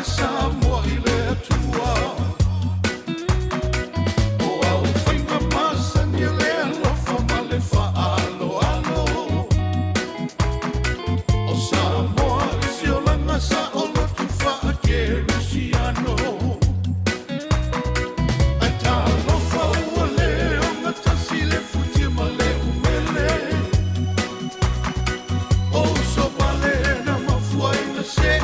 e Samoa i le Atua. O au faiga masani o le alofa ma le faaaloalo. O Samoa i si olaga saoloto faakerisiano. Ae talofa ua le ogatasi le futia ma le umele. O uso vale na mafua ina see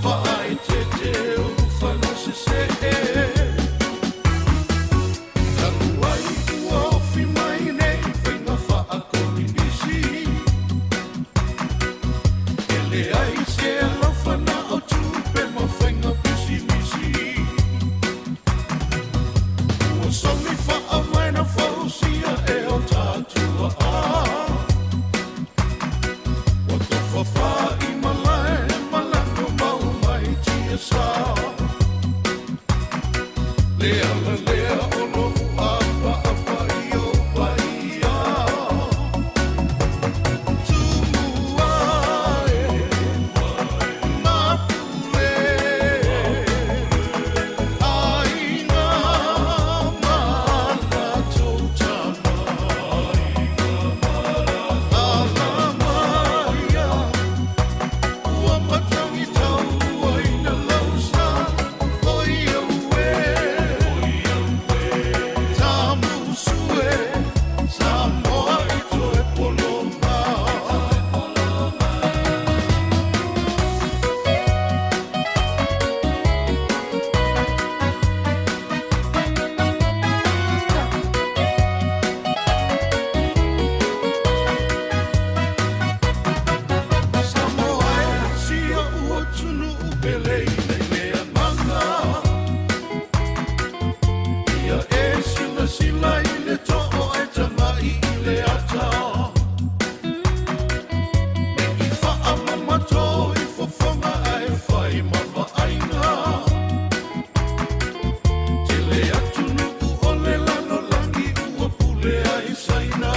faaeteete ulufana sesee. Talu ai ua ofi mai nei faiga faakominisi. E leai se alofa na o tupe ma faiga pisimisi. Ua somi faavae na fausia e o tatou aa. Ua tofa faimalae malaga mau mai tiasa. Le ala lea o lou apaapa i ou paia. Tumua e mapule aiga ma latou tama. Alamaia ua matagi tauaina lau sa o ia ue. Tamusu e Samoa i toe poloma. Samoa e si oʻu atunuu pele i le agaga. Ia e silasila i le too e tagai i le ata. Ne i faamamato i fofoga ae fai ma vaaiga. Tele atunuu o le lalolagi ua pule ai Saina.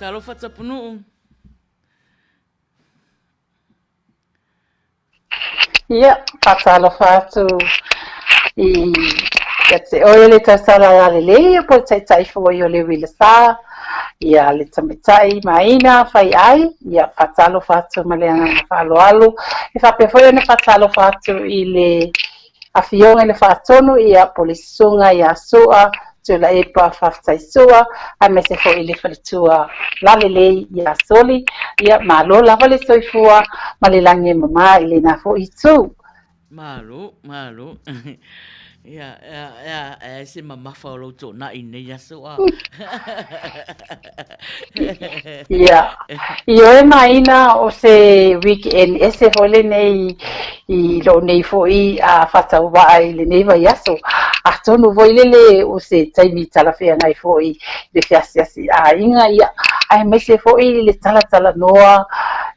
Talofa Tapunuu. Ia, faatalofa atu i ia te oe le tausala lalelei ia po o le taitai foi o le uilasa, ia le tamaitai Maina Faiai, ia faatalofa atu ma le agaga faaaloalo. E faapea foi ona faatalofa atu i le Afioga i le Faatonu, ia, po o le Susuga ia Sua Tuilaepa Faafetai Sua, aemaise foi i le faletua lalelei ia Soli. Ia, malo lava le soifua ma le lagi e mama i lena foi itu. Malo, malo. Ia, ia, ia, e se mamafa o lou toonai i lenei aso a. Ia, ioe Maina o se weekend ese foi lenei i lou nei foi faatauvaa i lenei vaiaso. Atonu foi lele o se taimi talafeagai foi i le feasiasi aiga, ia, aemaise foi le talatalanoa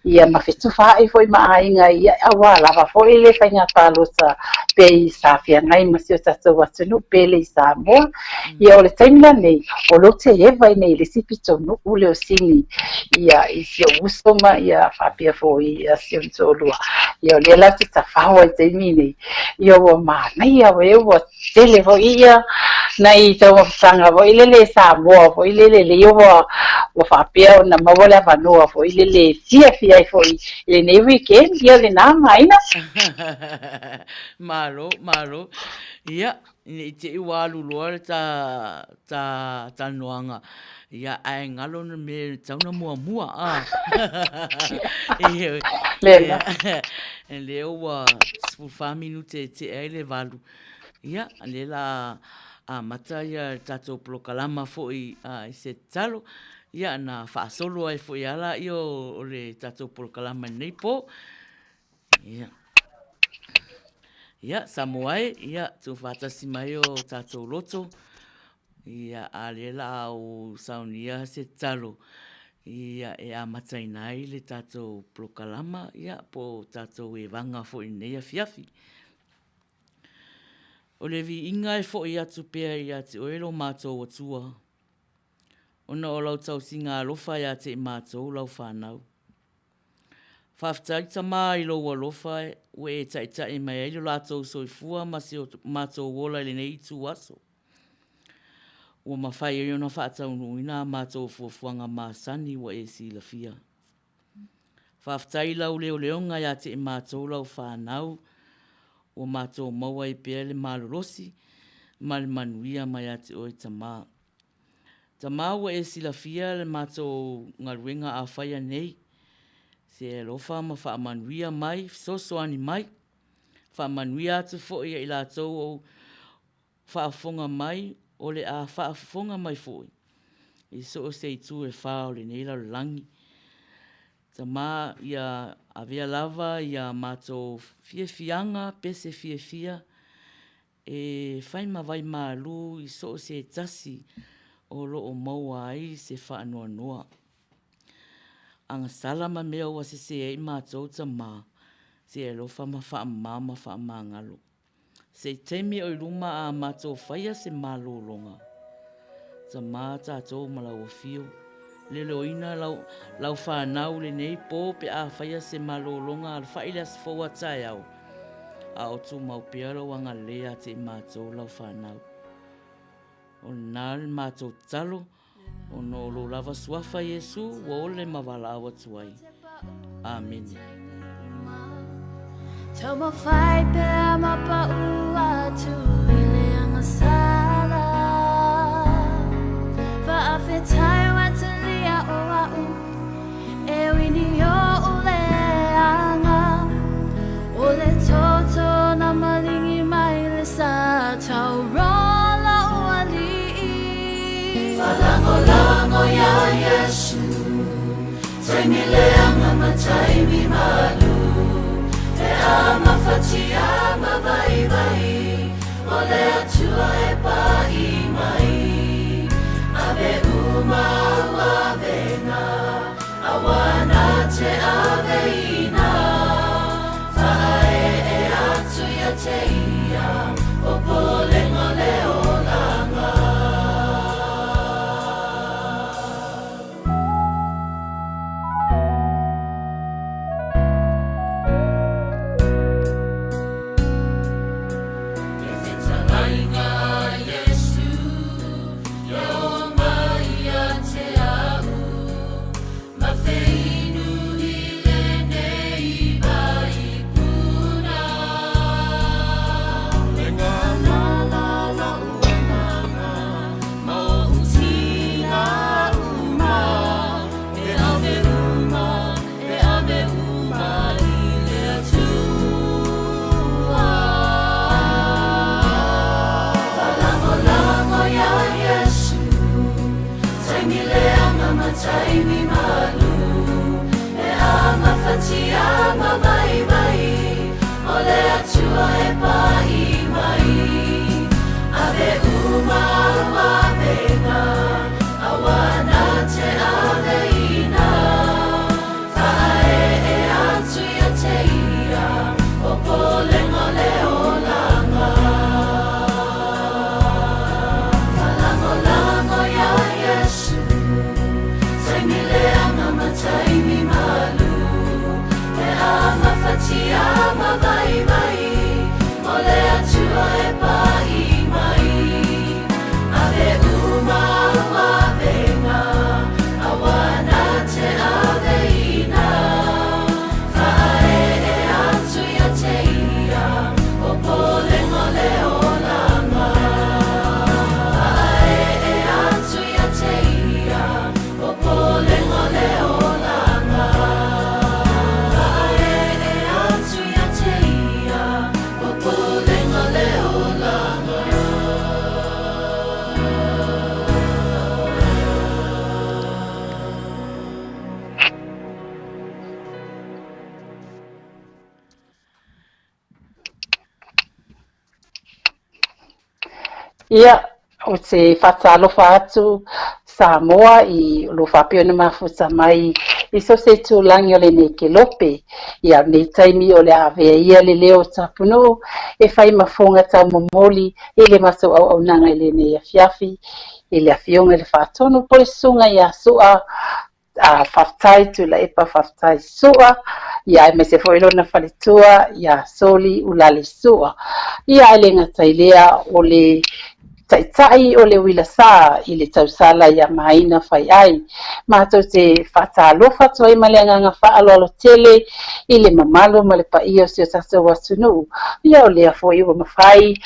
ia ma fetufaai foi ma aiga, ia, aua lava foi le faiga palota pei sa feagai ma si o tatou atunuu pele i Samoa. Ia, o le taimi lenei, o lou te eva i nei le isi pitonuu lea o Sini, ia, i si ou uso ma ia faapea foi ia si ona toalua. Ia, o lea la ou te tafao ai i le taimi nei. Ia, ua manaia we, ua tele foi ia nai taumafataga foi lele Samoa foi lele lea ua ua faapea ona maua le avanoa foi lele e fiafia ai foi i lenei weekend. Ia, lena Maina. Malo, malo. Ia, Ne i te i ua alu loa le ta, ta talanoaga, ia, ae galo na mea e tatau ona muamua, a. Lena. Lea ua 14 minute e tea ai le 8. Ia, lea la amata ia le tatou polokalama foi i se tatalo, ia, na faasolo ai foi lava lea o le tatou polokalama i lenei po. Ia. Ia, Samoa e, ia, tuufaatasi mai o tatou loto, ia, a lea la a ou saunia se tatalo, ia, e amataina ai le tatou polokalama, ia, po o tatou evaga foi i lenei afiafi. O le viiga e foi atu pea ia te oe lo matou Atua, ona o lau tausiga alofa ia te i matou lau fanau. Faafetai Tama i lou alofa ua e taitai mai ai lo latou soifua ma si o matou ola i lenei itu aso. Ua mafai ai ona faataunuuina a matou fuafuaga masani ua e silafia. Faafetai i lau leoleoga ia te i matou lau fanau ua matou maua ai pea le malolosi ma le manuia mai ia te oe Tama. Tama ua e silafia le matou galuega a faia nei, se e alofa ma faamanuia mai, fesoasoani mai, faamanuia atu foi ia i latou o faafofoga mai o le a faafofoga mai foi i so o se itu e fa o lenei lalolagi. Tama ia avea lava ia matou fiafiaga pese fiafia E fai ma wai malū i so o se tasi o lo o maua ai se faanoanoa. Agasala ma mea ua sese ai matou tama, se alofa ma faamama ma faamagalo. Se i taimi o i luma a matou faia se malologa. Tama tatou ma lau afio, leoleoina lau, lau fanau lenei po pe a faia se malologa alafai le aso fou a taeao. A o tumau pea lou agalelei ia te i matou lau fanau. O lena le matou tatalo, ona o lou lava suafa Iesu ua ole ma valaau atu ai. Amene. Taumafai pea ma paʻu atu i le agasala Faafetai ua talia o aʻu E wini oʻu leaga O le toto na malingi mai le sa Tauroa lou aliʻi Faalagolago iā Iesu Taimi leaga ma taimi malu Pe a mafatia ma vaivai O le Atua e paʻi mai Ave uma au avega Aua na te aveina Faaee atu ia te ia Popolega o le olaga. taimi malu E gafatia ma vaivai O le Atua e pa'i mai Ave uma au avega Aua na te aveina Fa'ae'e atu ia te ia Popolega o le olaga Fa'alagolago iā Iesu Taimi leaga ma taimi malu Pe a gafatia ma vaivai O le Atua e pa'i mai Ave uma au avega Aua na te aveina Fa'ae'e atu ia te ia Popolega o le olaga Fa'ae'e atu ia te ia Popolega o le olaga Fa'ae'e atu ia te ia Popolega o le olaga. Ia, ou te faatalofa atu Samoa i lo faapea ona mafuta mai i so o se itulagi o lenei kelope. Ia, o lenei taimi o le a avea ia le leo o Tapunuu e fai ma foga taumomoli i le matou auaunaga i lenei afiafi i le Afioga i le Faatonu po o le Susuga ia Su'a a faafetai Tuilaepa, faafetai Su'a, ia aemaise foi lona faletua ia Soli Ulale Su'a. Ia ae le gata i lea o le taitai o le uila sa i le tausala ia Maina Faiai. Matou te faatalofa atu ai ma le agaga faaaloalo tele i le mamalu ma le paia o si o tatou atunuu. Ia o lea foi ua mafai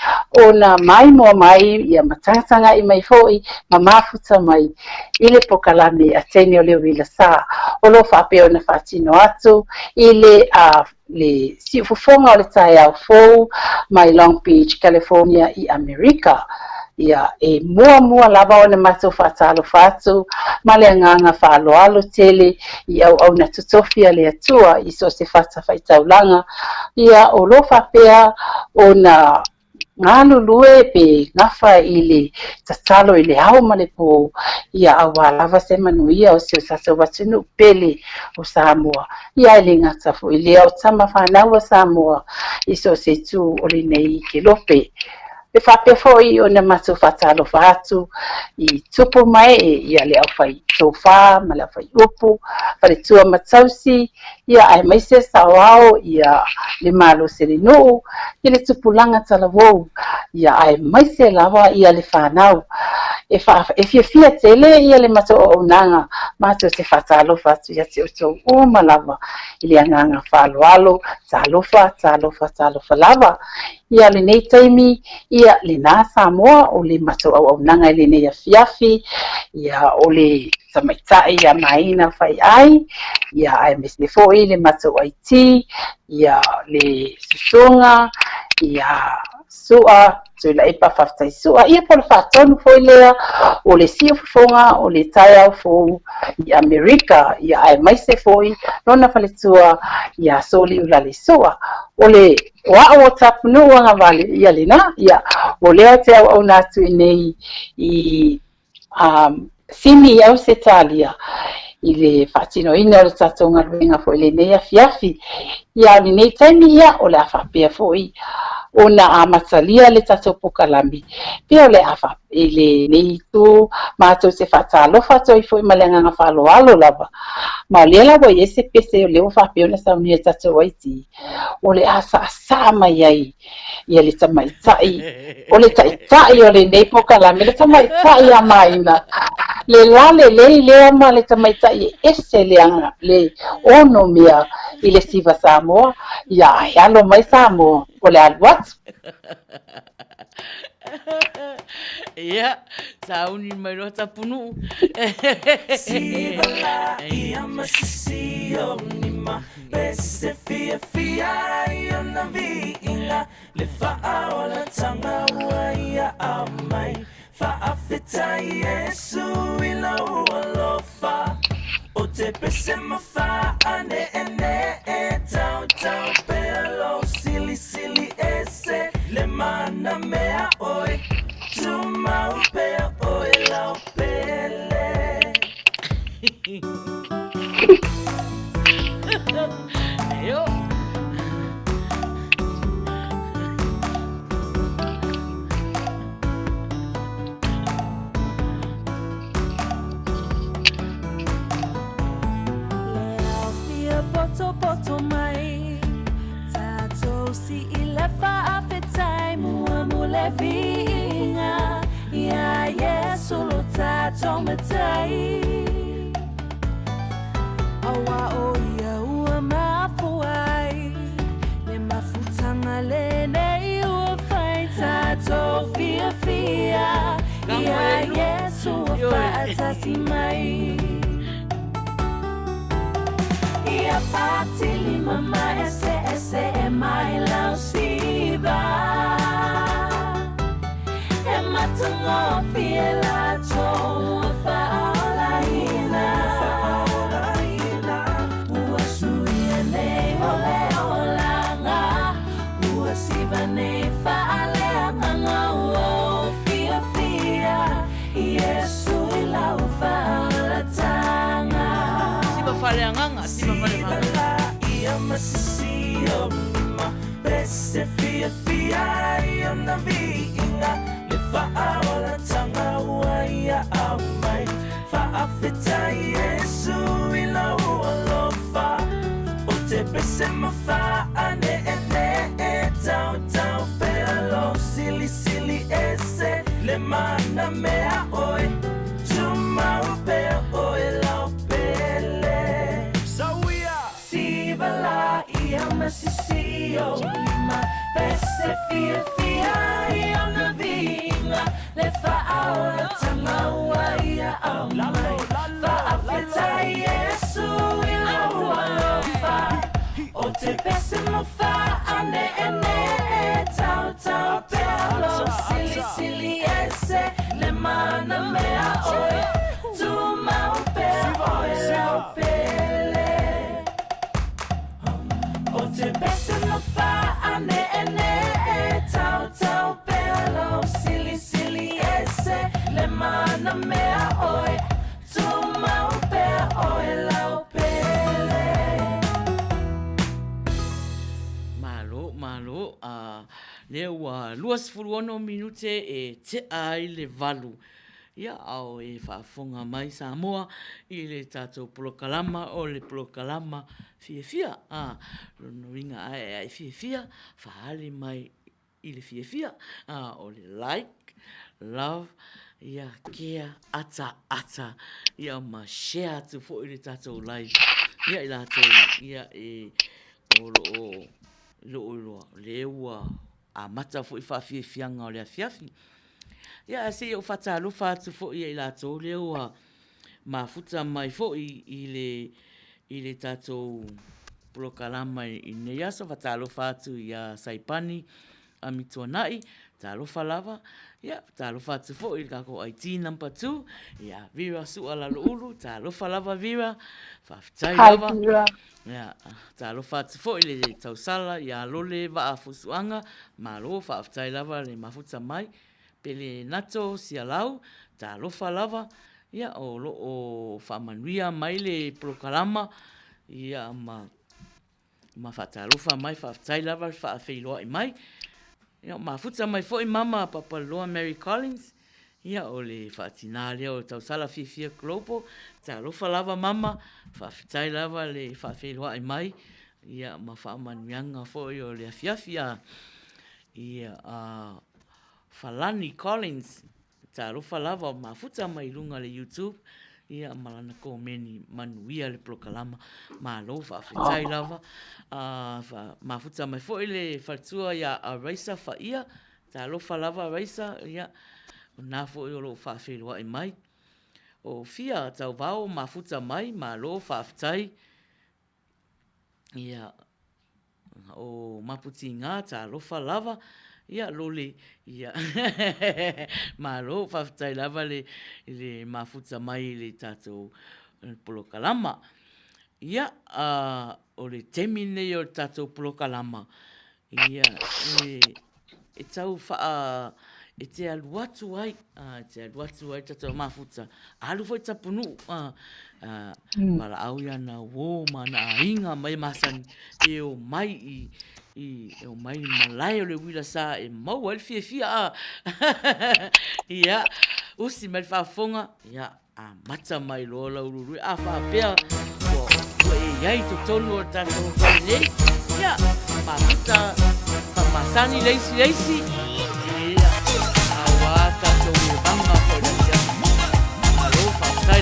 ona maimoa mai ia ma tagatagai mai foi ma mafuta mai i le pokalame a teine o le uila sa o lo o faapea ona faatino atu i le a le siufofoga o le taeao fou mai Long Beach, California i Amerika. Ia, e muamua lava ona matou faatalofa atu ma le agaga faaaloalo tele i auauna totofi a le Atua i so o se fatafaitaulaga, ia, o lo o faapea ona galulue pe gafa i le tatalo i le ao ma le po, ia auā lava se manuia o si o tatou atunuu pele o Samoa. Ia e le gata foi lea o tama fanau a Samoa i so o se itu o lenei kelope. E faapea foi ona matou faatalofa atu i tupu ma ee ia le aufai tofa ma le aufai upu, faletua ma tausi, ia aemaise saoao ia le malosi o le nuu, ia le tupulaga talavou, ia aemaise lava ia le fanau. E, fa, e fiafia tele ia le matou auaunaga, matou te faatalofa atu ia te outou uma lava i le agaga faaaloalo, talofa, talofa, talofa lava. Ia lenei taimi, ia lena Samoa o le matou auaunaga i lenei afiafi, ia o le tamaitai ia Maina Faiai, ia aemaise foi le matou IT, ia le susuga, ia Su'a Tuilaepa faafetai Su'a, ia po o le faatonu foi lea o le siufofoga o le taeao fou i Amerika, ia aemaise foi lona faletua ia Soli Ulale Su'a. O le O a'u o Tapunuu agavale, ia lena, ia, o lea ou te auauna atu i nei i um, Sini i Ausetalia i le faatinoina o le tatou galuega foi i lenei afiafi. Ia, o lenei taimi, ia, o le a faapea foi ona amatalia le tatou pokalame, pe o le a faapea i lenei itu matou te faatalofa atu ai foi ma le agaga faaaloalo lava. Ma o lea la ua i ai se pese o lea ua faapea ona saunia e tatou IT, o le a saasaa mai ai ia le tamaitai, o le taitai o lenei pokalame, le tamaitai a Maina, le lalelei lea ma le tamaitai e ese le aga, le onomea i le siva Samoa, ia e alo mai Samoa, o le alu atu. Ia, sauni mai loa Tapunuu. le viiga Iā Iesu lo tatou Matai. Aua o ia ua mafua ai le mafutaga lenei ua fai tatou fiafia Iā Iesu ua faatasi mai. Ia patili ma eseese e mai lau siva E matagofie latou ua faaolaina Ua suia nei o le olaga Ua siva nei faaleagaga Ua ou fiafia Iesu i lau faaolataga. Siva faaleagaga, siva faaleagaga. Siva la ia ma sisi o ma pese fiafia ai ona viiga le faaolataga ua ia aumai Faafetai Iesu i lou alofa O te pese ma faaneenee Tautau pea lou silisili ese Le mana mea oe Tumau pea oe lau pele Sauia! Siva la ia ma sisi o lima Pese fiafia i ona viiga Le faaolataga ua ia aumai Faafetai Iesu i lou alofa O te pese ma faaneenee Tautau pea lou silisili ese Le mana mea oe Tumau pea oe lau pele O te pese ma faaneenee Tautau pea lou silisili ese Le mana mea oe Tumau pea oe lau pele. Malo, malo, a lea ua 26 minute e tea ai le valu. Ia, ao e faafofoga mai Samoa i le tatou polokalama o le polokalama fiafia. A, lona uiga ae ae fiafia, faaali mai i le fiafia, a, o le like, love, ia, care, ata, ata, ia ma share atu foi le tatou live ia i latou ia e o lo o loo iloa lea ua amata foi faafiafiaga o le afiafi. Ia ae se i ou faatalofa atu foi ia i latou lea ua mafuta mai foi i le i le tatou polokalama i lenei aso. Faatalofa atu ia Saipani Amituanai, talofa lava. Ia, talofa atu foi i le tatou IT number 2, ia Vera Sua Laloulu, talofa lava Vera, faafetai lava. Hi Vera. Ia, talofa atu foi i le tausala ia Lole Vaa Fusuaga, malo faafetai lava le mafuta mai. Pele Nato Sialau, talofa lava, ia o lo o faamanuia mai le polokalama, ia ma ma faatalofa mai, faafetai lava le faafeiloai mai. Ia, mafuta mai foi mama Papaliloa Mary Collins, ia o le faatina lea o Tausala Fiafia Global, talofa lava mama, faafetai lava le faafeiloai mai, ia ma faamanuiaga foi o le afiafi a ia a Falani Collins, Talofa lava o mafuta mai luga le YouTube ia ma lana komeni manuia le polokalama malo faafetai lava a mafuta mai foi le faletua ia Raisa Faia talofa lava Raisa ia o na foi o loo faafeiloai mai o Fia Tauvao mafuta mai malo faafetai Ia, o Maputinga, talofa lava, ia, lole, ia, malo, faafetai lava le, le mafuta mai i le tatou polokalama. Ia, a, o le taimi lenei o le tatou polokalama, ia, e, e tau faa, e te alu atu ai, a, e te alu atu ai tatou mafuta, alu foi Tapunuu, a, a, valaau ia na uō ma ana aiga ma e masani, e omai i, i, e omai i malae o le uila sa e maua ai le fiafia, a, ia, usi mai le faafofoga, ia, Amata mai loa lau lului a faapea ua, ua e i ai i totonu o le tatou fale nei, ia, mafuta faamasani le isi le isi, ia.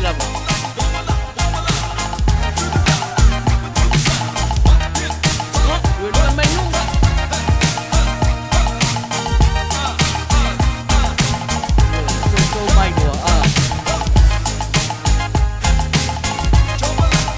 lava. Lua mai nuu. Soso mai loa. Ah. Soso mai oi.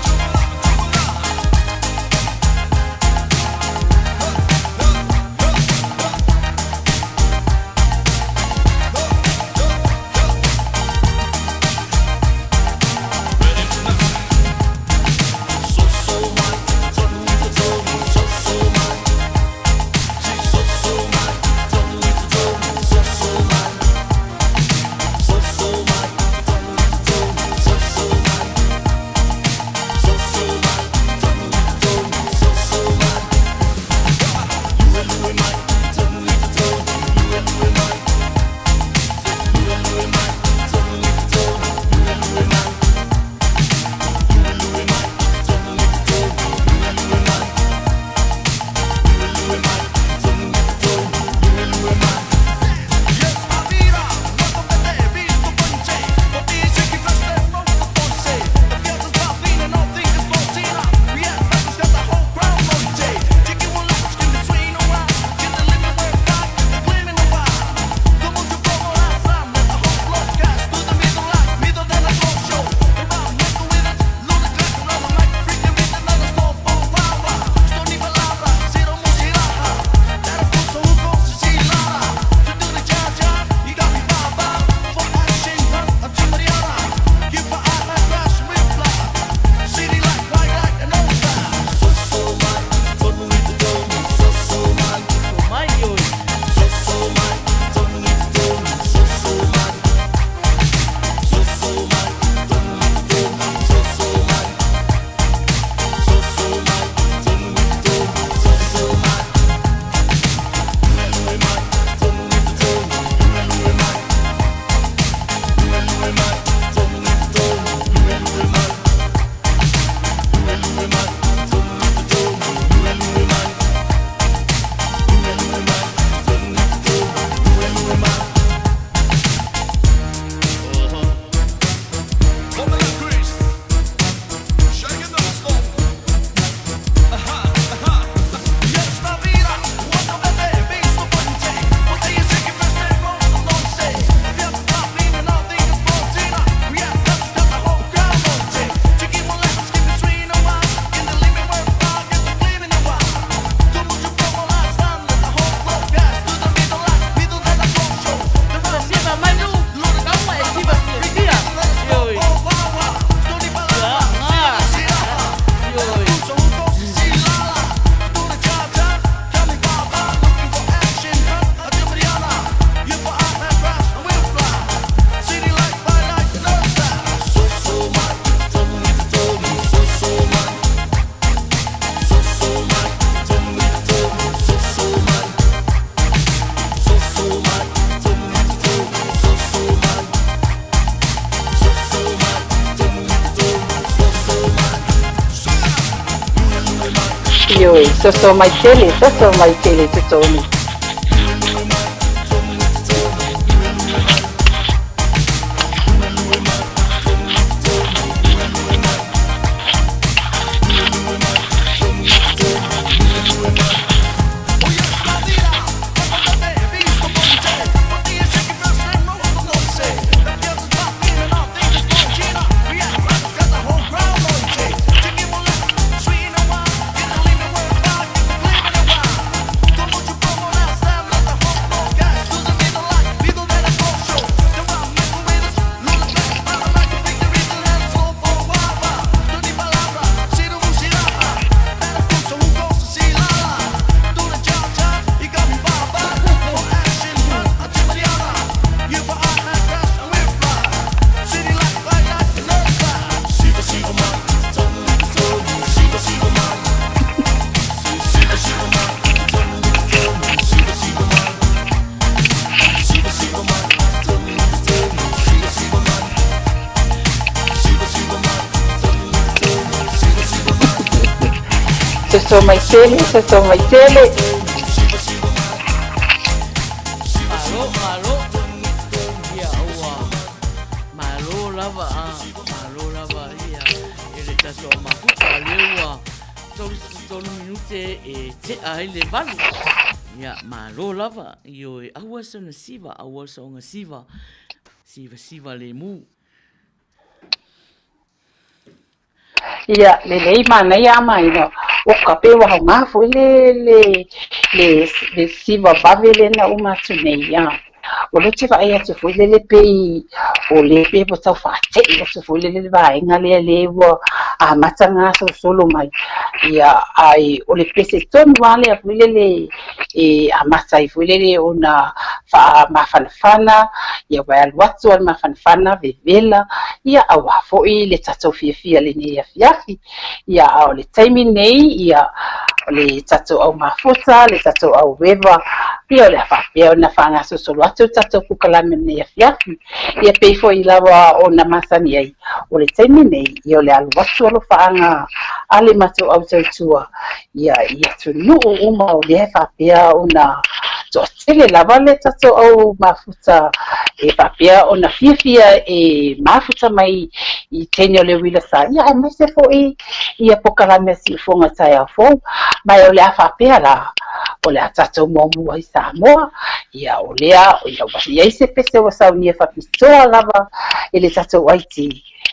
Siva mai nuu. Kauma e siva sia. Oi. Ia. Ah. Oi. Ioe, soso mai tele, soso mai tele totonu. Soso mai tele, soso mai tele. Malo, malo. Ia ua. Malo lava. Ah. tolu minute e tea ai le 8. Ia, malo lava, ioe, aua se ona siva, aua se ona siva, siva siva le mu. Ia, lelei manaia a maina, o ka pe ua haoga foi le, le, le, le siva vave lea na uma atu nei, ia. O lea ou te vaai atu foi lele pei o lea pei ua tau faate'i atu foi lele le vaega lea lea ua amata gasolosolo mai. Ia, ae o le pese tonu lava lea foi lele e amata ai foi lele ona faamafanafana, ia ua alu atu lava le mafanafana vevela, ia aua foi le tatou fiafia i lenei afiafi. Ia, a o le taimi lenei, ia, o le tatou au mafuta, le tatou au eva, ia o le a faapea ona faagasolosolo atu le tatou pukalame i lenei afiafi. Ia pei foi lava ona masani ai, o le taimi lenei, ia o le alu atu alofaaga a le matou au tautua, ia i atunuu uma o lea e faapea ona toatele lava le tatou au mafuta e faapea ona fiafia e mafuta mai i teine o le uila sa, ia aemaise foi ia pokalame a Siufoga taeao fou. Ma o le a faapea la, o le a tatou muamua i Samoa, ia o lea ia ua i ai se pese ua saunia faapitoa lava e le tatou IT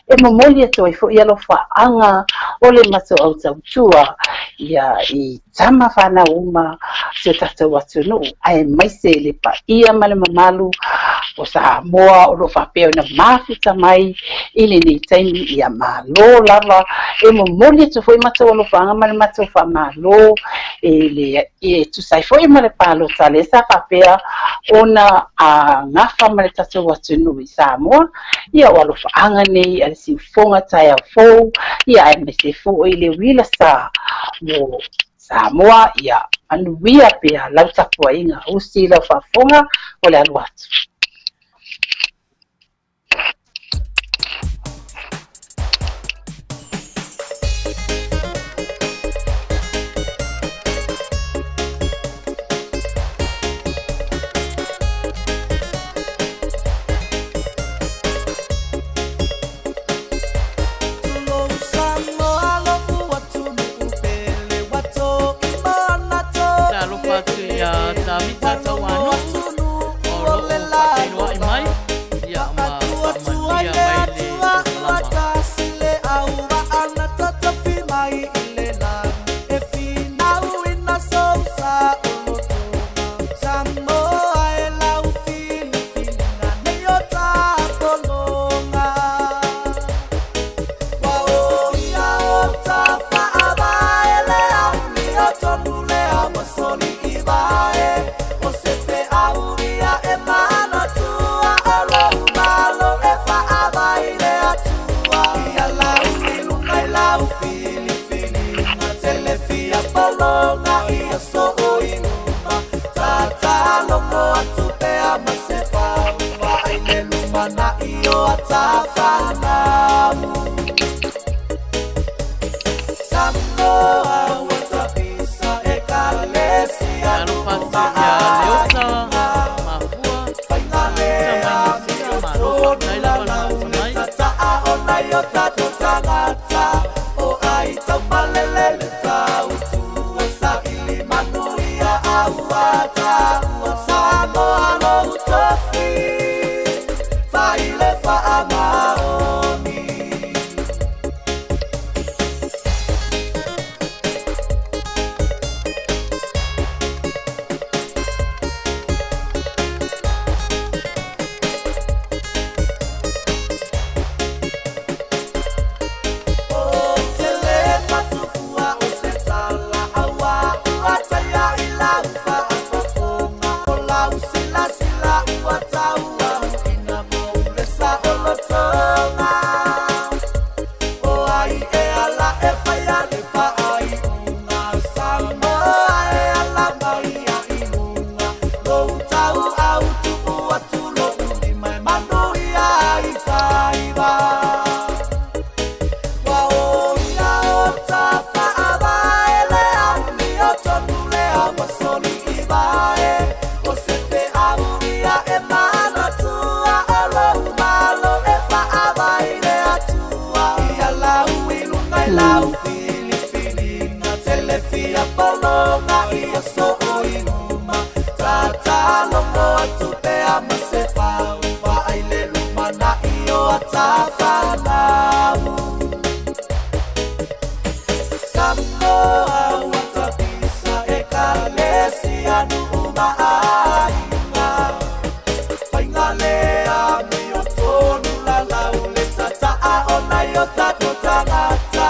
e momoli atu ai foi alofaaga o le matou au tautua ia i tama fanau uma si o tatou atunuu, aemaise le paia ma le mamalu o Samoa o lo o faapea ona mafuta mai i lenei taimi. Ia malo lava, e momoli atu foi matou alofaaga ma le matou faamalo e le e tusa ai foi ma le palota lea sa faapea ona gafa ma le tatou atunuu i Samoa. Ia o alofaaga nei a le siufoga taeao fou, ia aemaise foi le uila sa mo Samoa, ia manuia pea lau tapuaiga, usi lau faafofoga o le alu atu. Talofa atu iā Tavita Tauanu'u o lo o faatailoa'i mai ia ma faamanuia mai le polokalama. Talofa atu ia Leota Mafua, Tavita mai Niu Sila, malo faafetai lava le mafuta mai. aso o i luma Tatalogo atu pea ma se fau Vaai le lumanaʻi o a ta fanau Samoa ua tapisa Ekalesia nuu ma aiga Faiga le amiotonu lalau le tataa o nai o tatou tagata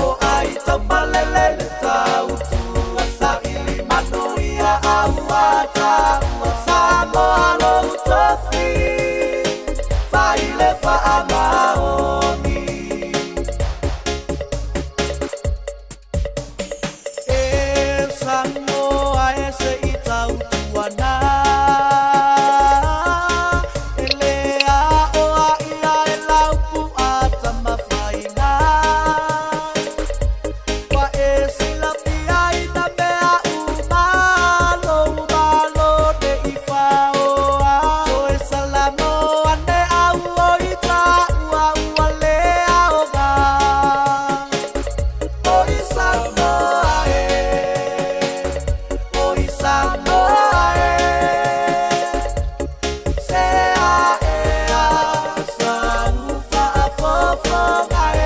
O ai taumalele le tautua saili manuia a ua taua Samoa lou tofi fai le faamaoni E Samoa e se i tautuana E le aoa ia e lau pua tamafaiga Ua e silafia i na mea uma Lou malo ne i faoa Toe salamo ane au o i taua ua le aoga O i Samoa e O i Samoa e Se a e a sa u faafofoga e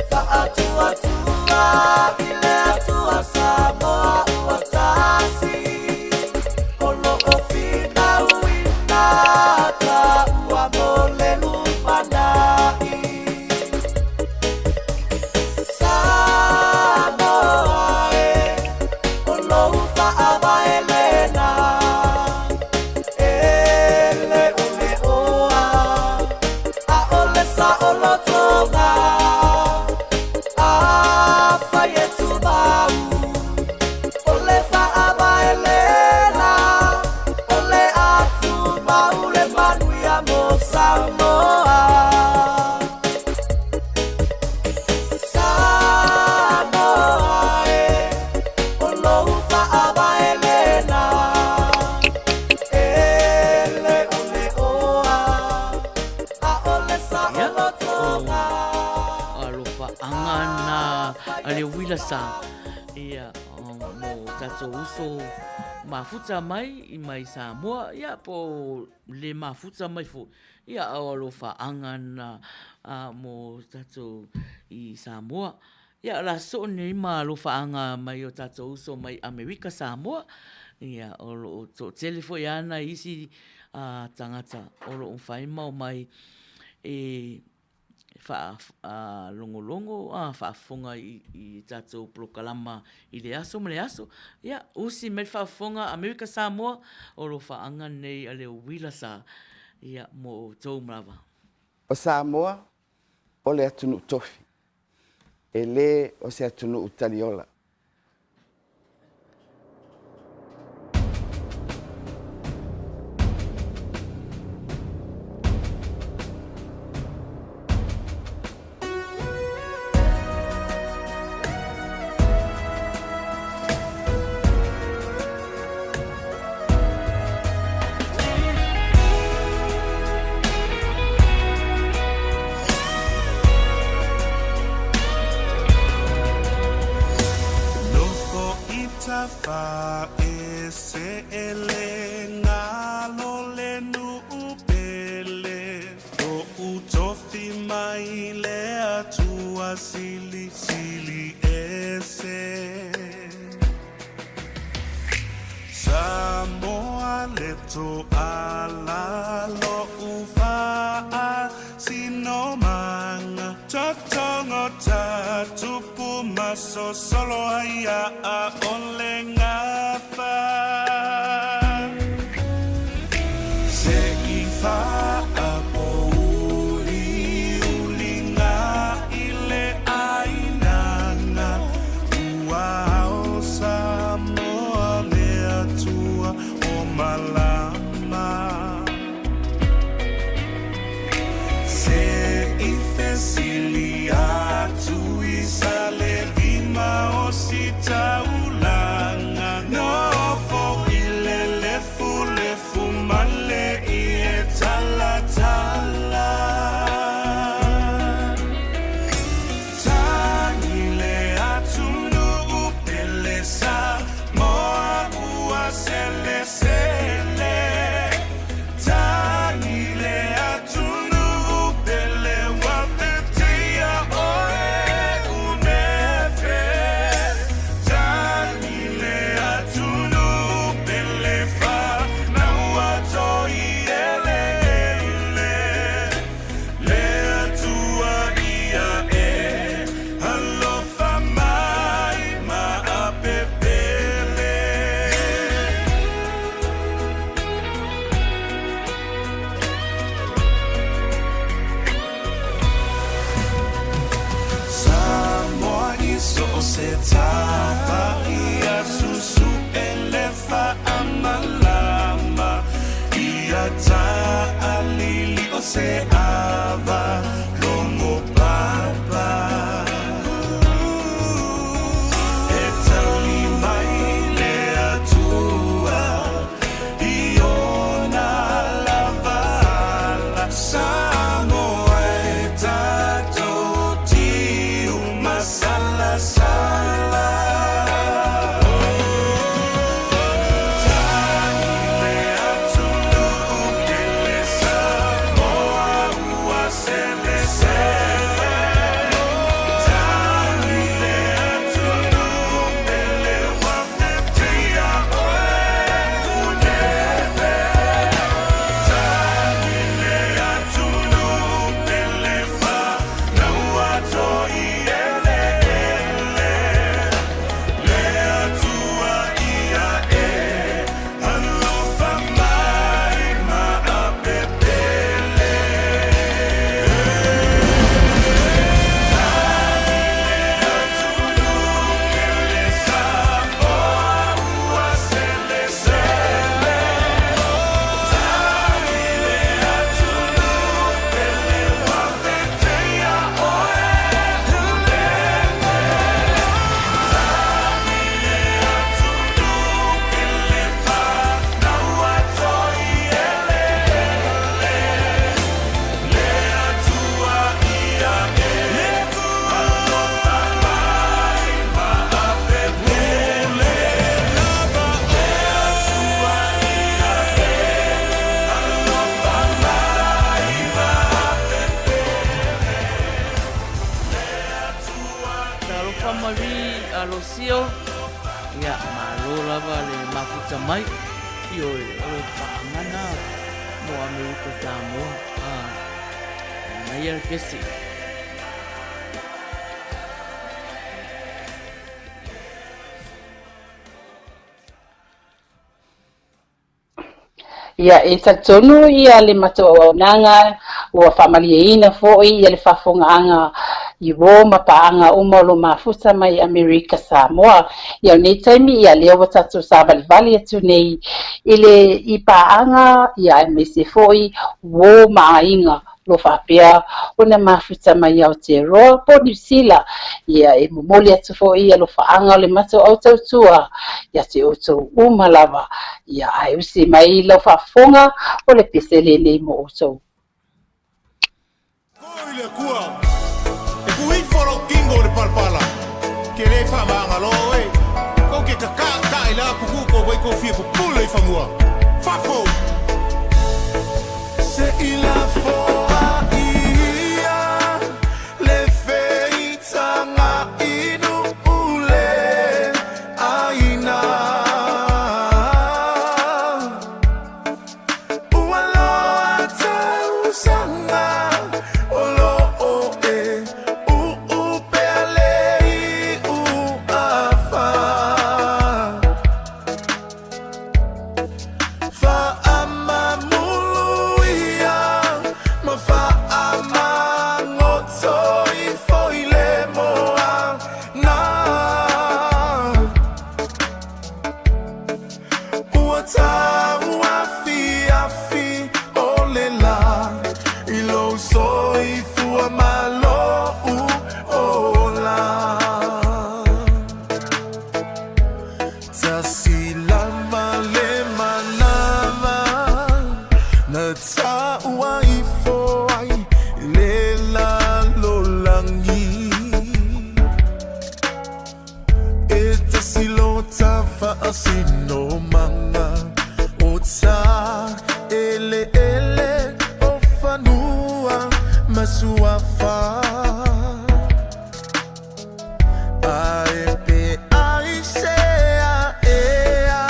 Faatuatua i le Atua Samoa ua tasi O loo finauina taua mo le lumanai Samoa e o lou faavae lena E leoleoa ʻaʻole saolotoga Afai e tumau o le faavae lena O le a tumau le manuia mo Samoa Samoa e o lou faavae lena E leoleoa ʻaʻole saolotoga Alofaʻaga na a le uila sa ia mo tatou uso mafuta mai i mai Samoa ia po le mafuta mai foi ia o alofaʻaga na mo tatou i Samoa. Ia o le a soo nei ma alofaaga mai o tatou uso mai Amerika Samoa, ia o lo o toatele foi lava nai isi tagata o lo o mafai ma omai e faalogologo a faafofoga i tatou polokalama i le aso ma le aso. Ia, usi mai le faafofoga Amerika Samoa, o alofaaga nei a le uila sa, ia, mo outou lava. O Samoa, o le atunuu tofi, e le o se atunuu taliola. Nofo i Tafae se ele ngalo le nuu pele Lo'u tofi mai le Atua silisili ese Samoa le toala lo'u faasinomaga Totogo ta tupu masosolo ai ʻaʻole gafa Se i faapouliuliga i le ʻainana Ua ao Samoa le Atua o malama Se i fesili atu i Salelima o Sitaulaga. se ava logo papa. E tali mai le Atua i ona lava ala. Samoa e tatou tiu masalasala. Tagi le atunuu pele Samoa ua selesele. Tagi le atunuu pele ua fetia oe Punefe. Tagi le atunuu pele whanau toi eleele. Le Atua ia e alofa mai ma apepele. Tagi le atunuu pele Samoa ua selesele. Tagi le atunuu pele ua fetia oe Punefe. Tagi le atunuu pele whanau toi eleele. Le Atua ia e alofa mai ma apepele. Le Atua ia e alofa mai ma apepele. Le Atua Talofa Marie Alosio, ia malo lava le mafuta mai, ioe o lo paagana mo Amerika Samoa, a manaia le pese. Ia, e talitonu ia le matou auaunaga ua faamalieina foi ia le faafofogaaga i uō ma paaga uma o lo mafuta mai Amerika Samoa. Ia, o lenei taimi, ia lea ua tatou savalivali atu nei i le i paaga, ia aemaise foi uō ma aiga lo faapea ona mafuta mai i Aotearoa po o Niu Sila. Ia, e momoli atu foi ia alofaaga o le matou au tautua ia te outou uma lava. Ia, ae usi mai lau faafofoga, o le pese lenei mo outou. Ko i le Atua, e ku ifo lou kingo i le palapala, ke le faamaagalo oe, kou ke kakaʻakaʻa i la kukuʻu kou ai kou fia pupule i fanua. Fafo! Se i lafoa ia le feitaga inu le ʻāina. Ua loa tausaga o loo e ʻuʻupea le iʻu afa. Faamamulu ia ma faamagoto ifo i le moana. Ua tauafiafi o le la i lou soifua ma lou ola. Tasi lava le manava na taua ifo ai le lalolagi. E tasi lota faasinomaga o ta eleele o fanua ma suafa. Ae pe aisea ea.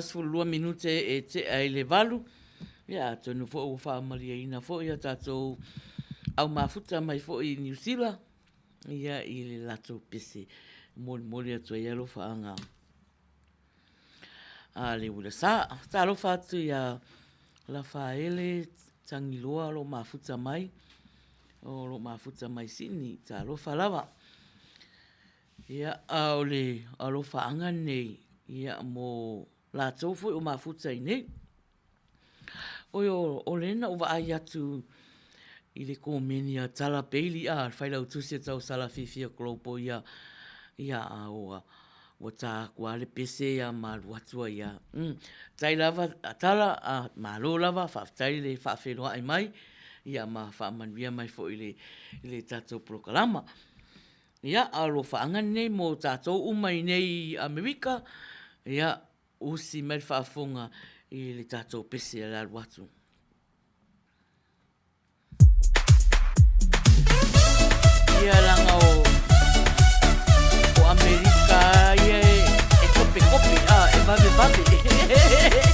52 minute e tea i le 8. Ia, atonu foi ua faamalieina foi a tatou au mafuta mai foi i Niu Sila, ia, i le latou pese. Molimoli atu ai alofaaga a le uilasa. Talofa atu ia Lafaele Tagiloa o lo o mafuta mai, o lo o mafuta mai Sydney. Talofa lava. Ia, a o le alofaaga lenei, ia, mo latou foi o mafuta i nei. Oi, o lea na ou vaai atu i le komeni a Tala Bailey, a, le failautusi a Tausala Fiafia Global, ia, ia, a ua, ua ta aku lava le pese ia ma alu atu ai lava. Mm, tai lava a Tala, a, malo lava, faafetai le faafeiloai mai, ia ma faamanuia mai foi i le, i le tatou polokalama. Ia, a o alofaaga lenei mo tatou uma i nei i Amerika, ia, Usi mai le faafofoga i le tatou pese a le alu atu. Ia leaga o o Amerika ia e kope kope a e vave vave.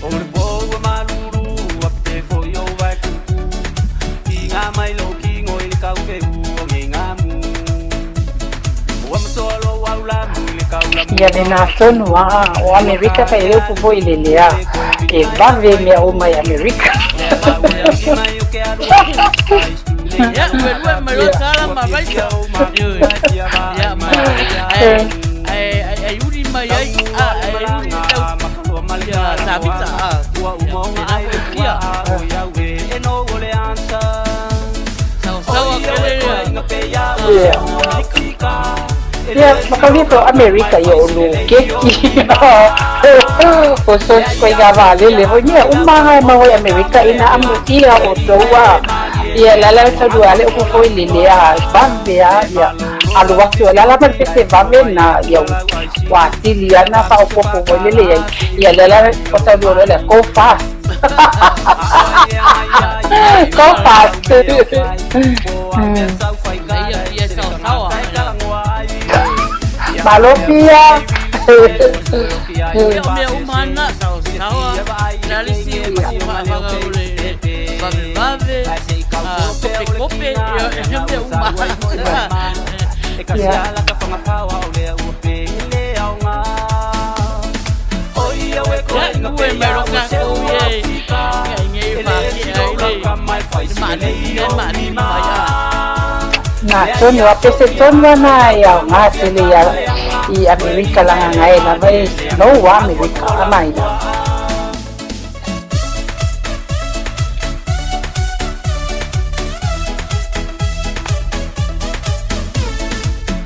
O le pō ua malulu a pe foi o Waikuku I ngā mai lou kino i le kaufeu o ngei ngamu Ua masoa lou aulamu i le kaulamu Ia lena tonu a o Amerika fa e le upu foi le lea e vave mea uma i Amerika. Ia, ue lue mai lo tala ma vaisa. Ia, ma ai ai ai uri mai ai a ai uri tau. Ia, Tavita a. Ia, Sawa kele ia. Ia. Ia, makalia ko Amerika ia o lu keki. O so ko i ngā vālele hoi mea uma ngai mau i Amerika ina amu ia o toua. Ia lala tau ale upu foi le lea vave a ia alu atu lala ma le pese vave na ia ua atili ana faaopoopo foi lele ai ia lala o tau lua le go fast. Go fast. Malo pia. Ia o mea uma ana, saosaoa, le alisi o whaawhanga o le vave vave, kope kope, ia mea uma. Ia. Ia, ue mai lo kākou ia e, ia i ngei whakea ai le, le maanini le maanini mai a. Nā tonu a pese tonu ana e aoga tele ia i Amerika langa ngae lava e snow a Amerika a maina.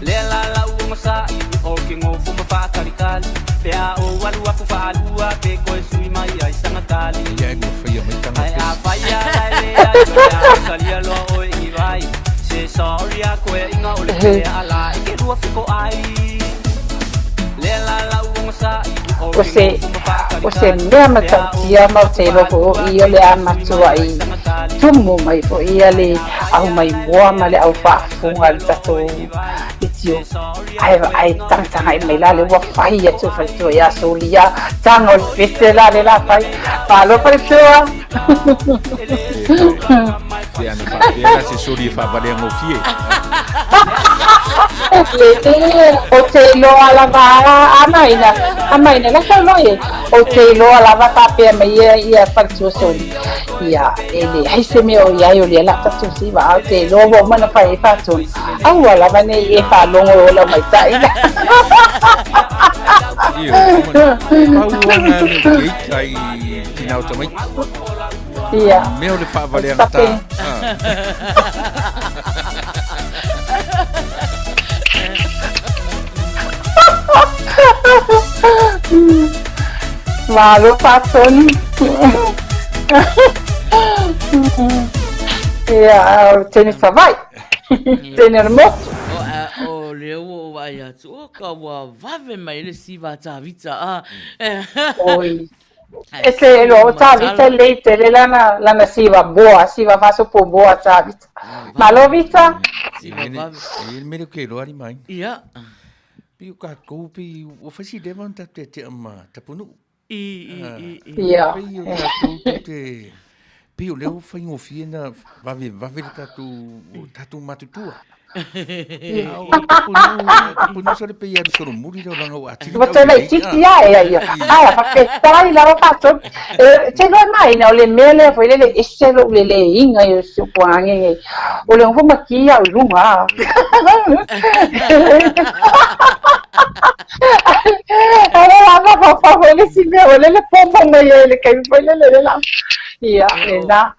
Lea la lau o masa'i o ke ngofo ma whaatalikali Pe a o alu aku whaalua pe koe sui mai ai sangatali Ia e ua whaia mai tana Ai a pese. whaia lai le ai loe a talia loa oe i vai Se sorry a koe inga o le pe ala e ke lua fiko ai Lea la lau o masa'i o O ke se, ngofo ma o se whaatalikali mea Pe a o matautia alu ma o aku te iloa whaalua foi o i o pe le koe a sui matua mai ai i sangatali tumu mai foi ia le Ai a au whaia mai lai moa le ma le ai au loe a faafofoga talia le loa tatou oe i vai leitio ae ae tagatagai mai la le ua fai atu faletua ia solia taga o le pese la le la fai malo faletua. Pe ana faapea la se soli e faavaleagofie. O te iloa lava amaina amaina la sau loa e o te iloa lava faapea mai ia ia faletua soli ia e leai se mea o iai o lea la tatou siva a o te iloa ua uma ona fai ai faatonu Aua lava nei e faalogo e ola maitai. Io, pau ana le keika i tina o tamaiti. Ia. Mea o le faavaleaga ta. Malo faatonu. Ia, o tene Savaii. Tene o le motu. O, a, o lea ua ou vaai atu, o ka ua vave mai le siva a Tavita, a. Oi. E te iloa o Tavita lelei tele lana lana siva boa, siva faasopo boa Tavita. Malo Vita. Siva vave. E i ai le mea lea ou te iloa alii ma aiga. Ia. Pei o tatou, pei ua fai si leva ona tatou teatea ma Tapunuu. I, i, i, i. Ia. Pei o tatou tou te... Pei o lea ua faigofie na vave vave le tatou, tatou matutua. A o Tapunuu, Tapunuu sole pei e alu solomuli le olaga ua atili Ua toe laitiiti lava ea ia. Ae faafetai lava faatonu. E te iloa maina o le mea lea foi lele e ese lou leleiga i o si ou puaagege. O le nofo maki au i luga. Ae la mafaufau foi le isi mea ua lele pomo mai ai i le taimi foi lele le la. Ia, lena.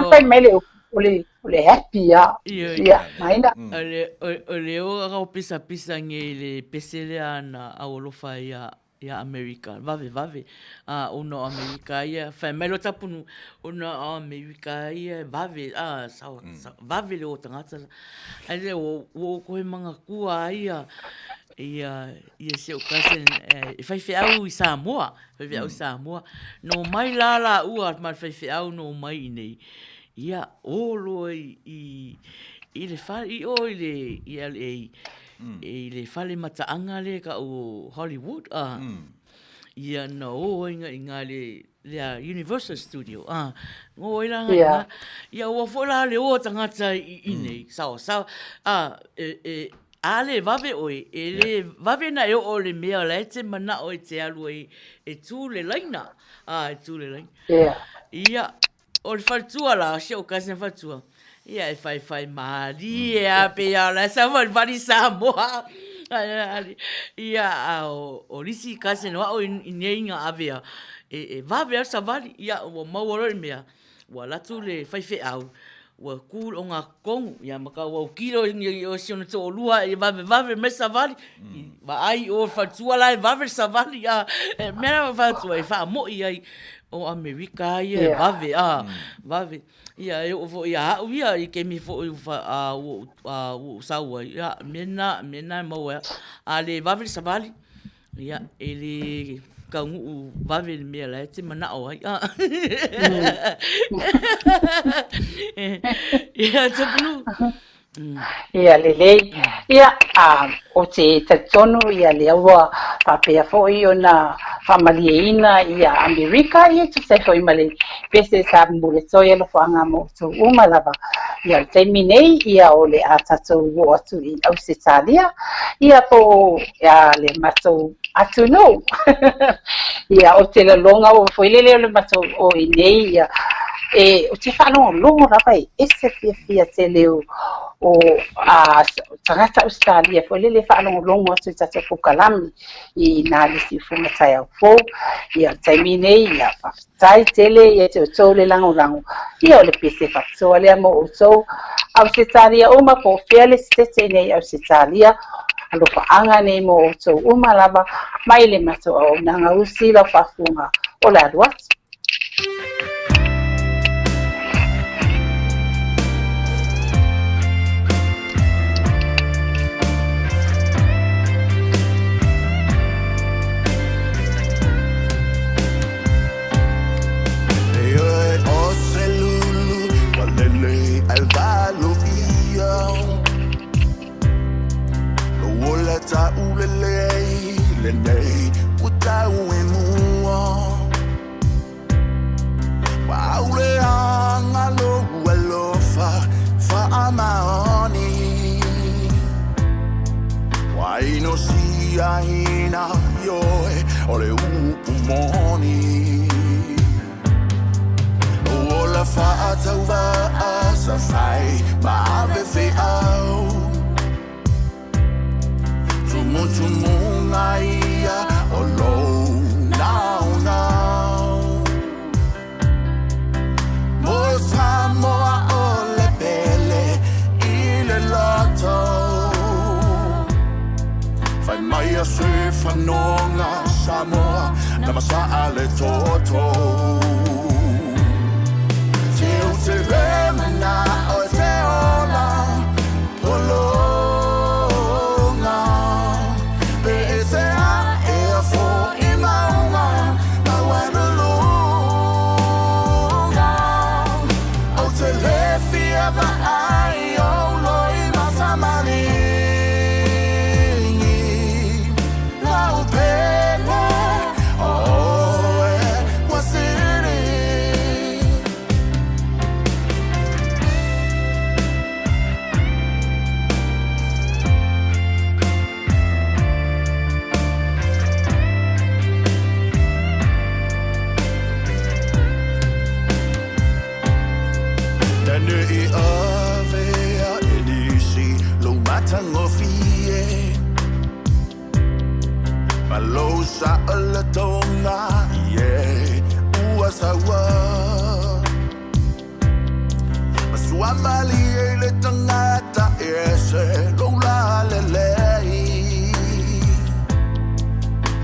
Fai mai le upu, o le o le happy a. Ia, maina. O le o rau pisapisa nei le pese lea na au alofa ia ia Amerika, vave vave, a ona o Amerika ia, fai mai lo Tapunuu, ona o Amerika ia e vave, a sao, sao, vave le o tagata. Ai le ua ua ou kohe manatua ai ia ia ia si ou cousin e faifeau i Samoa, faifeau i Samoa. Na omai la laua ma le faifeau na omai i inei, ia o loa i i i le fale i o i le i LA i le fale mataaga lea e tau o Hollywood a ia na o ai i ina i le Universal Studio a na o ai la i ina ia ua foi la le o a tagata i inei saosaoa a e a le vave oe e le vave ona e oo i le mea o la e te manao e te alu ai e tu le laina a e tu le laina ia O le faletua la, si ou cousin faletua, ia e faifai malie a pei a o la e savalivali Samoa. Ia, a o nisi cousin o au i nei na ave a, e vave a le savali, ia ua maua loa le mea, ua alu atu le faifeau, ua tu i le ogatotonu, ia ma tau autilo i o si ona toalua ia vavevave mai le savali, vaai i o i le faletua la e vave le savali, a, e mea la faletua e faamoi ai, O Amerika ia e vave, a, vave. Ia, e oo foi ia au ia, i taimi foi ua ou sau ai, ia, mea na, mea na e maua ai. A le vave le savali, ia, e le taunuu vave le mea la e te manao ai. Ia, Tapunuu. Ia lelei. Ia, ou te talitonu ia lea ua faapea foi ona faamalieina ia Amerika ia e tusa ai foi ma le pese sa momoli atu ai alofaga mo outou uma lava. Ia o le taimi nei ia o le a tatou oo atu i Ausetalia ia po o le matou atunuu. Ia ou te lagona foi lele o le matou o i nei ia e ou te faalogologo lava e ese fiafia tele o o a tagata Ausetalia foi lele faalogologo atu i tatou polokalame i nā le siufoga taeao fou. Ia o le taimi nei ia faafetai tele ia te outou le lagolago. Ia o le pese faapitoa lea mo outou Ausetalia uma po o fea le setete nei Ausetalia. Alofaaga nei mo outou uma lava mai le matou auaunaga usi lau faafuga o le alu atu. tonga ie ua saua. Masua malie i le tagata e ese lou lalelei.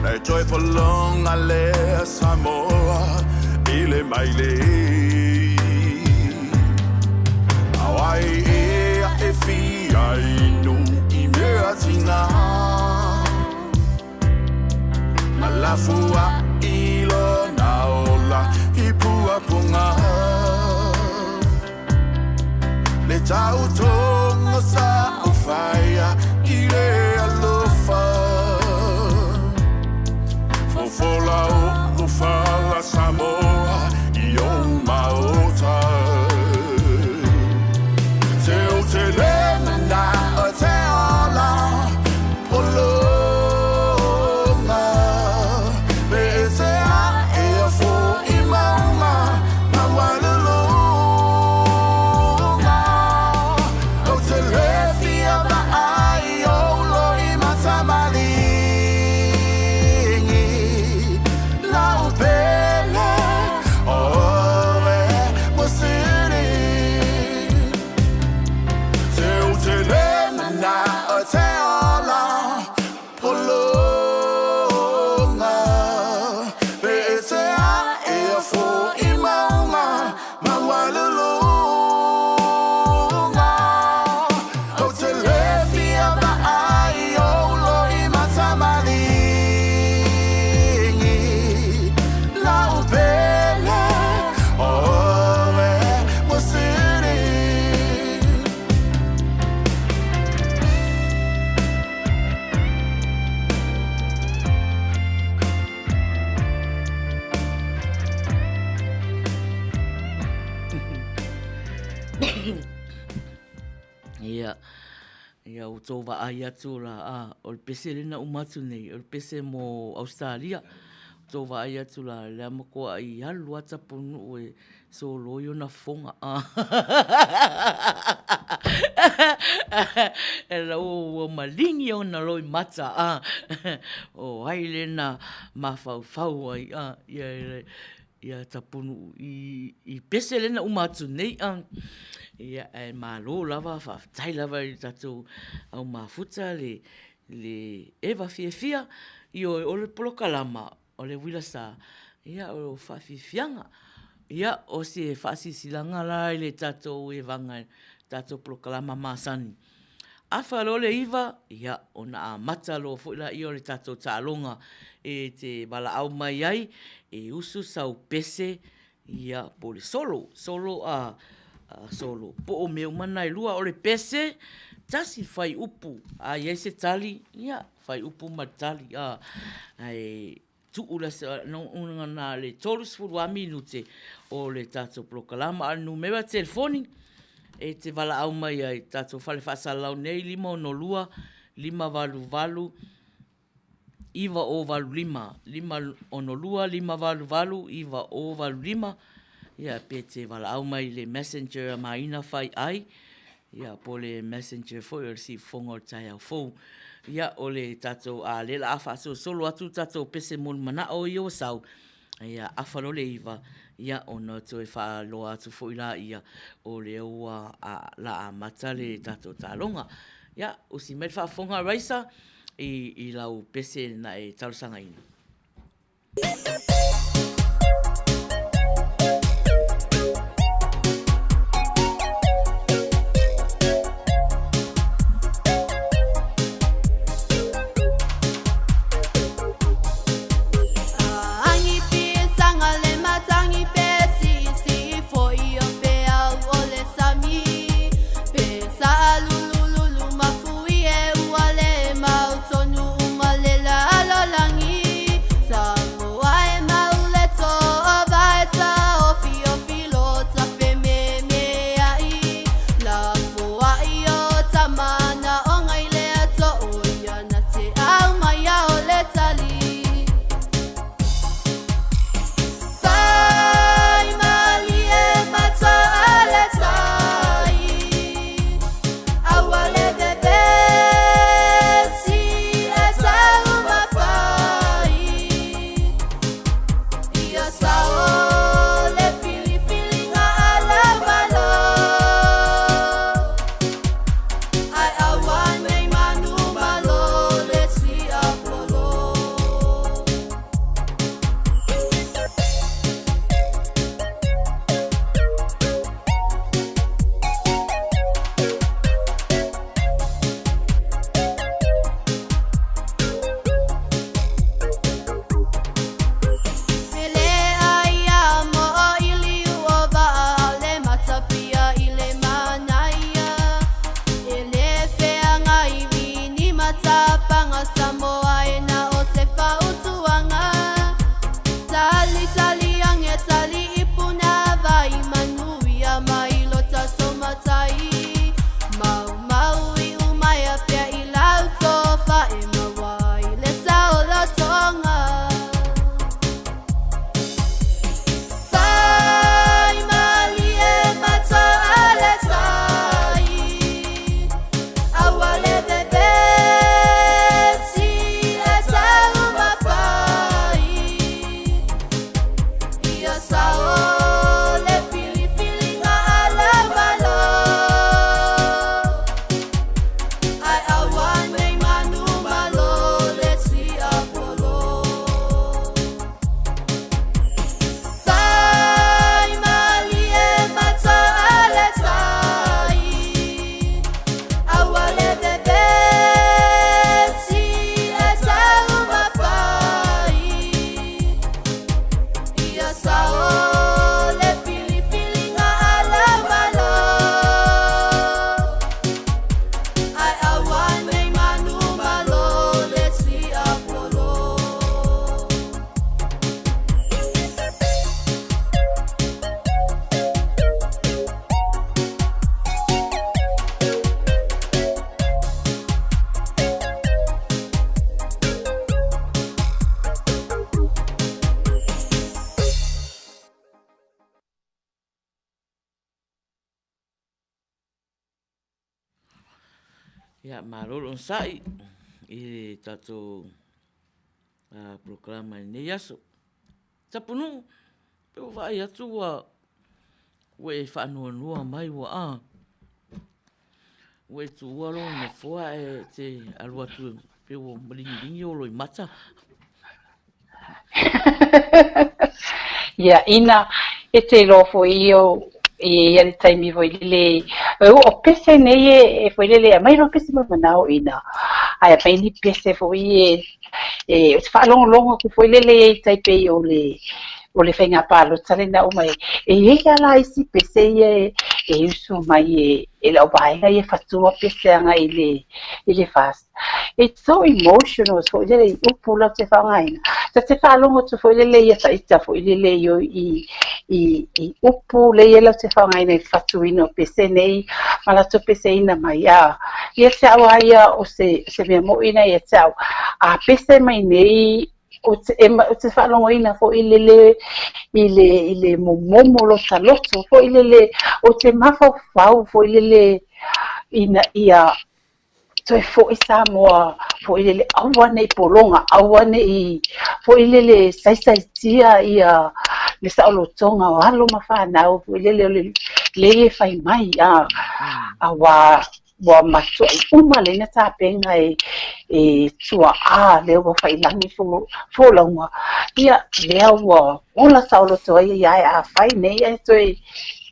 Na e toe fologa lea Samoa i le mailei. A o ai ea e fia inu i mea tina? Ma lafuaʻi lona ola i puapuga. Le tautoga sa ou faia i le alofa. Fofola oʻu fala Samoa i ou maota. Te ou te le manaʻo te ola pologa pe e te aʻe a foʻi mauga maualuluga. Ou te le fia vaai ou loi matamaligi lau pele oe ua sili. Te ou te le manaʻo te ola pologa pe e te aʻe a foʻi mauga maualuluga. Ou te le fia vaai ou loi matamaligi lau pele oe ua sili. Ia, ia ua tou vaai atu la, a, o le pese lea na uma atu nei, o le pese mo Ausetalia. Ua tou vaai atu la, lea matuai alu lava Tapunuu e solo i ona fofoga. E lau ua maligi ona loimata, a, o ai lea na mafaufau ai, a, ia, ia Tapunuu i, i pese lea na uma atu nei, a. Ia, ae malo lava, faafetai lava i le tatou au mafuta le, le eva fiafia, ioe, o le polokalama, o le uila sa, ia, o faafiafiaga. Ia, o se faasilasilaga la i le tatou evaga, tatou polokalama masani. Afa loa le 9, ia, ona amata loa foi lea o le tatou taaloga e te valaau mai ai e usu sau pese, ia, po o le solo, solo a, solo, po o mea uma na e lua. O le pese, tasi fuaiupu, a i ai se tali, ia, fuaiupu ma le tali, a, ae tuu le na le 30 lava minute o le tatou polokalama. A o le numera telefoni e te valaau mai ai i le tatou fale faasalalau nei, 562 588 9085, 562 588 9085, ia pe te valaau mai i le messenger a Maina Fai Ai, Ia, po o le messenger foi o le siufofoga o le taeao fou. Ia, o le tatou, a lea la a faasolosolo atu le tatou pese moni manao ia ua sau, ia, afa loa le 9, ia, ona toe faailoa atu foi laia, o lea ua la amata le tatou taaloga. Ia, usi mai le faafofoga a Raisa i lau pese na e talosagaina. Ia, malo le onosai i le tatou polokalama i lenei aso. Tapunuu, pe ua vaai atu ua ua e faanoanoa mai ua a. Ua e tuua lou nofoa ae te alu atu pe ua maligiligi ou loimata. Ia, ina e te iloa foi ia e ia le taimi foi lele, o pese nei e, e foi lele, aumai loa pese ma manao ina, ae aumai ni pese foi e, e ou te faalogologo atu foi lele i tai pei o le, o le faiga palota lena uma e, e i ai lava la isi pese ia e, e usu mai e, e lau vaega ia e fatua pese agai i le, i le FAST. It's so emotional foi lele i upu la te whangaina. Ta te whaalongo tu foi lele ia ta ita foi lele i i i i upu le ia la te whangaina i whatuina o pese nei ma la to pese ina mai a. Ia te au aia o se se mea mo ina ia te au. A pese mai nei o te, e, o te whaalongoina foi lele i le, i le momomo lo ta loto foi lele o te mafaufau foi lele ina ia toe foi Samoa foi lele aua nei pologa, aua nei foi lele saisaitia ia le saolotoga o alo ma fanau foi lele o le lei e fai mai a auā ua matuai uma lena tapena e e tua'a lea ua faiilagi folauga ia lea ua ola saoloto ai ia ae afai nei ae toe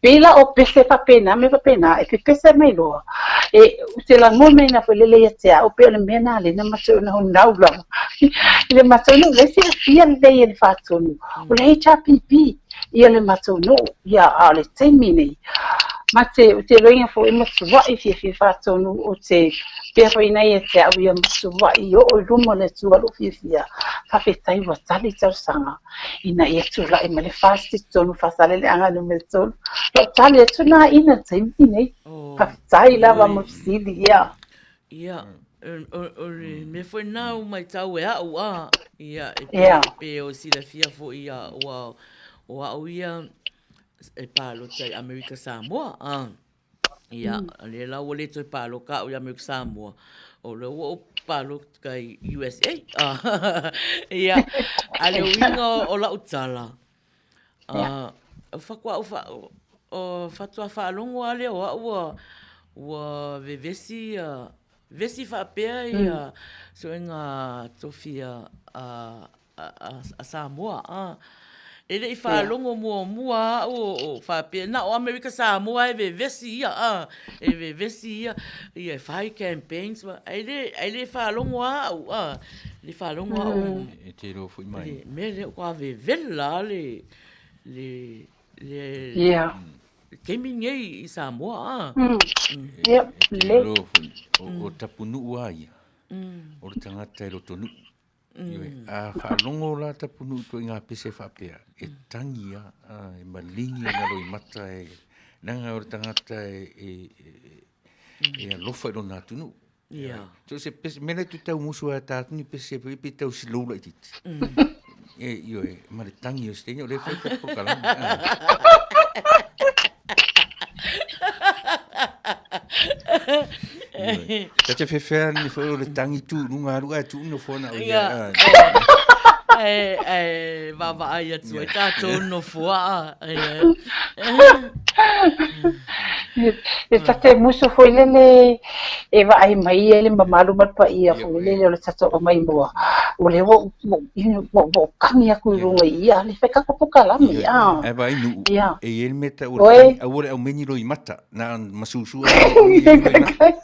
Pei la o pese faapena mea faapena, e pepese mai loa. E, ou te lagona foi lele ia te au, pei o le mea na lena matou naunau lava. I le matou nuu, le silafia lelei e le Faatonu, o le HRPP ia le matou nuu, ia, a o le taimi nei, ma te, ou te iloaina foi e matuai fiafia Faatonu, ou te pea foi ina ia te au ia matuai oo i luma o le Atua lou fiafia, faafetai ua tali talosaga. ina ia tulai mai le FAST i totonu o Faasaleleaga Nu.3. Lou tali atu lena ina i le taimi lenei. Faafetai lava mo le fesili, ia. Ia, o le mea foi lena ua matau e au a, ia, e pei o silafia foi ia, ua, o au ia e palota i Amerika Samoa, a. Ia, o lea la ua le toe paloka au i Amerika Samoa, o lea ua ou paloka i USA. Ia, a le uiga o lau tala, faatoa ou faatoa faalogo lava lea o au ua, ua vevesi ia, vevesi faapea ia suega tofi a a Samoa, a. E le i faalogo muamua au o faapea, na o Amerika Samoa e vevesi ia, a, e vevesi ia, ia e fai campaigns, ae le, ae le faalogo lava au, a, le faalogo lava au. E te iloa foi mai. Le mea lea ua vevela le, le, le, yeah. taimi nei i Samoa, a. Yep, E te iloa foi, o Tapunuu a ia, o le tagata e lotonuu. Ioe, a faalogo la Tapunuu i ituaiga pese faapea, e tangi a, e maligi ona loimata e, leaga o le tagata e, e, e, e alofa i lona atunuu. Yeah. So se pese, mea le tu tau musu a tātou ni pese pe pe tau silou laitiiti. E, ioe, ma le tangi o se teine, o le whai ka pokalame. Ta te whewhea ni whai o le tangi tū runga aru ai tū no whona o ia. Ai, ai, vaavaai atu ai tātou nofoa. E ta te musu foi lele e vaai mai ai le mamalu ma le paia foi lele o le tatou aumai mua. O lea ua ua kagi aku i luga i ia le fai tatou polokalame. Ae vaai Nu'u, e i ai le mea tau o le tangi, aua le aumai ni loimata, na masusu ai ni loimata.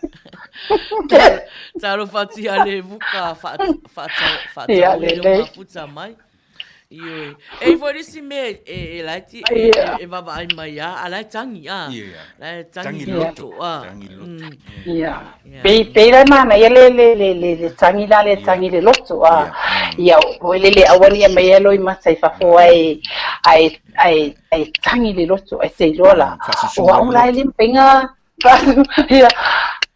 Talofa atu ia Levuka faatau i le mafuta mai. Ioe. E i foi le isi mea e, e laiti, e, e, e vaavaai mai a, a la e tangi, a. La e tangi le loto, a. Tangi le loto. Ia. Pei, pei la e manaia le, le, le, le, le tangi la, le tangi le loto, a. Ia, o le le aua ne i aumai loimata i fafo ae, ae, ae, ae tangi le loto, ae te iloa la. O au la e le mafai ona, ia.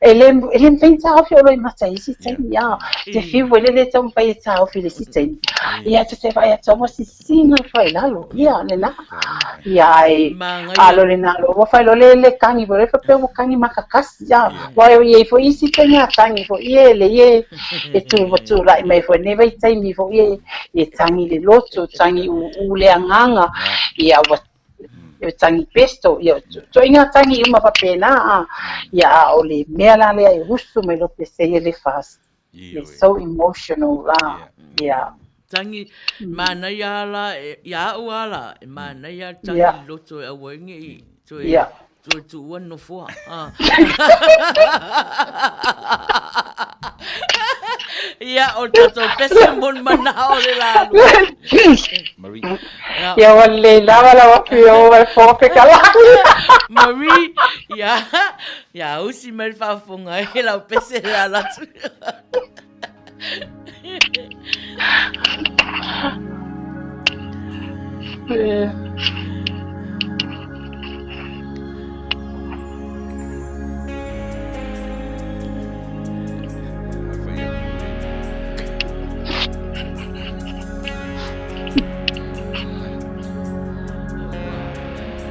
E le e le mafai ona taofi o loa i mata i isi taimi a te fiu foi lele e taumafai e taofi i le isi taimi ia ta te vaai atu ua sisiga ifo i lalo ia lena ia ae a lo lena lo ua fai loa le le tagi foi lele faapea ua tagi makakasi a aua e i ai foi isi faiga tagi foi ia e lei e e tu ua tulai mai foi lenei vaitaimi foi ia e tagi i le loto tagi uu le agaga ia ua e tagi pesto, ia ituaiga tagi uma faapena a, ia a o le mea la lea e usu mai loa pese ia le fast. It's so emotional la. Ia. Tangi, manaia lava la, ia au lava la, e manaia lava le tangi i le loto e aua ai ne i toe toe tuua le nofoa. Ia, o le tatou pese mo le manao o le la lua. Marie. Ia ua lelei lava lau afioga i le Fofoga Fetalai. Marie, ia, ia usi mai le faafofoga e lau pese le ala atu.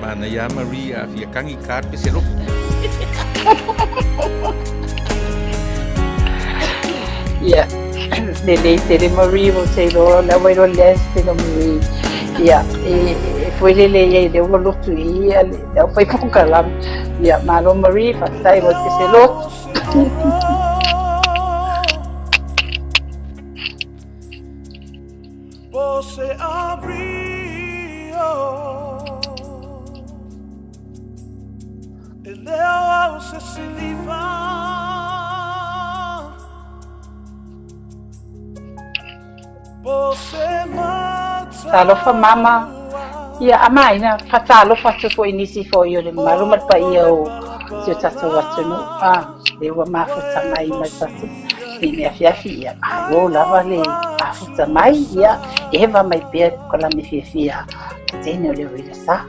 Manaia Marie a fia kangi ka pese loku. Ia, lelei tele Marie mo te iloa la ua iloa le tele Marie. Ia, e, e foi lele ia i le ua lotu i ia le au fai polokalame. Ia, malo Marie, faafetai mo le pese lotu. Talofa mama, ia amaina, faatalofa atu foi i nisi foi o le mamalu ma le paia o si o tatou atunuu, a, lea ua mafuta mai ma le tatou lenei afiafi, ia malo lava le mafuta mai, ia eva mai pea i polokalame fiafia tene o le Uila Sa.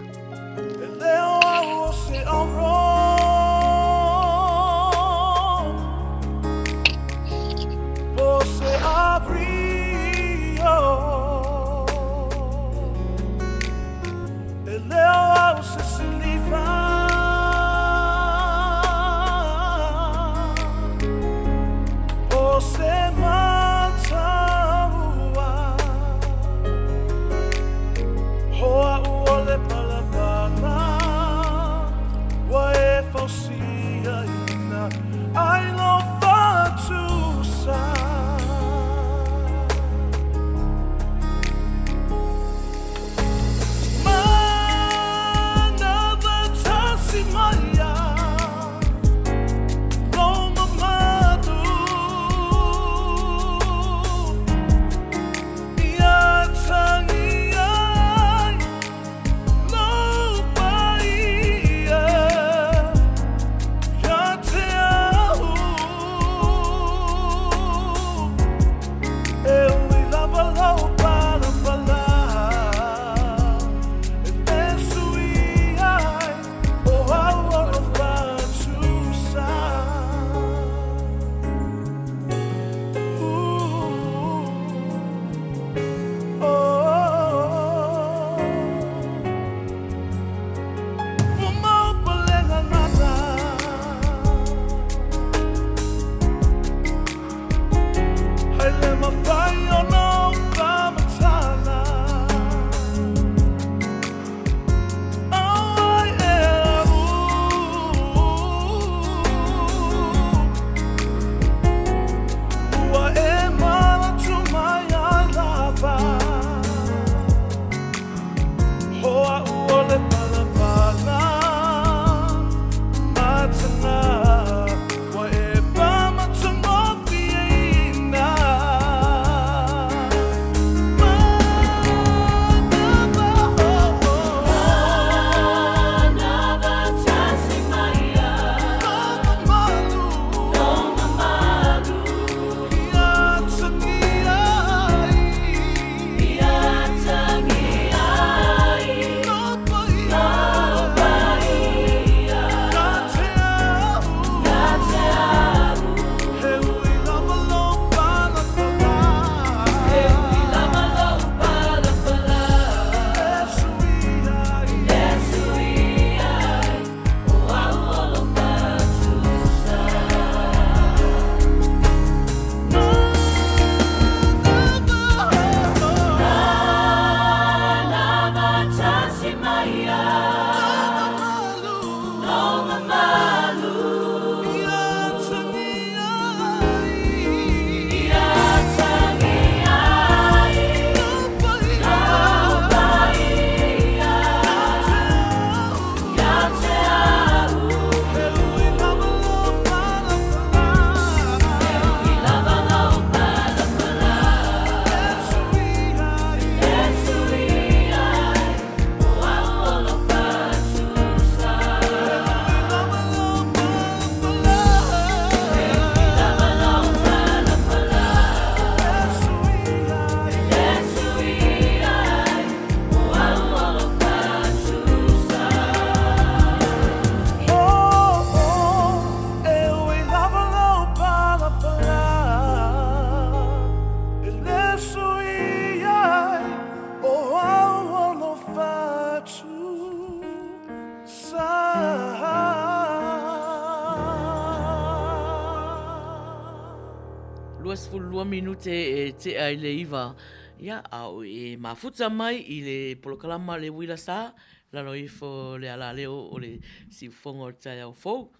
22 minute e tea i le iva, ia, a o e mafuta mai i le polokalama le uila sa, lalo ifo le alaleo o le siufoga o le taeao fou.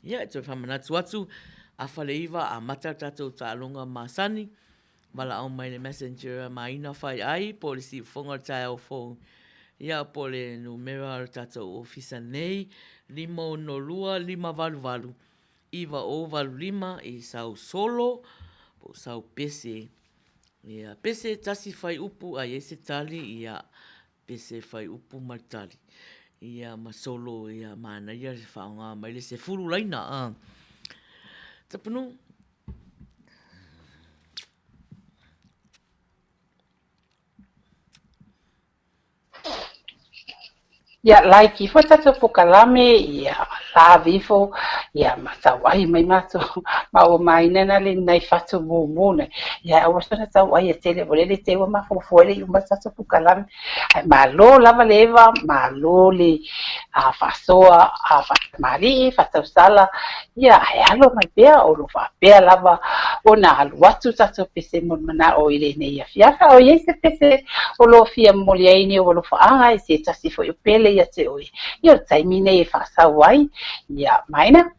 Ia, e toe faamanatu atu, afa le iva, amata le tatou taaloga masani, valaau mai le messenger a Maina Fai Ai po o le siufoga o le taeao fou. Ia, po o le numera o le tatou ofisa nei, 562 588 9085 i sau solo po o sau pese. Ia, pese tasi fuaiupu a i ai se tali, ia, pese fuaiupu ma le tali. Ia, ma solo, ia, manaia le faaaoga mai le 10 laina. A. Tapunuu. Ia like ifo tatou pokalame, ia love ifo, ia ma tauai mai matou ma ua maina na le nai fatu mumu nei. Ia aua sona tauai e tele o lele te ua mafuafua le uma tatou pokalame. Ae malo lava le eva, malo le a faasoa a faatamalii, faatausala, ia ae alo mai pea o lo faapea lava ona alu atu tatou pese mo le manao i lenei afiafi. A o i ai se pese o lo o fia momoli ai ni ou alofaaga i se tasi foi o pele ia te oe, ia o le taimi nei e faasau ai, ia Maina.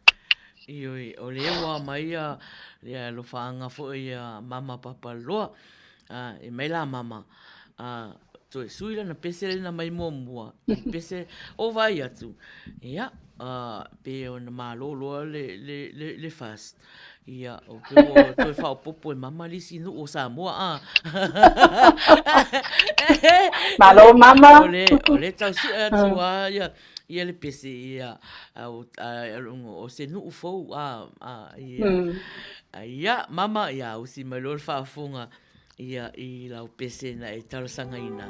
Ioe, o lea ua aumai ia le alofaaga foi a Mama Papaliloa. A, e mai la Mama, a, toe sui lana pese lena mai muamua, i pese o vaai atu, ia, a, pe ona malo loa le, le, le, le fast. Ia, o pe ua toe faaopoopo e Mama le isi nuu o Samoa, a. Malo Mama! O le, o le tau sue atu a ia, ia le pese, ia, a, o, a, o se nuu fou, a, a, ia. A, ia, Mama, ia, usi mai loa le faafofoga, Ia i lau pese na e talosagaina.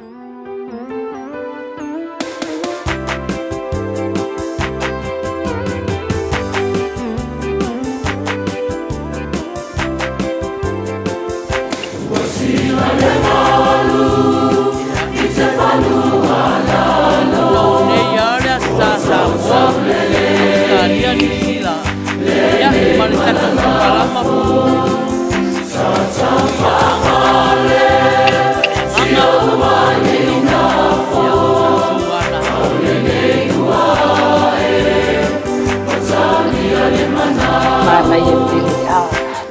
Manaia tele a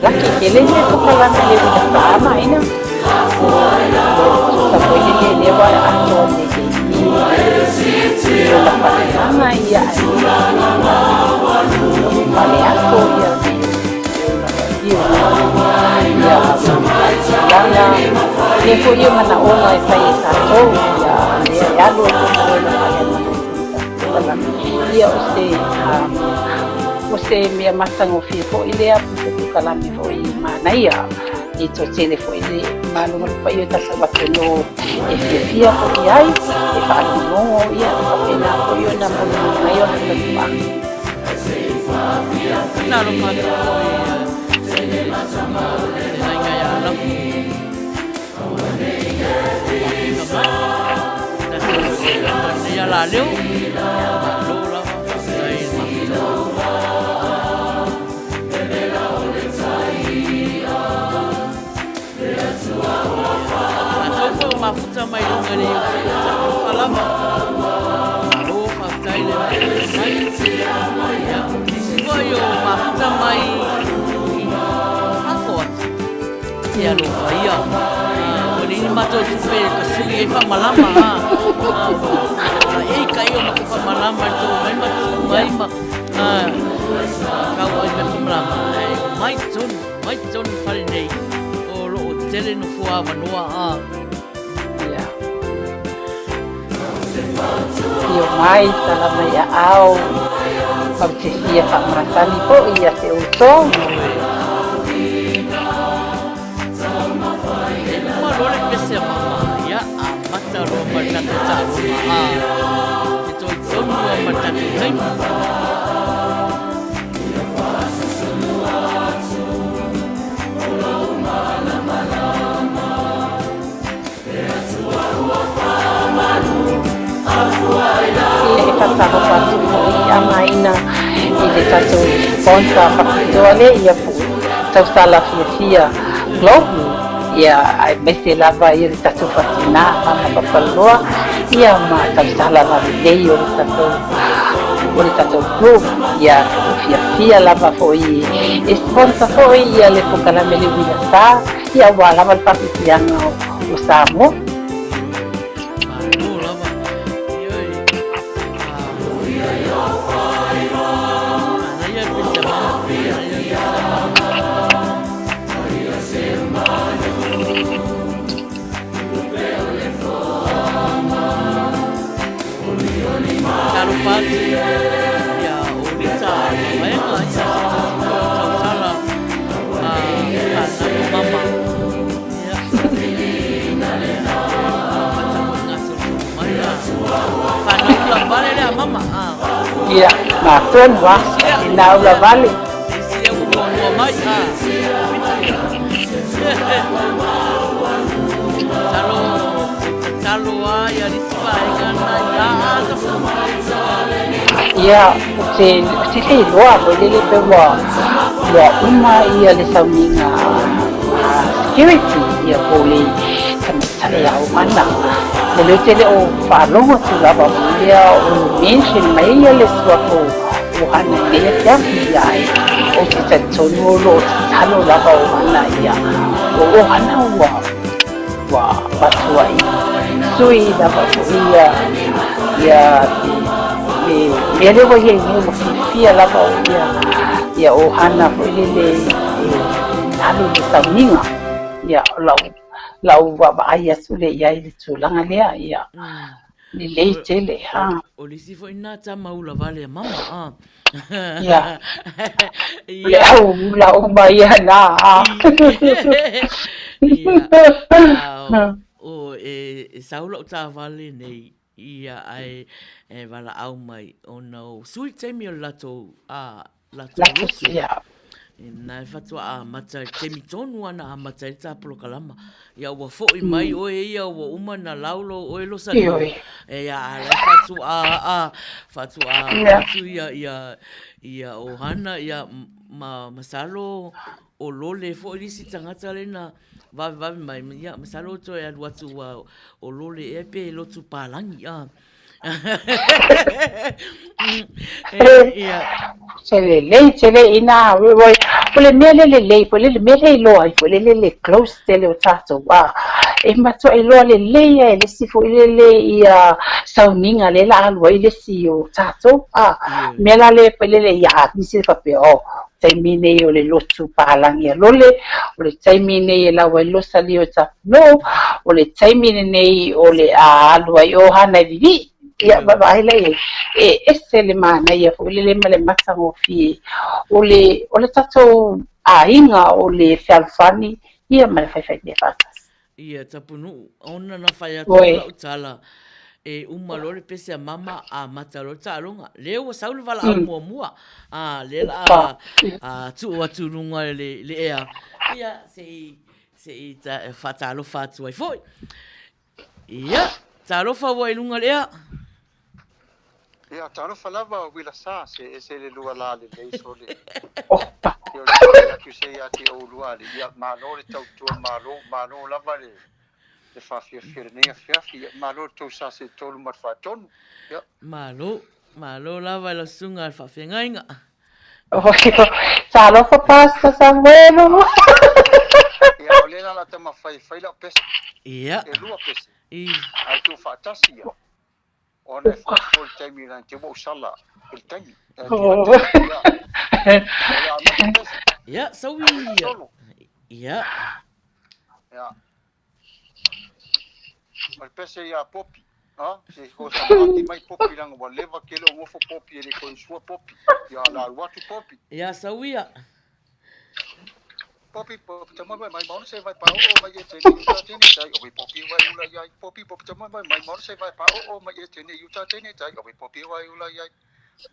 laki tele le pokalame le uila pā maina. Tusa foi le le lea wa atoa le le i o la faleaga ia ai fale ato ia Tulaga lea foi o manaoga e fai e tatou ia lea e alu ai foi ma Ia o se o se mea matagofie foi lea po o se polokalame foi manaia e toatele foi le malo ma le paia o tatou atunuu e fiafia foi ai e faalogologo ia e faapena foi ona molimoli mai ona tapuaga. Talofa atu foi i le fetalaiga ia Lafo. Ia la leo, malo lava, faafetai i le mafuta. Matou foi o mafuta mai luga i le YouTube, talofa lava. Malo, faafetai le mai. Ia, nisi foi o mafuta mai i fafo atu. E alofa ia. Ua leai ni matou tupe e kasui ai faamalama. E ka ia o matou faamalama i tou mai ma tu mai ma kau ai me faamalama. Ai, mai tonu, mai tonu fale nei. O lo o tele nofoa avanoa a. Ia. Afio mai, tala mai aao, mau te fia faamasani foi ia te outou. E uma loa le pese a mama, ia amata loa ma le tatou taaloga a te toe tonu loa ma le tatou taimi. Ia e faatalofa atu foi a Maina i le tatou sponsor faapitoa lea ia po o Tausala Fiafia. Globe, ia, aemaise lava ia le tatou faatina Mama Papaloa, ia ma tausala lalelei o le tatou o le tatou group, ia ua fiafia lava foi e sponsor foi ia le polokalame le Uila Sa, ia aua lava le faafiafiaga o Samoa. Malo lava. Ioe. Manaia le pese a mama. Manaia le pese a mama. Talofa atu ia o Rita Mavaega ia se tasi foi o tausala a fanau mama. Ia. Amata foi ngā solosolo mai a fanau ulavale lea mama. Ia, matou a, e nā ulavale. Se isi lea ua muamua mai. Talo, tatalo a ia lisi vaega na ia a Ia, ou te, ou te le iloa foi lele pe ua, ua uma ia le sauniga a security ia po o le tamaitai aoga. O lea ou te le o faalogo atu lava foi lea o mention mai ia le suafa o Hana i lenei afiafi, ia ae ou te talitonu o lo o tatalo lava o Hana ia o ʻohana ua ua matuai sui lava foi ia ia le mea lea ua i ai nei, ua fiafia lava o ia ia ʻohana foi lele e alu i le sauniga. Ia, o lau lau vaavaai atu lea i ai i le tulaga lea, ia, lelei tele, ha. O le isi foi lena tama ula vale a mama, a. Ia, o le au ula uma ia na, a. Ia, o e sau lau taavale nei, ia, ae e valaau mai ona o sui taimi o le latou, a, latou lotu. Ia. Na e faatoa amata i le taimi tonu lava na amata ai le ta polokalama. Ia ua foi mai oe ia ua uma na laulo oe Losalio. Ia a la e faatoa a faatoa atu ia ia ia ʻohana ia ma masalo o Lole foi le isi tagata lea na vavevave mai ia masalo toe alu atu ua o Lole ea pe lotu palagi a. Se lelei tele inā o le mea lea lelei foi lele mea lea iloa ai foi lele le close tele o tatou a e matua iloa lelei lava e le isi foi lele ia sauniga lea la alu ai le isi o tatou a mea la lea foi lele ia nisi le faapea oh taimi nei o le lotu palagi a Lole, o le taimi nei e lau ai Losalio e Tapunuu, o le taimi lenei o le a alu ai o Hana e vivii, ia vaavaai la i ai, e ese le manaia foi lele ma le matagofie o le o le tatou aiga o le fealofani ia ma le faifaimea faatasi. Ia Tapunuu, ona na fai atu ai lau tala, e uma loa le pese a mama, amata loa le taaloga. Lea ua sau le valaau muamua, a, lea la a tuu atu i luga i le ea, ia, se i, se i faatalofa atu ai foi. Ia, talofa ua i luga i le ea. Ia, talofa lava Uila Sa, se ese le lua la lelei sole. Ia o le fai atu se ia te oulua alii, ia malo le tautua malo, malo lava le le faafiafia i lenei afiafi, ia malo le tou sa se tolu ma le faatonu. Ia. Malo, malo lava i lau susuga i le faafeagaiga. Talofa Pastor Samuelu. Ia, o lea la la tama fai, fai lau pese. Ia. E lua pese. I. Ae tuu faatasi ia. Ona e faafofoa i le taimi leaga te ua ou sala i le taimi. Ia, sau i... Ia. Ia. O le pese ia Popi. Ha? Se ko sa mati mai Popi leaga ua leva ke le o ngofo Popi e le koe sua Popi. Ia la alu atu Popi. Ia, sau ia. Popi popi ta mai mai maona se vai pa o mai e tene uta tene tai o popi wai ula iai popi popi ta mai mai maona se vai pa o mai e tene uta tene tai o popi wai ula iai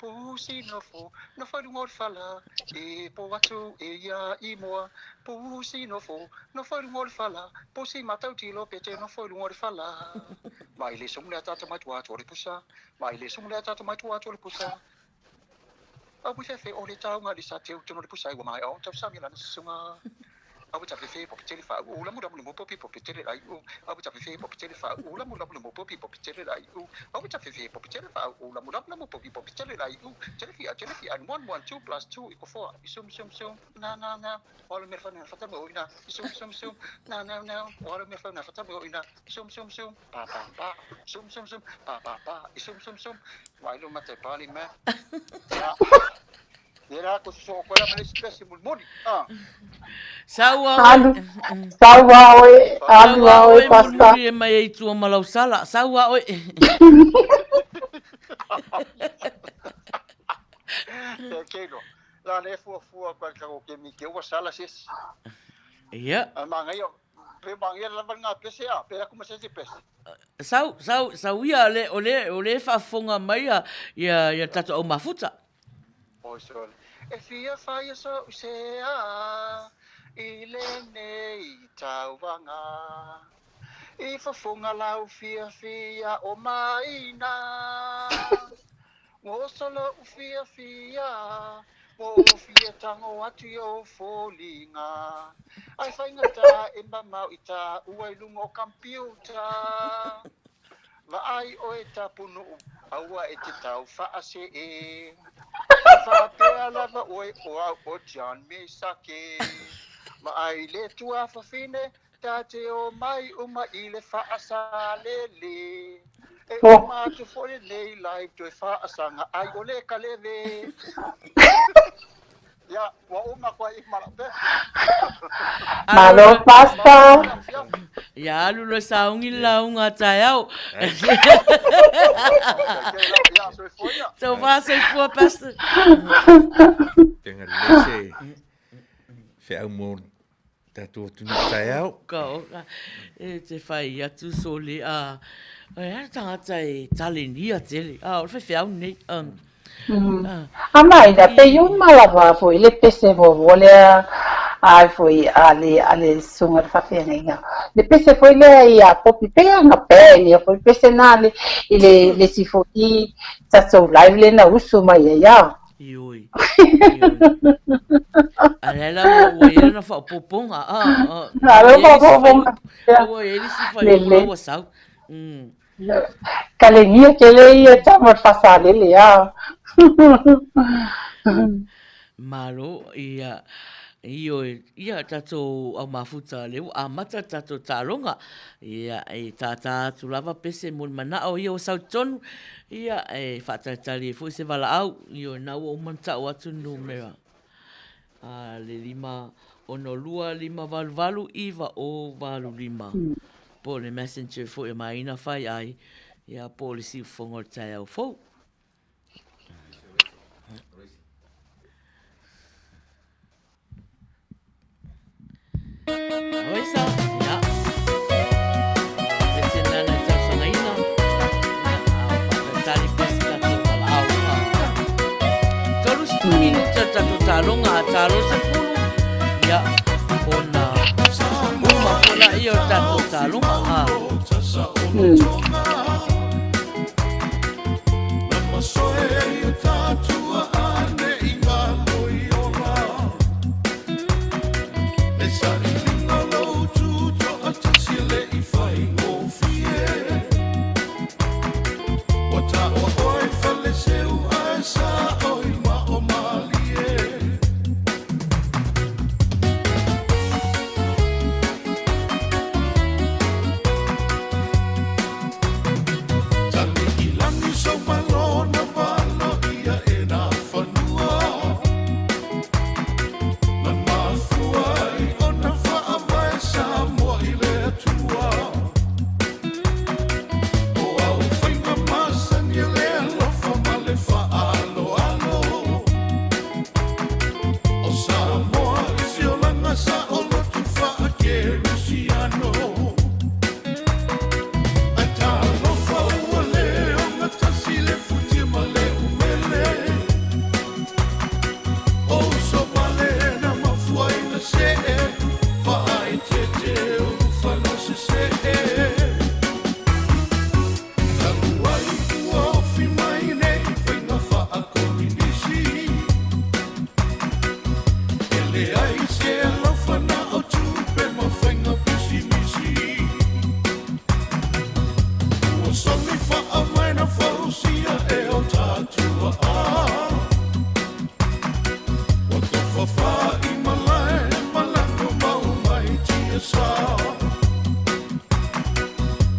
Pusi nofo nofo i runga o le fala e po atu e ia i moa Pusi nofo nofo i runga o le fala Pusi matau tilo pe te nofo i runga o le fala Mai le sumu le ataata mai tua atu o le pusa Mai le sumu le ataata mai tua atu o le pusa Aui fefe o le taunga le sa teu tonu le pusa i ua mai o tau sami lana susunga. Sau a Alu, sau a oe, alu a oe, pasta. Mulimuli e mai ai tua ma lau sala. Sau a oe. La le fuafua kwa ka o ke mi ke ua sala sis. Ia. A mangaia pe mangaia lava ngā pese a, pe aku ma se pese. Sau, sau, sau ia o le, o le, o le faafofoga mai ia, ia, ia tatou au mafuta. Oi sole. E fia whaia so se a i lenei tauvaga. I fofoga lau fiafia o maina. Goso lou fiafia mo ou fia tago atu i ou foliga. Ae faigata e mamao i taua i luga o kampiuta. Vaai oe Tapunuu, aua e te tau faasee. A faapea lava oe o au o John Mesake. Vaai le tuafafine, ta te omai uma i le faasalele. E uma atu foi lenei live toe faasaga ai o le kaleve. Ia, ua uma koa i ma lau pese. Malo Pastor. Ia alu loa sauni le lauga a taeao. Tau wā soifua, Pastor. Tēnā lelei se wheau mō tātou atunuu taeao. Ka oka, e te whai atu sole, a, e ana tangata e talenia tele, a, o le whewheau nei. A maina, pei uma lava foi le pese muamua lea a foi a le a le susuga le faafeagaiga. Le pese foi lea ia Popi pei ana band ia foi pese na le i le le isi foi tatou live lea na usu mai ai a. Ioi. Ioi. A lea la ua ua i ai lana faaopoopoga a a. A lea faaopoopoga. Ua i ai le isi fuaiupu la ua sau. Kalenia tele ia tama o le Faasalele a. Malo ia ioe ia tatou au mafuta lea ua amata tatou taaloga ia e tātā atu lava pese mo le manao ia ua sau tonu ia e faatalitali ai foi se valaau ioe na ua uma ona tau atu le numera A le 5 6 2 5 8 8 9 0 8 5 po o le messenger foi a Maina Fai Ai, ia po o le siufofoga o le taeao fou. Oisa, ia. Pese nana i tausagaina. Ia, a whakatali pese tatou walaau. 30 minute o tatou taloga a talo se fulu. Ia, ona uma foi la ia o tatou taloga.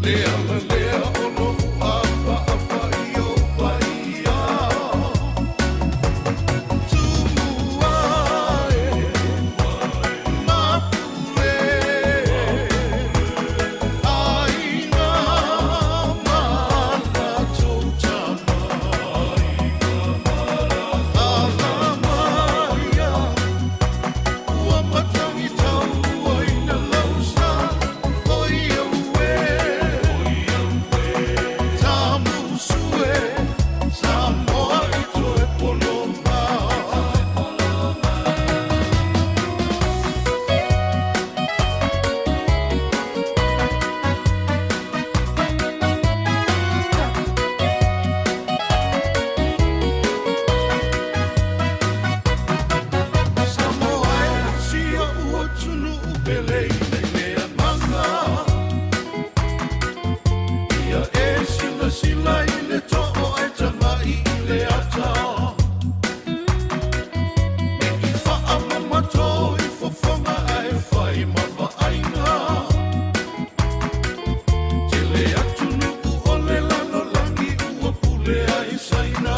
Le ala lea o loʻu ʻapaʻapa i ou paia. Tumua e, Mapule, ʻAiga ma latou tama. Alamaia, ua matangi tauaina lau sa, oi au e. Tamusu e, Samoa i toe poloma. Samoa e, si oʻu atunuu pele i le mea mana. Ia e silasila i le too ae tagai i le ata. Ne i faamamato i fofoga ae fai ma vaaiga. Tele atunuu o le lalolagi ua pule ai Saina.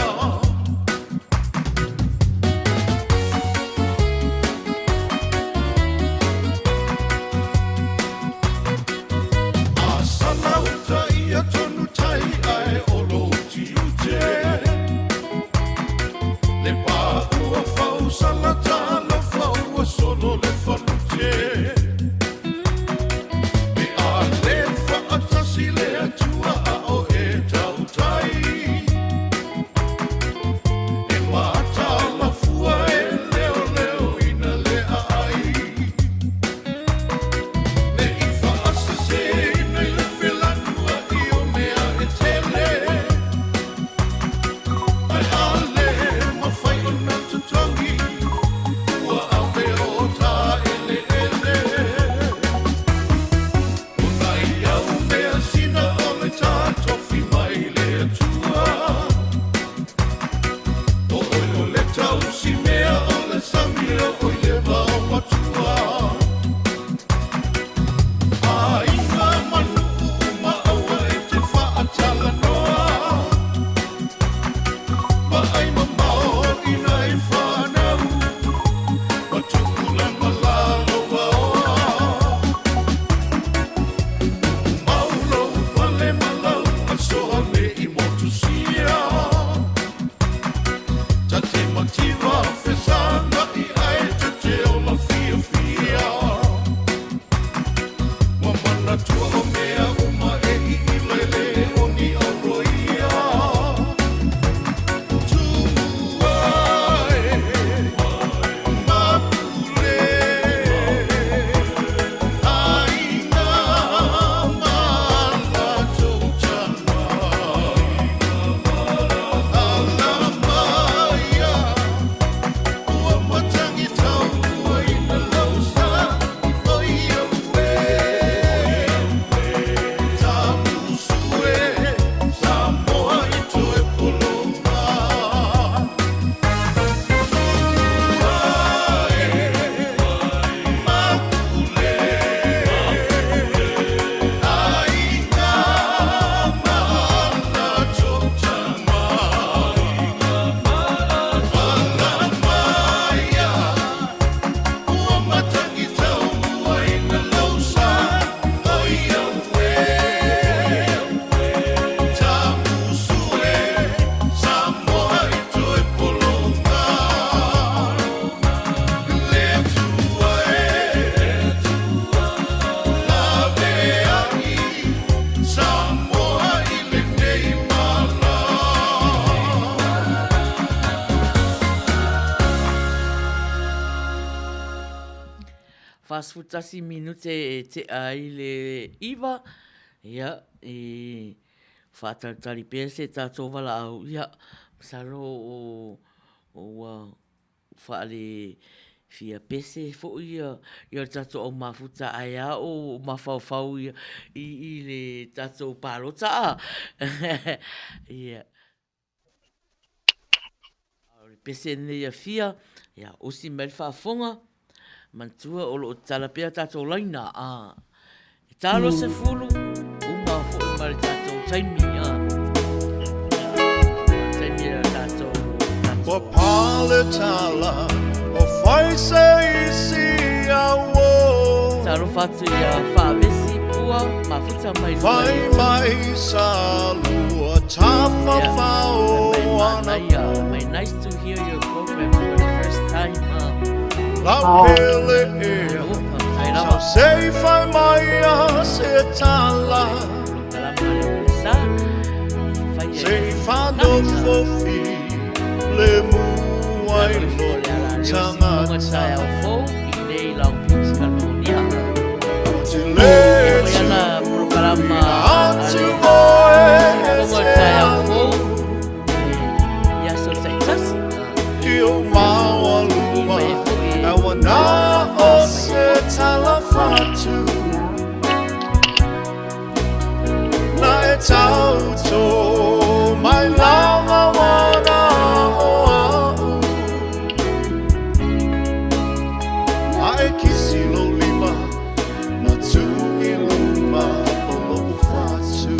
A sala uta ia tonu tai ae o lou tiute. Le pā ua fau sala talofa ua solo le falute. Pe a le faatasi le Atua a o e tautai. E mataala fua e leoleoina le aai. Ne i faaseseina i le felanuai o mea e tele. Ae a le mafai ona totogi, ua ave o ta eleele. O nai au measina o le ta tofi mai le Atua. O oe o le tausi mea o le sami o oe le vao matua. Aiga ma nuu uma aua e te faatalanoa. Vaai mamao i nai fanau ma tupulaga lalovaoa. Mau lou pale ma lau asoa ne i motusia. Ta te mativa fesagai ae ta te ola fiafia. Ua manatua o mea uma e iila e le oni auroia. Tumua e, Mapule, aiga ma latou tama. Alamaia, ua matangi tauaina lau sa, oi au e. Tamusu e, Samoa i toe poloma. Tumua e, Mapule, aiga ma latou tama. Alamaia, ua matangi tauaina lau sa, oi au e. Tamusu e, Samoa i toe poloma. Le Atua e, laveai, Samoa i lenei mala. 41 minute e tea ai le iva, ia, e whaatalitali pea se tātou walaau, ia, masalo o, o ua whaale fia pese foʻi ia, ia le tatou au mafuta ae a o mafaufau ia i, i le tatou palota a. Ia. A o le pese lenei a Fia, ia, osi mai le faafofoga, manatua o lo o tatala pea tatou laina, a. Tatalo 10, uma foi ma le tatou taimi. Taimi a tatou. Ua pale tala o fai se isi au. Talofa atu ia Faavesi Pua mafuta mai lua. Fai mai sa lua tafafao ana. Mai nice to hear your program for the first time. Lau pele ea. Sa se fai mai a se tala. Se i whanofo fi le mua i lo tangata. O te le tuuina atu oe e te anu. I o maualuma a ua na o se tala fatu. Na e tauto mai lava wana o a'u. A e kisi lou lima ma tu i luma o lo'u fatu.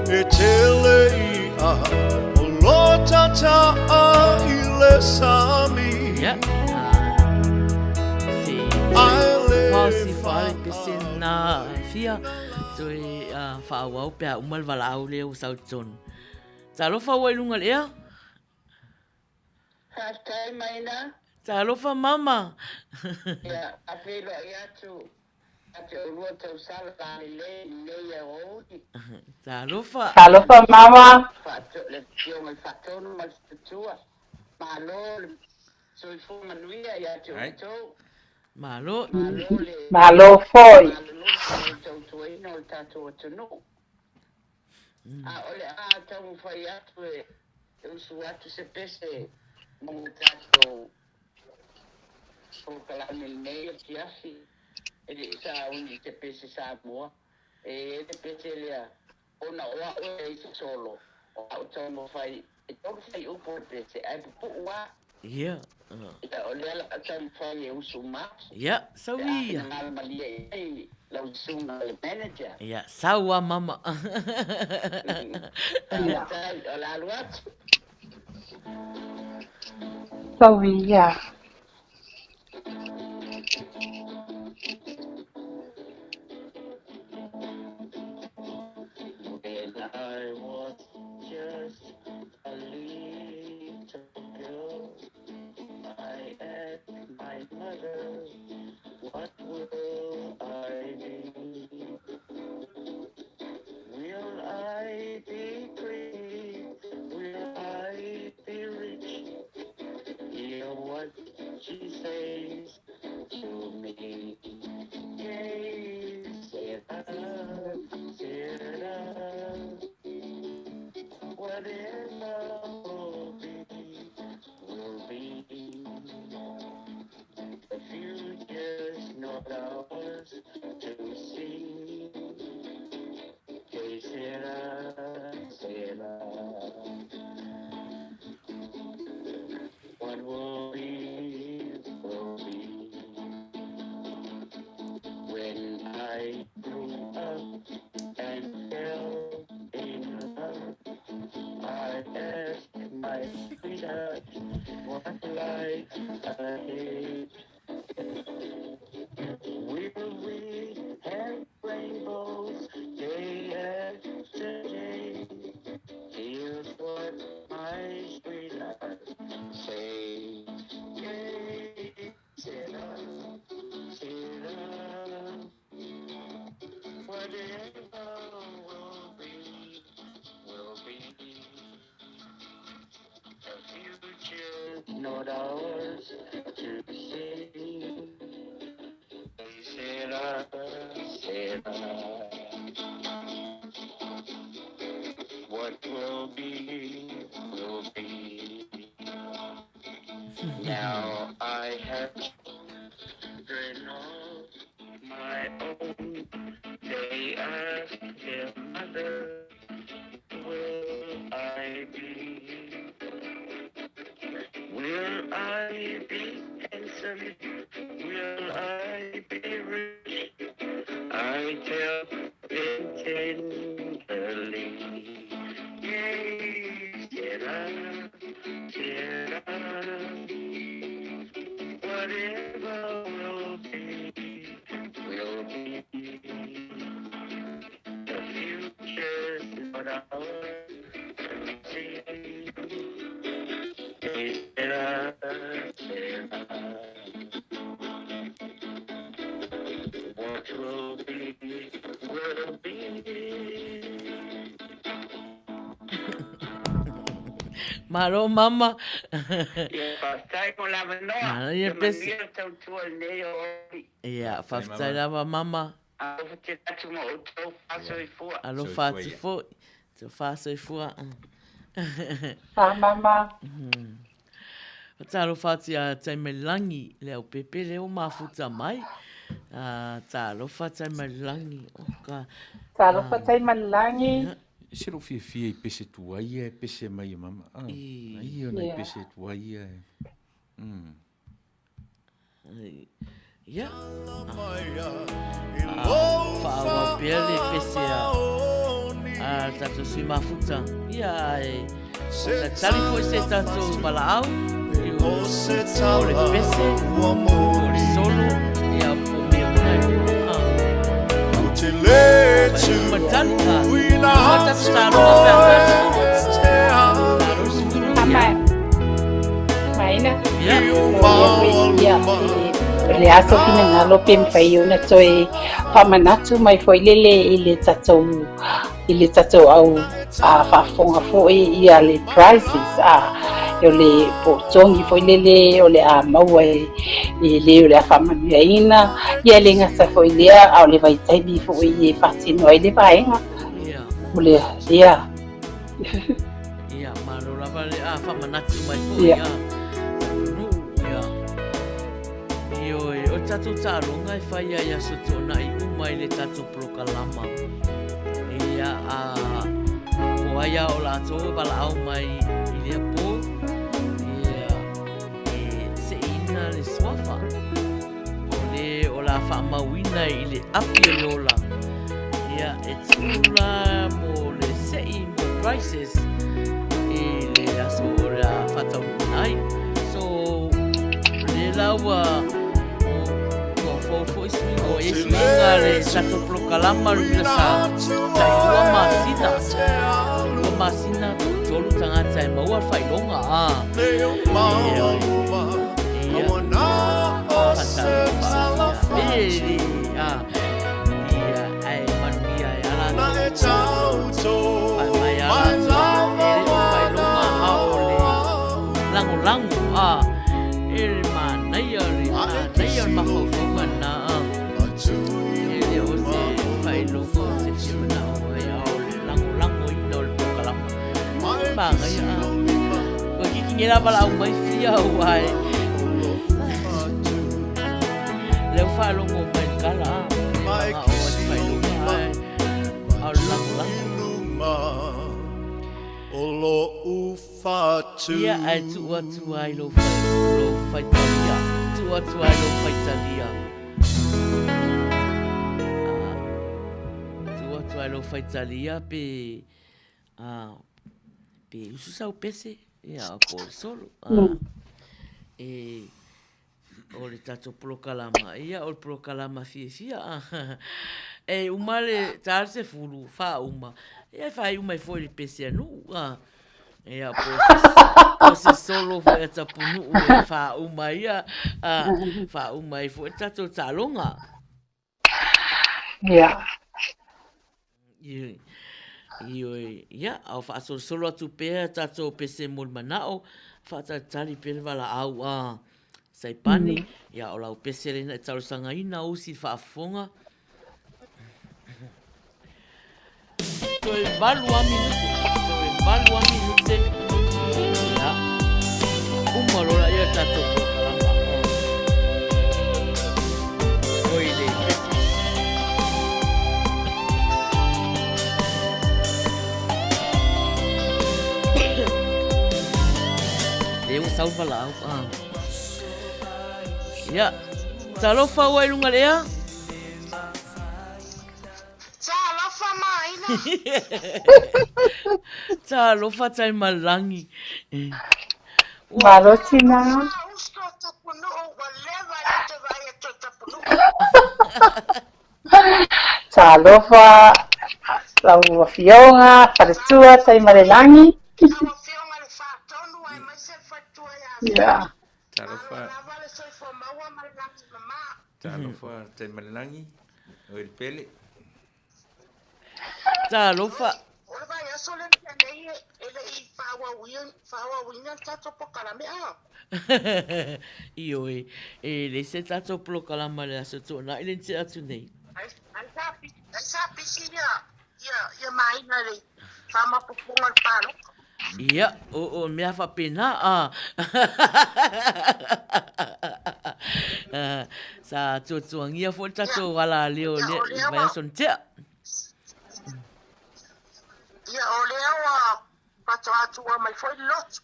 E tele i'a o lo tata'a i le sami. Yeah. Se Pasi whaare pese nā fia toe whaawau pea uma le valaau lea ua sau i totonu. Talofa ua i luga le ea. Faafetai Maina. Talofa mama. Ia, a feiloai atu ia te oulua tausala lelei i lenei aoauli. Talofa. Talofa mama. Le afioga i le Faatonu ma le Faletua. Malo le soifua manuia ia te outou. Malo. Malo le. Malo foi. Malolosi mo le tautuaina o le tatou atunuu. A o le a taumafai atu e usu atu se pese mo le tatou polokalame lenei afiafi, e le i sauni i se pese Samoa. E i ai le pese lea, ona o a'u e leai se solo, o a'u taumafai e tolu fuaiupu o le pese, ae pupu'u lava. Ia. Ia, o lea la a taumafai e usu uma atu. Ia, sau Pe a ia. finagalo malie i ai lau susuga i le manager. Ia, sau a mama. Faafetai, o le a alu atu. Sau ia. When I was just a little girl, I asked my mother, what will I be? Will I be pretty? Will I be rich? Hear what she says to me. Que sera, sera. Whatever will be, will be. The future's not ours to see. Que sera, sera. What will be, will be. When I grew up and fell in love, I asked my sweetheart what lies ahead. Will we have rainbows day after day? Here's what my sweetheart say. Que sera, sera. Whatever will be, will be. The future's not ours to see. Que sera, sera. What will be, will be. Now I have children of my own. They ask their mother, What will be, will be. Malo mama. Ia, faafetai mo le avanoa. Malo ia Ia pese. manuia le tautua i lenei aoauli. Ia, faafetai lava mama. Alofa tele atu ma outou faasoifua. Alofa atu foi. Tofa soifua. Fa mama. Talofa atu ia Taimailangi, le au pepe lea ua mafuta mai. Talofa Taimailangi. Oh, ka. Talofa Taimailangi. E se lou fiafia i pese tuai ia e pese mai e mama. Ah, ai ona i pese tuai ia e. Ia. Faaauau pea le pese a tatou sui mafuta. Ia, e tali foi se tatou valaau. O le pese, o le solo, ia, po mea uma e lua. Ma tali, a. Ma tatou taloga pe a tatou. Maina. Ia, le aso finagalo pe mafai ona toe faamanatu mai foi lele i le tatou i le tatou au a faafofoga foi ia le prizes a o le pootogi foi lele o le a maua e i le o le a faamanuiaina ia le gata foi lea a o le vaitaimi foi e faatino ai le vaega o le ia. Ia, malo lava le a faamanatu mai foi ia. Tapunuu, ia. Ioe, o tatou taaloga e fai ai aso tuanai uma i le tatou polokalama. Ia, a po ai a o latou e valaau mai i lea po, ia, e seeina le suafa. O le o la faamauina i le api o le ola. Ia, e tuu la mo le sei mo prizes i le aso o le a faataunuuina ai. So, le la ua ua fou foi suiga, ua i ai suiga le tatou polokalama le mea sa tailua masina. Lua masina, toatolu tagata e maua le faailoga. Ah. Ia. Lagolago a e le manaia le manaia o le mafaufauga lena a e le o se faailoga o se fia manao ai a o le lagolagoina o le polokalama manaia a ua kiki nei la valaau mai fia ua e lea ua faalogo mai le kala a e manao ai le faailoga ae a o le lagolago. Ia, ae tuu atu ai lou lou faitalia. Tuu atu ai lou faitalia. Tuu atu ai lou faitalia pe a pe usu sau pese ia po o le solo. A, e O le tatou polokalama, ia o le polokalama fiafia a. E uma le ta le sefulu, faauma, ia e faaiu mai foi i le pese a Nuu a. Ia po o se, po o se solo foi a Tapunuu e faauma ai a, faauma ai foi le tatou taaloga. Ia. Ioe, ia, a o faasolosolo atu pea tatou pese mo le manao, faatalitali pea le valaau a Saipani, ia o lau pese lena e talosagaina usi i le faafofoga. Toe valu lava minute, toe valu lava minute, ia, uma loa lea le tatou polokalama. Oi le pese. Lea ua sau le valaau. Ah. Ia, talofa ua i luga le ea. Talofa maina. Talofa Taimalagi. Malo tina. Uso Tapunuu, ua leva ai te vaai atu e Tapunuu. Talofa. Lau Afioga, Faletua, Taimalelagi. Lau Afioga le Faatonu aemaise le Faletua ia Ia. Talofa. Malo lava le soifua maua ma le lagi mama. Talofa Taimalelagi, oe le pele. Talofa. O le vaiaso lea na tea nei e le i faaauauina le tatou polokalame a. Ioe, e leai se tatou polokalama i le Aso Toonai le na tea atu nei. Ai sa pisi ia Maina i le faamaopoopoga o le palota. Ia, o mea faapena a. Sa tuatuagia foi le tatou alaleo i le vaiaso na tea. Ia, o lea ua faatoa tuua mai foi le lotu.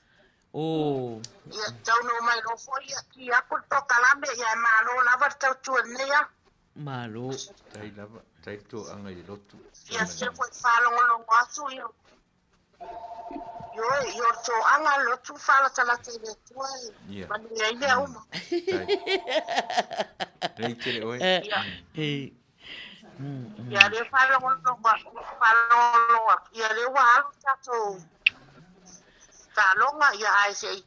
Oh. Ia, taunuu mai loa foi, ia, ki aku le polokalame, ia e malo lava le tautua i lenei aso. Malo. Tai lava, tai le toaga i le lotu. Ia, sia foi faalogologo atu, ia, ioe, ia o le toaga le lotu faalatalata i le Atua e Ia. manuia ai mea uma. Tai. Lei tele oe. Ia. E. Ia, lea faalogologo atu, faalogologo atu, ia lea ua alu le tatou taaloga, ia ae se i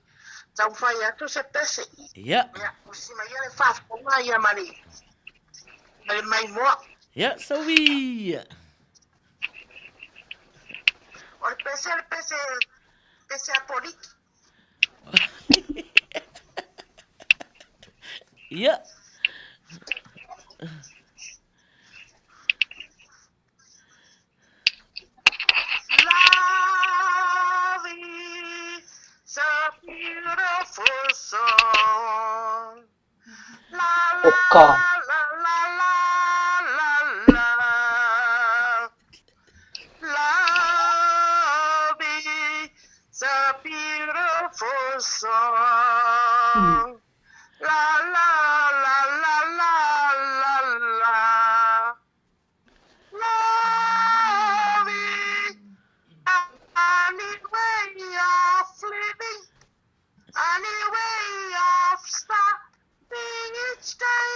taumafai atu se pese. Ia. Ia, usi mai ia le faafofoga ia ma le ma le maimoa. Ia, saui. O le pese, le pese, pese a Poliki. Ia. Love is a beautiful song. La O la ka. la la la la la. Love is a beautiful song. La la la la la la la. Love is a new way of living, a new way of starting each day.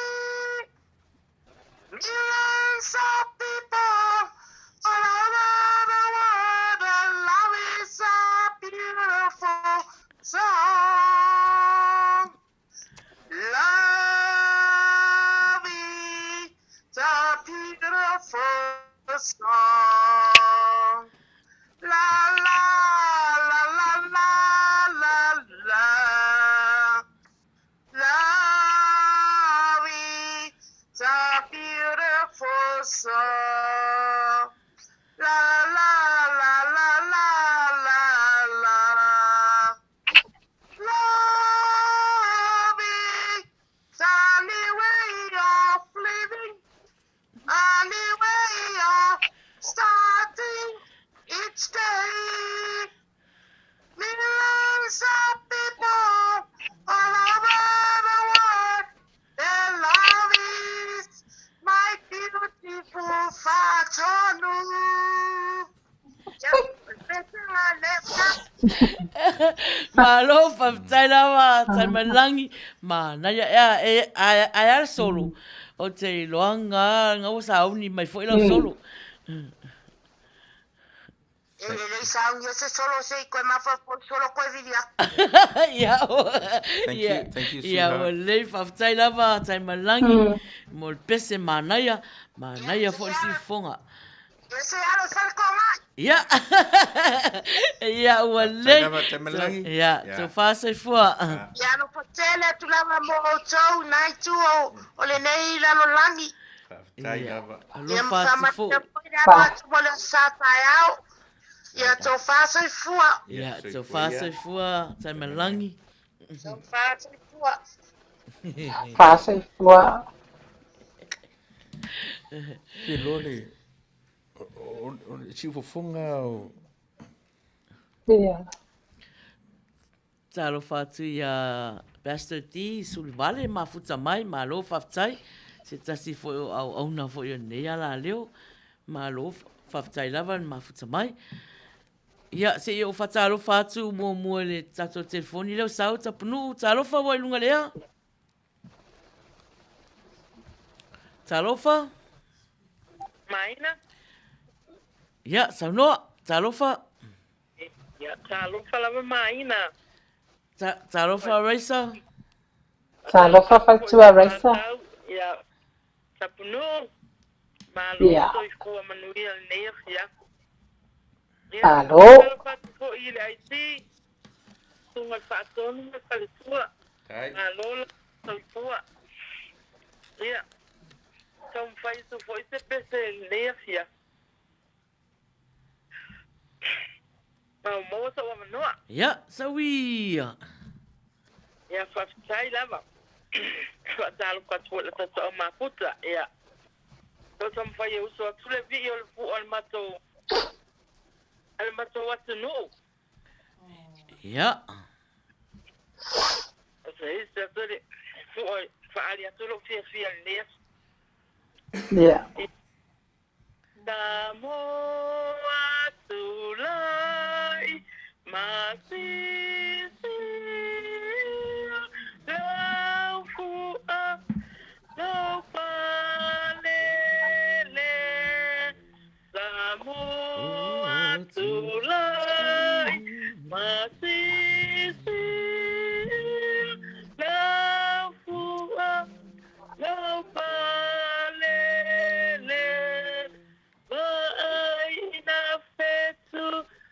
Millions of people all over the world, and love is a beautiful song. Love is a beautiful song. La la la la la la la. Love is a beautiful song. La la la la la la la. Love is a new way of living, a new way of starting each day. Millions of people all over the world, their love is my beautiful Fatonu. Malo, faafetai lava Taimalelagi, manaia ea e ae a le solo. O te iloaga nga ua sauni mai foi lau solo. E lelei saunia se solo se i koe mafaufau solo koe vili atu. Ia, Thank you, thank you, ia, ua sweetheart. lelei faafetai lava Taimalelagi mo le pese manaia, manaia foi le siufofoga. Ia se alo i fale kogai. Ia, ia ua Faafetai lelei. lava Taimalelagi. Ia, Ia. tofa soifua. Ia alofa tele atu lava mo outou i na itu o lenei lalolagi. Faafetai lava. Ia Alofa atu fo. faamanuia foi le alo atu mo le aso sa taeao. Ia tofa soifua. Ia, tofa soifua Taimalelagi. Tofa soifua. Fa soifua. Ke loa le o le siufofoga o Ia. Talofa atu ia Pastor D Sulivale mafuta mai, malo faafetai, se tasi foi o auauna foi o lenei alaleo, malo faafetai lava le mafuta mai. Ia, se i ou faatalofa atu muamua i le tatou telefoni lea o Sau Tapunuu, talofa ua i luga le ea. Talofa. Maina. Ia, saunoa, talofa. Ia, talofa lava Maina. Talofa Raisa. Talofa faletua Raisa. Ia, Tapunuu, malo le soifua manuia lenei afiafi. Ia, Malo. Talofa atu foi i le IT, Susuga i le Faatonu ma le Faletua. Malo le soifua. Ia, taumafai atu foi se pese i lenei afiafi. Ma ua maua sou avanoa. Ia, sau ia. Ia, faafetai lava. Faatalofa atu foi i le tatou au mafuta. Ia, tau taumafai e uso atu le vii o le fua o le matou, a le matou atunuu. Ia. O se isi atu le fua e faaali atu lou fiafia i lenei aso. Ia. Samoa tulai ma sisia lau fua lau palele Samoa tulai ma sisia lau fua lau palele Vaai fetu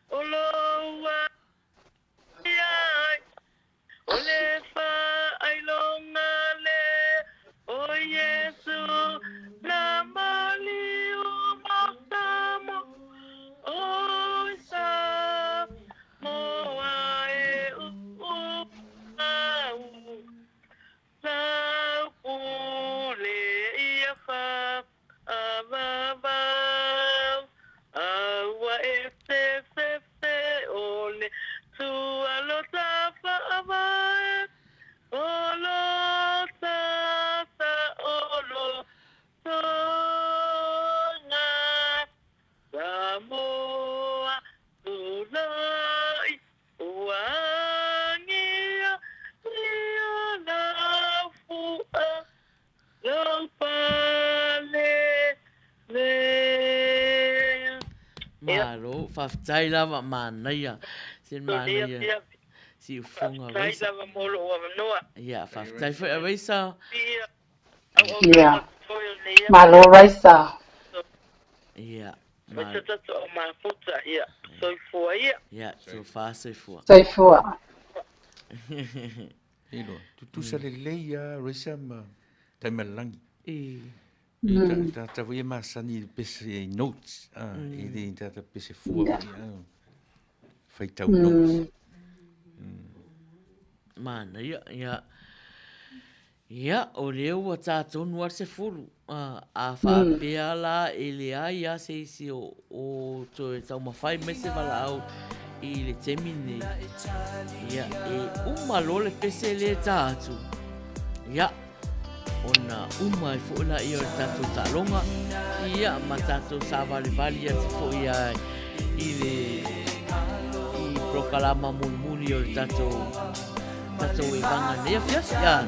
o lou ai O le faailoga lea o Iesu na maliu mo Samoa O Samoa e uau Lau pule ia faavavau Aua e fefefe o le tualota faavae O lo tata o lo toga Samoa tulai Ua agia ia lau fua lau pale lea. Malo, faafetai lava manaia. Se manaia. Siufoga Raisa. Faafetai lava mo lou avanoa. Ia, faafetai foi a Raisa. Ia. Malo Raisa. Ia. Mai tatou au mafuta, ia, soifua ia. Ia, sofa soifua. Soifua. Iloa, tutusa lelei a Raisa ma Taimalelagi. E. Tata foi e masani i le pese i notes, e le tata pese fua foi, faitau notes. Manaia, ia. Ia, o lea ua tā tonu a le 10. A faapea la e leai lava se isi o toe taumafai mai se valaau i le taimi lenei, ia, e uma loa le pese lea e tā atu, ia, ona uma ai foi laia o le tatou taaloga, ia, ma tatou savalivali atu foi lava i le i polokalama mulimuli o le tatou tatou evaga nei afiafi. Ia.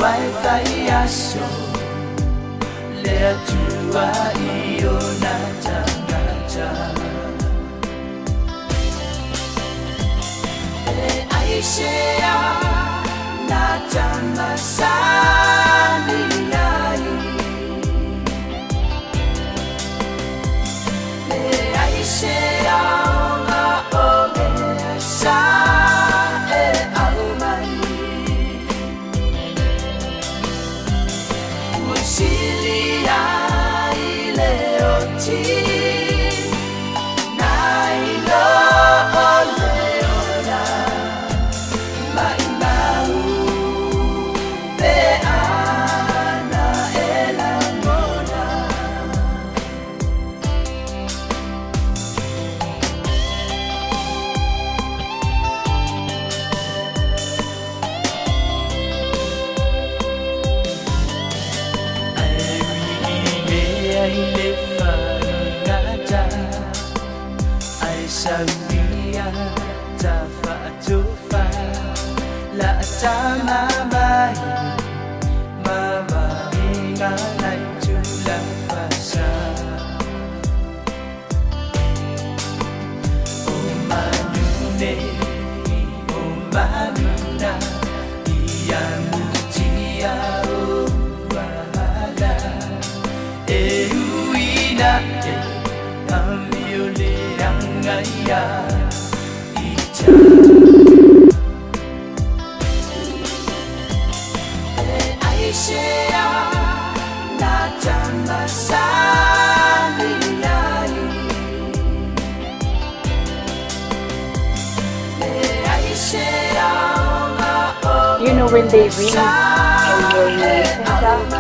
Ua e fai aso le Atua i ona tagata. E aisea na tamasani ai? E aisea o mea sa e aumai? Ua sili ai le oti nai lo o le ola maʻimau pe ana e lagona. You know when they ring on your messenger? Yeah.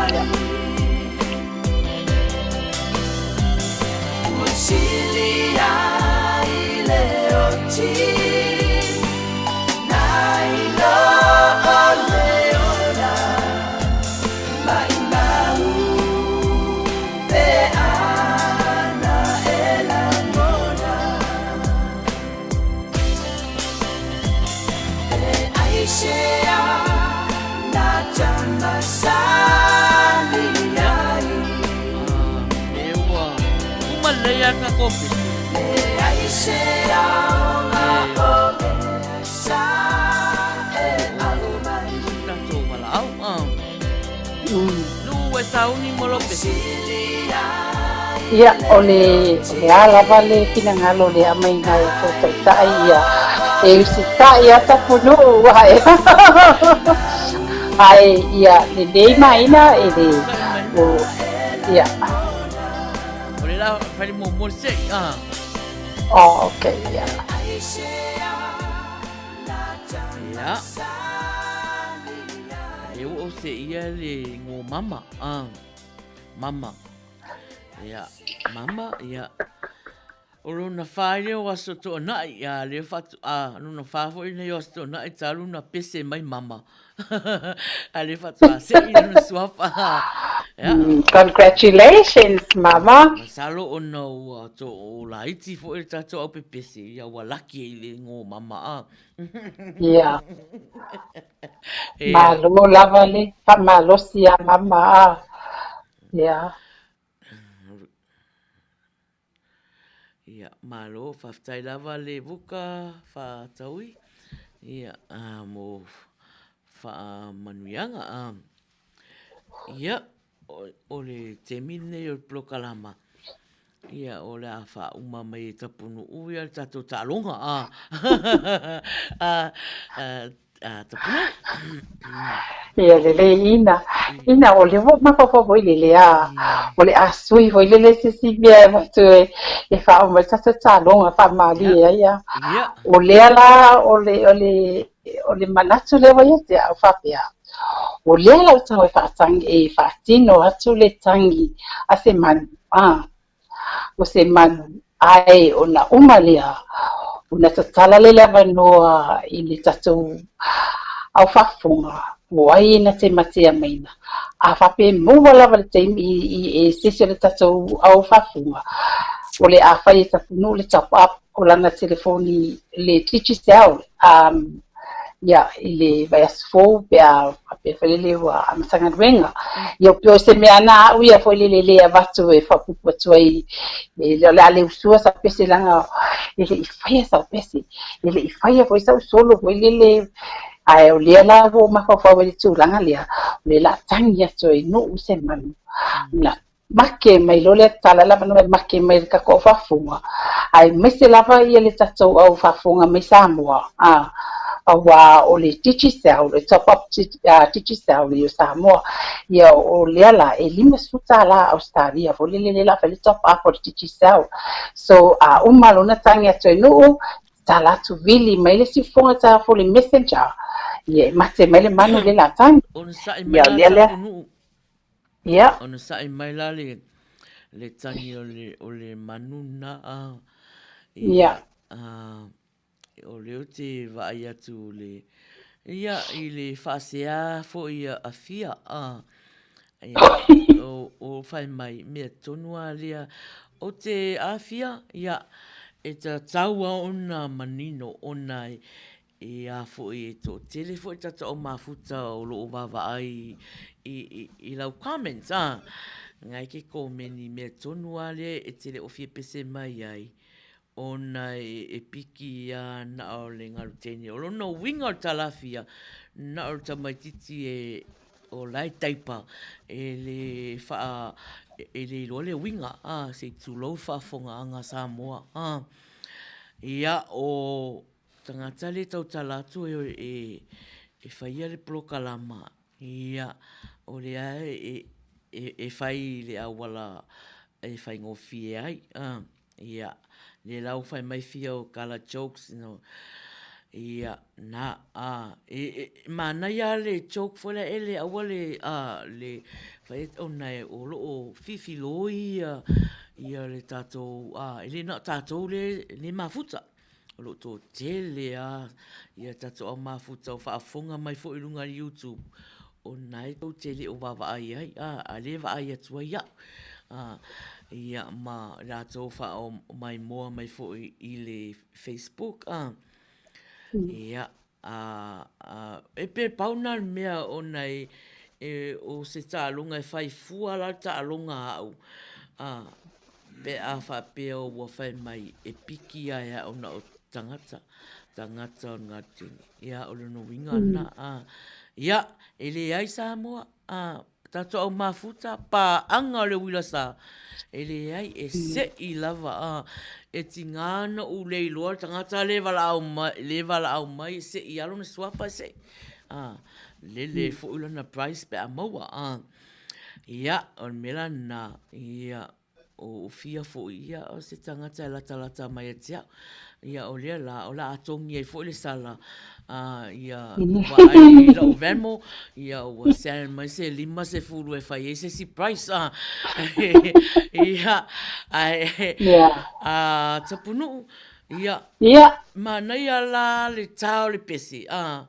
Ia, o le, o le a lava le finagalo o le aumaiga e tou taitai ia e usitai a Tapunuu ae ae ia lelei maina e le o ia. O le la fai le muamua le se'i ah. Oh, okay, ia. Ia. E o se ia le ngo mama ah. Mama. Ia, mama, ia. O lona whā i leo aso toʻanaʻi, ia lea whaatu, a, lona whā foi nei o aso toʻanaʻi talu na pese mai mama. A lea whaatu a seʻi lona suafa. Ia. Congratulations, mama. Masalo ona ua to o laiti foi le tatou au pepese, ia ua laki ai le ngo mama a. Ia. Malo lava le faamalosi ia mama a. Ia. Ia, malo, faafetai lava le vuka faataui, ia, mo faamanuiaga. Ia, o le taimi lenei o le polokalama, ia, o le a faauma mai e Tapunuu ia le tatou taaloga. Tapunuu. Ia lelei ina. Ina o lea ua mafaufau foi lele a o le a sui foi lele se isi mea e avatu e faauma ai le tatou taaloga faamalie ai a. O lea la o le o le o le manatu lea ua ia te au faapea, o lea la ua tago e faatagi e faatino atu le tagi a se manu, a, o se manu, ae ona uma lea, ona tatala lea le avanoa i le tatou au faafofoga, po ai na te matea maina. A faapea e maua lava le taimi i, i, e se isi o le tatou au faafofoga, o le a fai e Tapunuu le top up o lana telefoni le Digicel, um, Ia, i le vaiaso fou pe a faapea foi lele ua amata galuega. Ia, pei o se mea na a'u ia foi lele le avatu e faaopoopo atu ai, e o le a le usua sau pese leaga e le i faia sau pese, e le i faia foi sau solo foi lele, ae o lea la ua ou mafaufau ai i le tulaga lea, o lea o le a tagi atu ai nuu se manu. Na make mai loa lea tala lava na make mai le tatou au faafofoga, aemaise lava ia le tatou au faafofoga mai Samoa, a, aua o le Digicel, le top up Digicel i o Samoa, ia o lea la e $50 Ausetalia foi lele lea la fai le top up o le Digicel. So a uma lona tagi atu e nuu, tala atu vili mai le isi fofoga ta fo le messenger, ia e mate mai le manu lea la tagi. Onosai mai Ia o la lea lea. Tapunuu. Ia. Onosai mai la le le tagi o le o le manu na a. Ia. A o lea ou te vaai atu le ia i le faasea foi a Fia a. Ia o o fai mai mea tonu a lea ou te afia ia e tatau a ona manino ona e E a foi, e toatele foi tatou au mafuta o lo o vaavaai i lau comments, a. Ngai ke komeni mea tonu a lea e te le o fia pese mai ai, ona e piki a na o le ngalu teine. O lona uiga o le talafia, na o le tamaititi e o la e taipa, e le faa, e le iloa le uiga, a, se i tulou le faafofogaaga a Samoa, a. Ia, o Tagata le tautala atu e faia le polokalama, ia, o lea e fai i le auala e faigofie ai. Ia, lea la ua fai mai fia o kala jokes, ia, na, e manaia lava le joke foi lea ele aua le, le fai atu ona o lo o fifiloi ia le tatou, e le na o tatou lea e mafuta. O lo o toatele lava ia tatou au mafuta o faafofoga mai foi i luga o le YouTube, o lena e tou te le o vaavaai ai, a, a lea e vaai atu ai au. A, ia ma latou faaomaimoa mai foi i le Facebook, a. Ia, a, a, e pe pau na o le mea ona e, e, o se taaloga e fai fua la le taaloga a au, a, Pe a faapea ua fai mai e piki ai a ona o tagata, tagata o le Ngāti Ia, o lona uiga lena. A, ia, e leai Samoa, a, tatou au mafuta, paaga o le uila sa, e leai, e se'i lava, a, e tigā ona ou le iloa le tagata le valaau mai, le valaau mai e se'i lava lona suafa e se'i. A, lele foi lana price pe a maua, a. Ia, o le mea la lena, ia, o Fia foi, ia, o se tagata e latalata mai ia te au. Ia, o lea la, o le a togi ai foi le sala, a, ia, vaai i lau Venmo, ia, ua send mai se 50 e fai ai se isi price, a. Ia, ae, a, Tapunuu, ia, manaia la le tā o le pese, a.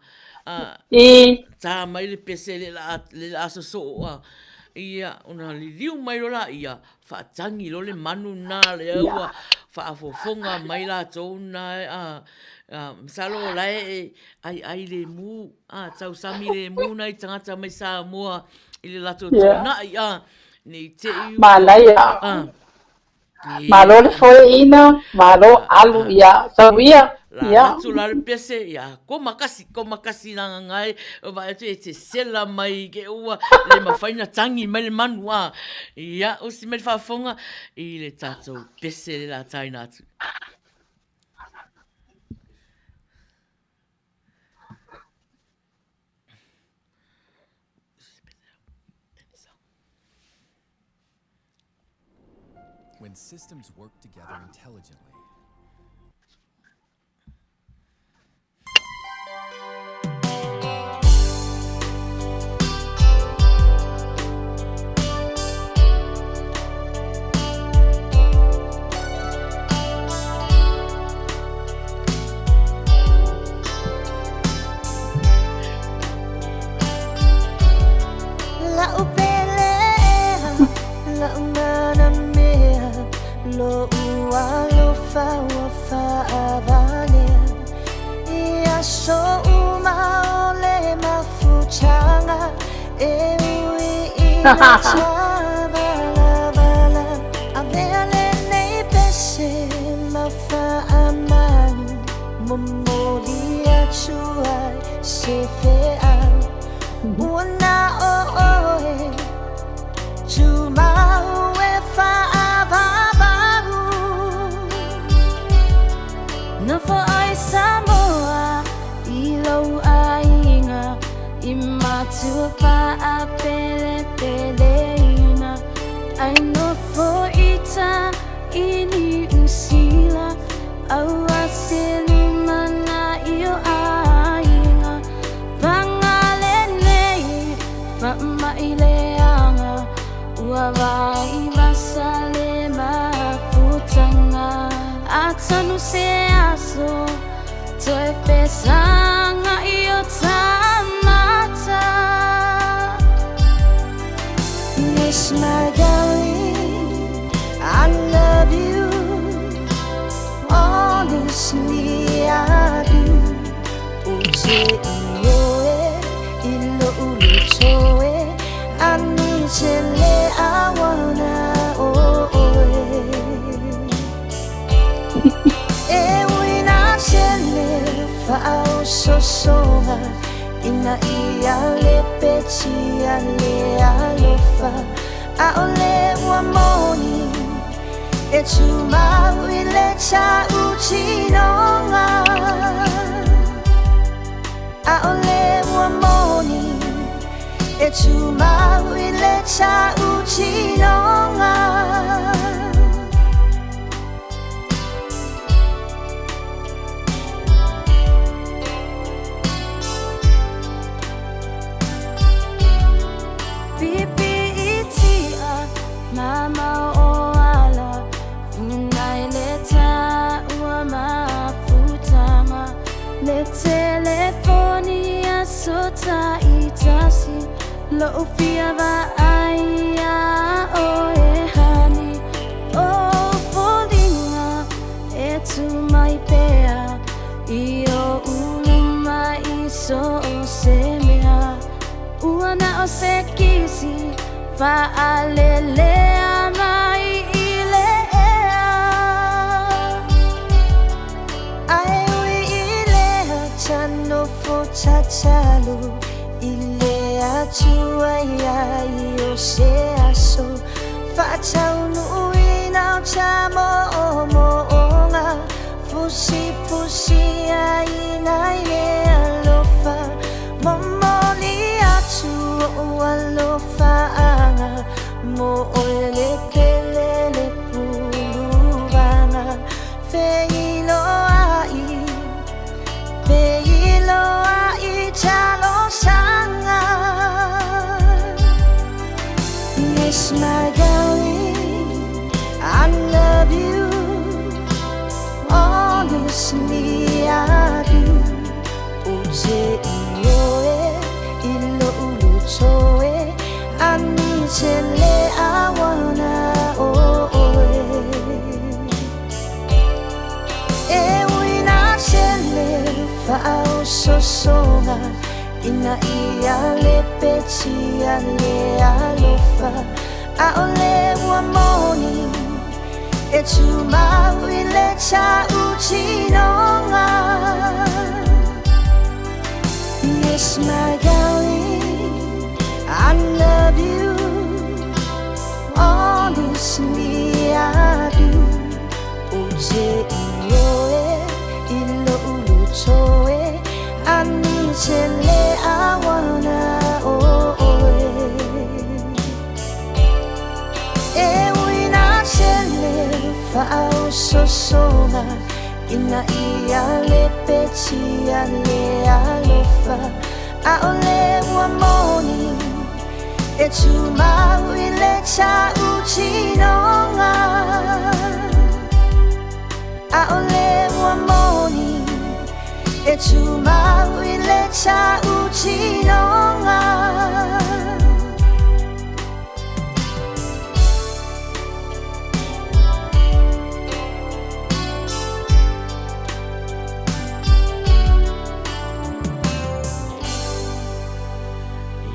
I. Tā mai le pese le la, le la sosoo a. Ia, ona liliu mai loa laia, faatangi loa le manu na lea ua faafofoga mai latou na a, a, masalo o la e aiai lemu, a, tausami lemu nai tagata mai Samoa i le latou tuanai, a, ne i te i ua. Manaia. A. Malo le foeina, malo alu ia sau ia. La atu la le pese, ia koma kasi, koma kasi na ngangae, o vaai atu e te sela mai ke ua, le mawhai na tangi mai le manu a. Ia, usi mai le faafofoga i le tatou pese le la taina atu. When systems work together intelligently,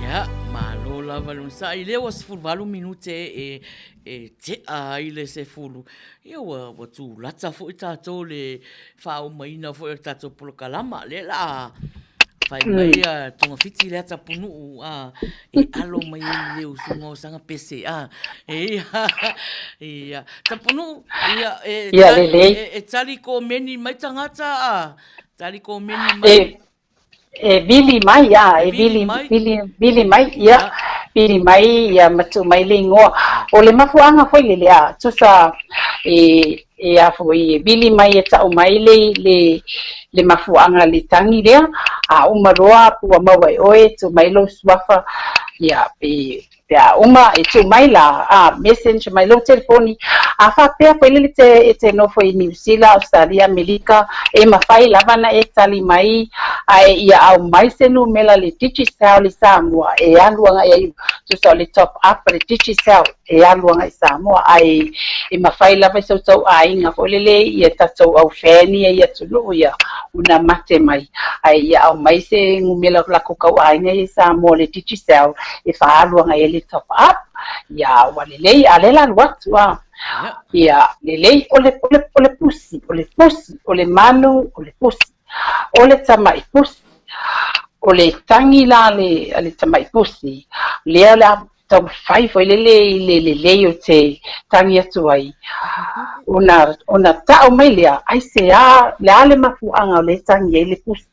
Ia, malo lava le onosai. Lea ua 18 minute e, e tea ai le 10. Ia ua, ua tulata foi tatou le faaomaina foi o le tatou polokalama. Lea la fai mai a togafiti le ata punuu a e alo mai ai le usuga o saga pese a e ia tapunuu ia e Ia, lelei. e, e tali komeni mai tagata a tali komeni mai E, e vili mai, a, E e vili vili, mai. vili, vili mai, ia, vili mai, ia, ma tuu mai le igoa. O le mafuaaga foi lele, a, tusa, e, e a foi, e vili mai e tau mai le, le, le mafuaaga le tagi lea, a uma loa ua maua e oe, tuu mai lou suafa, ia, pe, Pe a uma e tuu mai la a message mai lou telefoni a faapea foi lele te e te nofo i Niu Sila, Australia, Amerika e mafai lava na e tali mai ae ia aumai se numera le Digicel i Samoa e alu agai ai tusa o le top up a le Digicel e alu agai i Samoa ae e mafai lava i so outou aiga foi lele ia tatou au fan ia i atunuu ia ona mate mai ae ia aumai se numera o lakou tauaiga ia i Samoa le Digicel e faaalu agai ai le top up ia ua lelei a lea la alu atu a ia lelei o le o le o le pusi o le pusi o le manu o le pusi o le tamai pusi o le tagi la le a le tamai pusi lea la taumafai foi lele i le lelei o te tagi atu ai ona ona tau mai lea aisea le a le mafuaaga o lea e tagi ai le pusi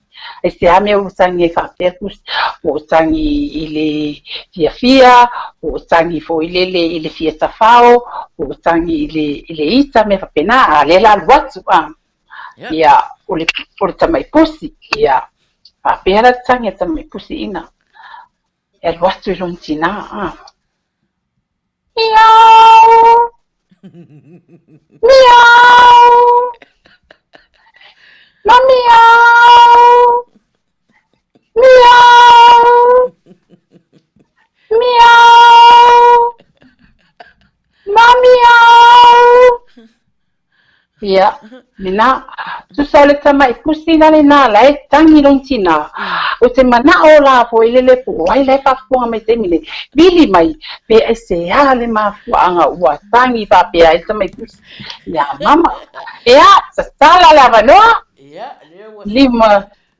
aisea mea ua tagi ai faapea le pusi po o tagi i le fiafia po o tagi foi lele i le fia tafao po o tagi i le i le ita mea faapena a lea la alu atu a ia o le o le tamai pusi ia faapea la le tagi a le tamai pusi ina E alu atu i lona tinā, ā. Miau! Miau! Ma miau! Miau! Miau! Ma miau! Ia, lena. Tusa o le tamai pusi la lena, la e tagi lona tinā. O te manao la foi lele po o ai la e faafofoga mai taimi nei, vili mai pe aisea le mafuaaga ua tagi faapea ai le tamai pusi ia mama. Ia, tatala le avanoa. Ia, lea ua Lima.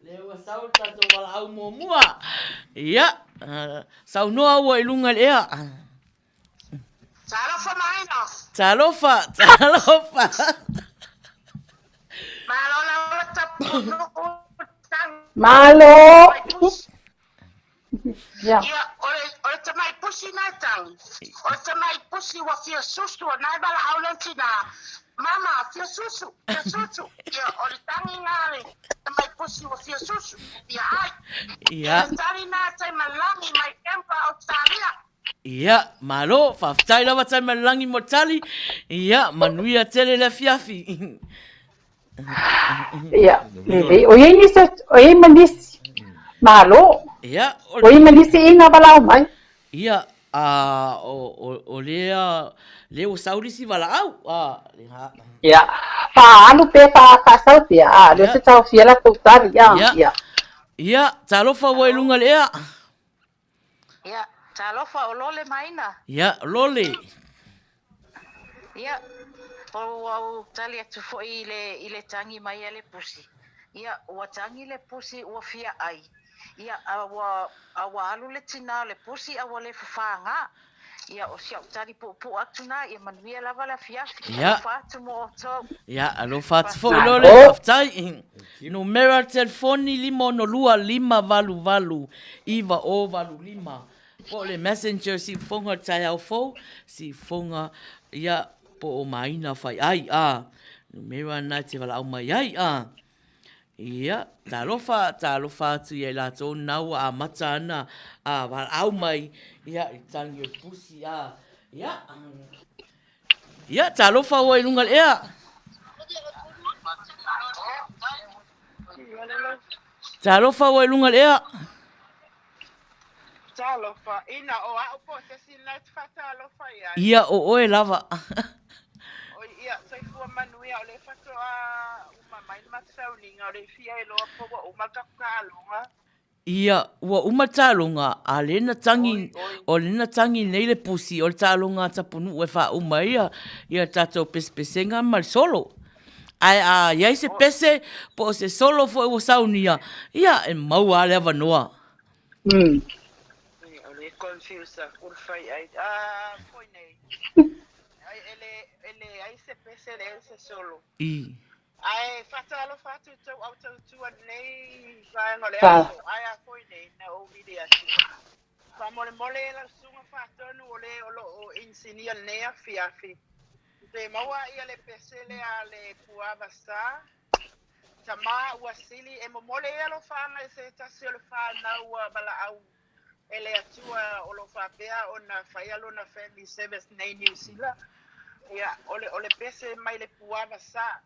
Lea ua sau le tatou valaau muamua. Ia, saunoa ua i luga i le ea. Talofa Maina. Talofa, talofa. Malo lava tapunuu tangi. Malo. Ia. Ia, o le, o le tamai pusi na e tangi. O le tamai pusi ua fia susu, o na e valaau lona tina. Mama, fia susu, fia susu. Ia, o le tangi na le tamai pusi ua fia susu. Ia, ai. Ia. Le tali na Taimalagi mai Canberra, Australia. Ia, malo, faafetai lava Taimalelagi mo le tali. Ia, manuia tele le afiafi. Ia, lelei. O i ai nisi, o i ai ma nisi. Malo. Ia, o, o i ai ma nisi ina valaau mai. Ia, a, o, o, o lea, lea ua sau le isi valaau. A, le ha. Ia, faaalu pea, fa, faasau pea. A, lea se taofia latou tali. Ia, Ia. ia. Ia, talofa ua i luga le ea. Ia, talofa o Lole Maina. Ia, Lole. Ia, ua ou tali atu foi i le, i le tagi mai a le pusi. Ia, ua tagi le pusi ua fia ai. Ia, a ua, a ua alu le tinā o le pusi a ua le fafāgā. Ia, o si au tali puupuu atu na, ia manuia lava le afiafi. Ia. Alofa atu mo outou. Ia, alofa atu foi Lole, faafetai. Numera telefoni 562 588 9085. Po o le messenger siufoga o le taeao fou, siufoga, ia, po o Maina Faiai, a. Numera na e te valaau mai ai, a. Ia, talofa, talofa atu ia i latou na ua amata ana a valaau mai, ia, i tangi o le pusi, a. Ia, ia, talofa ua i luga le ea. Talofa ua i luga le ea. Talofa, ina o au po se isi lena e te faatalofa i ai. Ia, o oe lava. Oi, ia, soifua manuia, o lea faatoa uma mai le matou sauniga, o le i fia iloa po ua uma le tatou taaloga. Ia, ua uma le taaloga, a lea na tagi, o lea na tagi nei le pusi o le taaloga a Tapunuu e faauma ai ia, ia tatou pesepesega ma le solo. Ae a i ai se pese po o se solo foi ua saunia, ia, e maua lava le avanoa. O le confuse aku le fai ai. Ah, foi nei. E le, e leai se pese, e leai se solo. I. Ae faatalofa atu i tou autautua i lenei vaega o le aso, ae a foi nei na ou vili atu. Faamolemole e lau susuga Faatonu o le o lo o inisinia lenei afiafi, pe maua ia le pese lea a le Puava Sa, Tama ua sili e momole ai alofaaga i se tasi o le fanau ua valaau e le Atua o lo o faapea ona faia lona family service nei i Niu Sila. Ia, o le, o le pese mai le puava sa,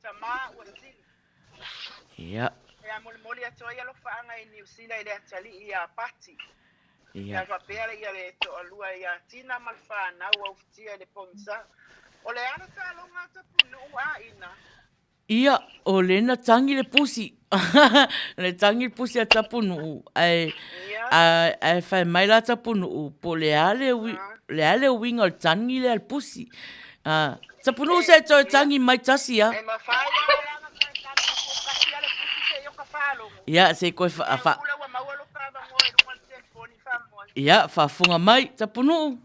tama ua sili. Ia. Ia, molimoli atu ai alofaaga i Niu Sila i le atalii ia Pati. Ia. Ia faapea ia le toalua ia Tina ma le fanau ua ufitia i le pogisa. O le a le taaloga a Tapunuu a ina? Ia, o lea na tagi le pusi. Le tagi le pusi a Tapunuu, ae, ae, ae fai mai la Tapunuu, po o le a le, ui, le a le uiga o le tagi lea a le pusi. Ah, Tapunuu se toe tagi mai tasi a. Ia, se i koe fa, fa, ia, faafofoga mai, Tapunuu.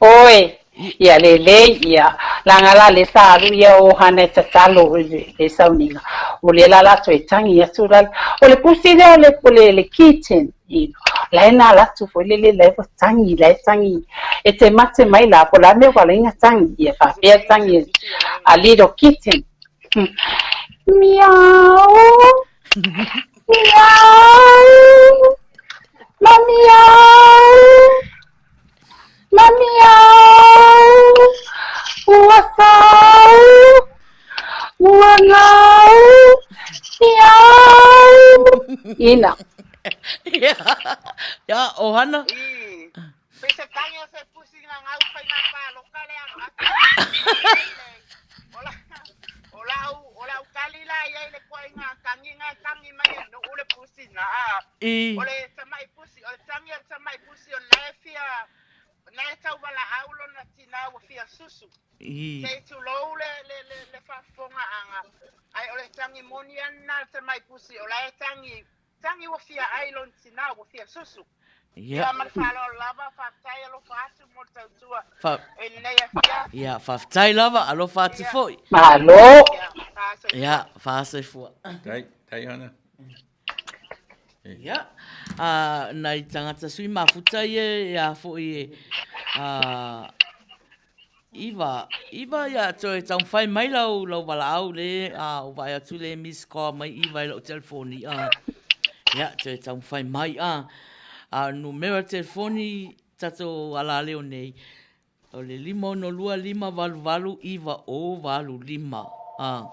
Oi, ia lelei, ia, leaga la lea sa alu ia o Hana e tatalo i le, le sauniga, o lea la la toe tagi atu la, o le pusi lea o le, o le, le kitten, you know, la e na alu atu foi lele la e ua tagi, la e tagi, e te mate mai la, po o le a mea ua ala ai ona tagi, ia faapea tagi a little kitten. Miau, miau, ma miau. Ma miau, ua sau, ua gau, miau. Ina. Ia, ia, o Hana. Pe se tangi o se pusi nga ngau whai ngā pāloka le ano atu. O lau, o lau tali la ia i le koa i ngā tangi, ngā tangi mai e nuu le pusi na. O le tamai pusi, o le tangi o le tamai pusi o lena e fia, lena e tau valaau lona tina ua fia susu. Sei tulou le, le, le, le faafofogaaga, ae o le tangi moni a lena le tamai pusi o la e tangi, tangi ua fia ai lona tina ua fia susu. Ia ma le faaaloalo lava, faafetai alofa atu mo le tautua i lenei afiafi. Ia, faafetai lava, alofa atu foi. Malo. Ia, faasoifua. Tai, tai ana. Ia, a, nai tagata sui mafuta ia e a foi e, a, iva, iva ia toe taumafai mai lau, lau valaau le, a, o vaai atu le miss call mai iva i lau telefoni, a, ia, toe taumafai mai, a, a, numera telefoni tatou alaleo nei, O le 562 588 9085. A.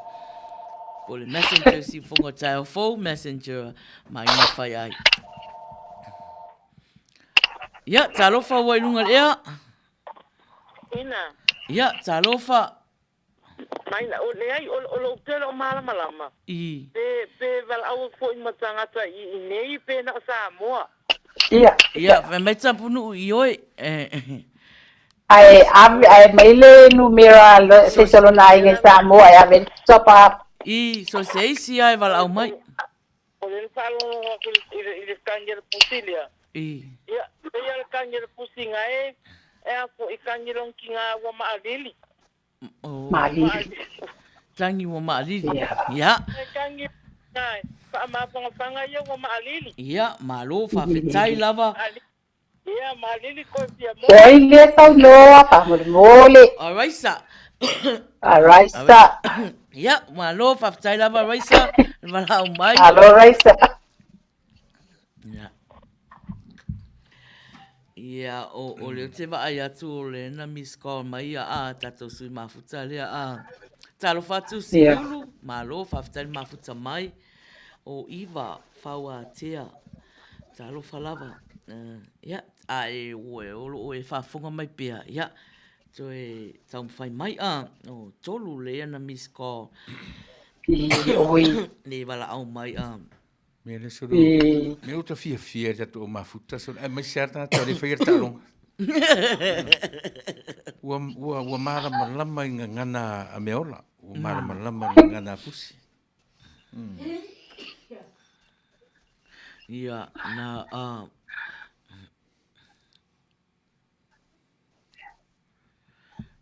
Po o le messenger siufoga o taeao fou, messenger ma ina whai ai. Ia, talofa ua i lunga le ea. Ina. Ia, talofa. Maina, o, leai, o, o lou tele o malamalama. I. Pe, pe valaau foi ma tagata i, i nei pe na o Samoa. Ia. Ia, fai mai Tapunuu i oe. Ae ave, ae mai le numera lo, se isi o lona aiga i Samoa e ave le top up. I, so se isi a e valaau mai. O lea na faalogologo atu i le, i le tagi a le pusi lea. I. Ia, pei a le tagi a le pusi nga e, e a foi tagi lona tiga ua maalili. Oh. Maalili. Tangi ua maalili. Ia. Tangi nga faamafangafanga ia ua maalili. Ia, malo, faafetai lava. Ia, maalili koe fia mo. Oi lea saunoa, faamolemole. A Raisa. A Raisa. Ia, malo, faafetai lava Raisa. Valaau mai. Alo Raisa. Ia. Ia, o, o lea ou te vaai atu o lea na miss call mai ia a tatou sui mafuta lea a. Talofa atu Siulu, yeah. malo, faafetai le mafuta mai. O Iva, Fauatea, talofa lava. Uh, ia, a e, ue, o lo o e faafofoga mai pea, ia, toe taumafai mai a, o tolu lea na miss call. I, oi. Le valaau mai a. Mea lea solo, mea ua ta fiafia i le tatou mafuta solo, aemaise lava le tagata o lea e faia le taaloga. Ua, ua, ua malamalama i gagana a meaola, ua malamalama i gagana a fusi. Ia, na, a,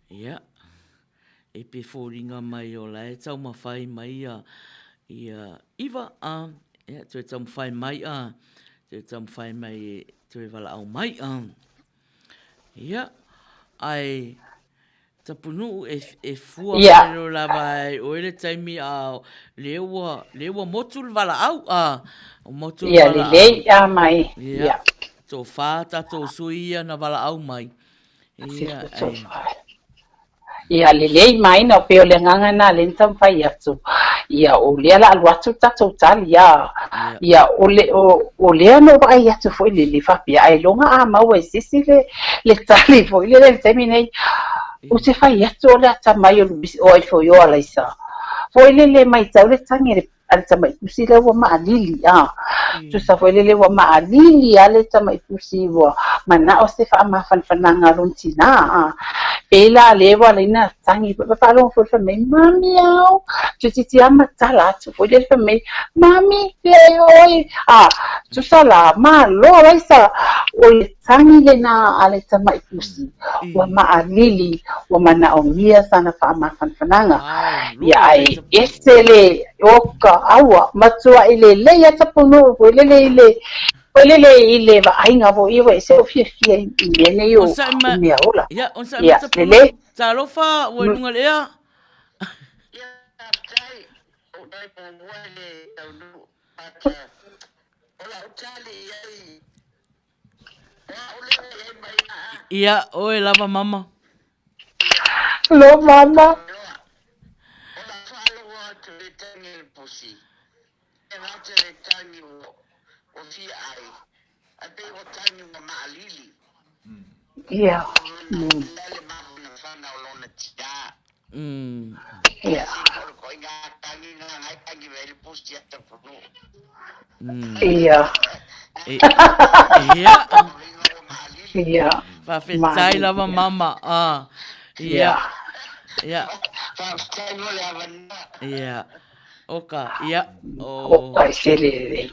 Ia, e pe foliga mai o la e taumafai mai ia, ia Iva, a, ia, toe taumafai mai, a, toe taumafai mai e toe valaau mai, a. Ia, ae Tapunuu e, e fua yeah. mai lo lava ai oe le taimi a le ua, le ua motu le valaau, a, motu le yeah, valaau. Lelei a mai. Yeah. Yeah. Tofa tatou sui ia na valaau mai. Ia, ai. Ia lelei mai na pei o le agaga lena lea na taumafai atu. Ia o lea la alu atu le tatou tali a. Ia o le o, o lea na ou vaai atu foi le le faapea ailoga a maua e se isi le le tali foi lele i le taimi nei. Ou te fai atu o le atamai o Luisi o ai foi o Alaisa. Foi lele maitau le tagi a le a le tamai pusi lea ua maalili a. Tusa foi lele ua maalili a le tamai pusi ua manao se faamafanafanaga a lona tina a. Pei la lea ua ala ai ona tagi foi faalogo foi fai mai, Mami ao, toeitiiti lava matala atu foi lele fai mai, Mami, fea ea oe? A, tusa la, malo Alaisa, o le tagi lena a le tamai pusi, ua maalili, ua manaomia sana faamafanafanaga. Ia ae ese le, oka, aua, matuai lelei lava tapunuu foi lele i le, foi lele i le vaaiga foi ua ese lou fiafia i mea nei o mea ola. Ia, lelei. Talofa, ua i luga le ea. Ia, oe lava mama. Lo mama. Ia. Ia. Ia. Ia. Ia. Faafetai lava mama. Ah. Ia. Ia. Ia. Oka, ia. O. Oka e sele lelei.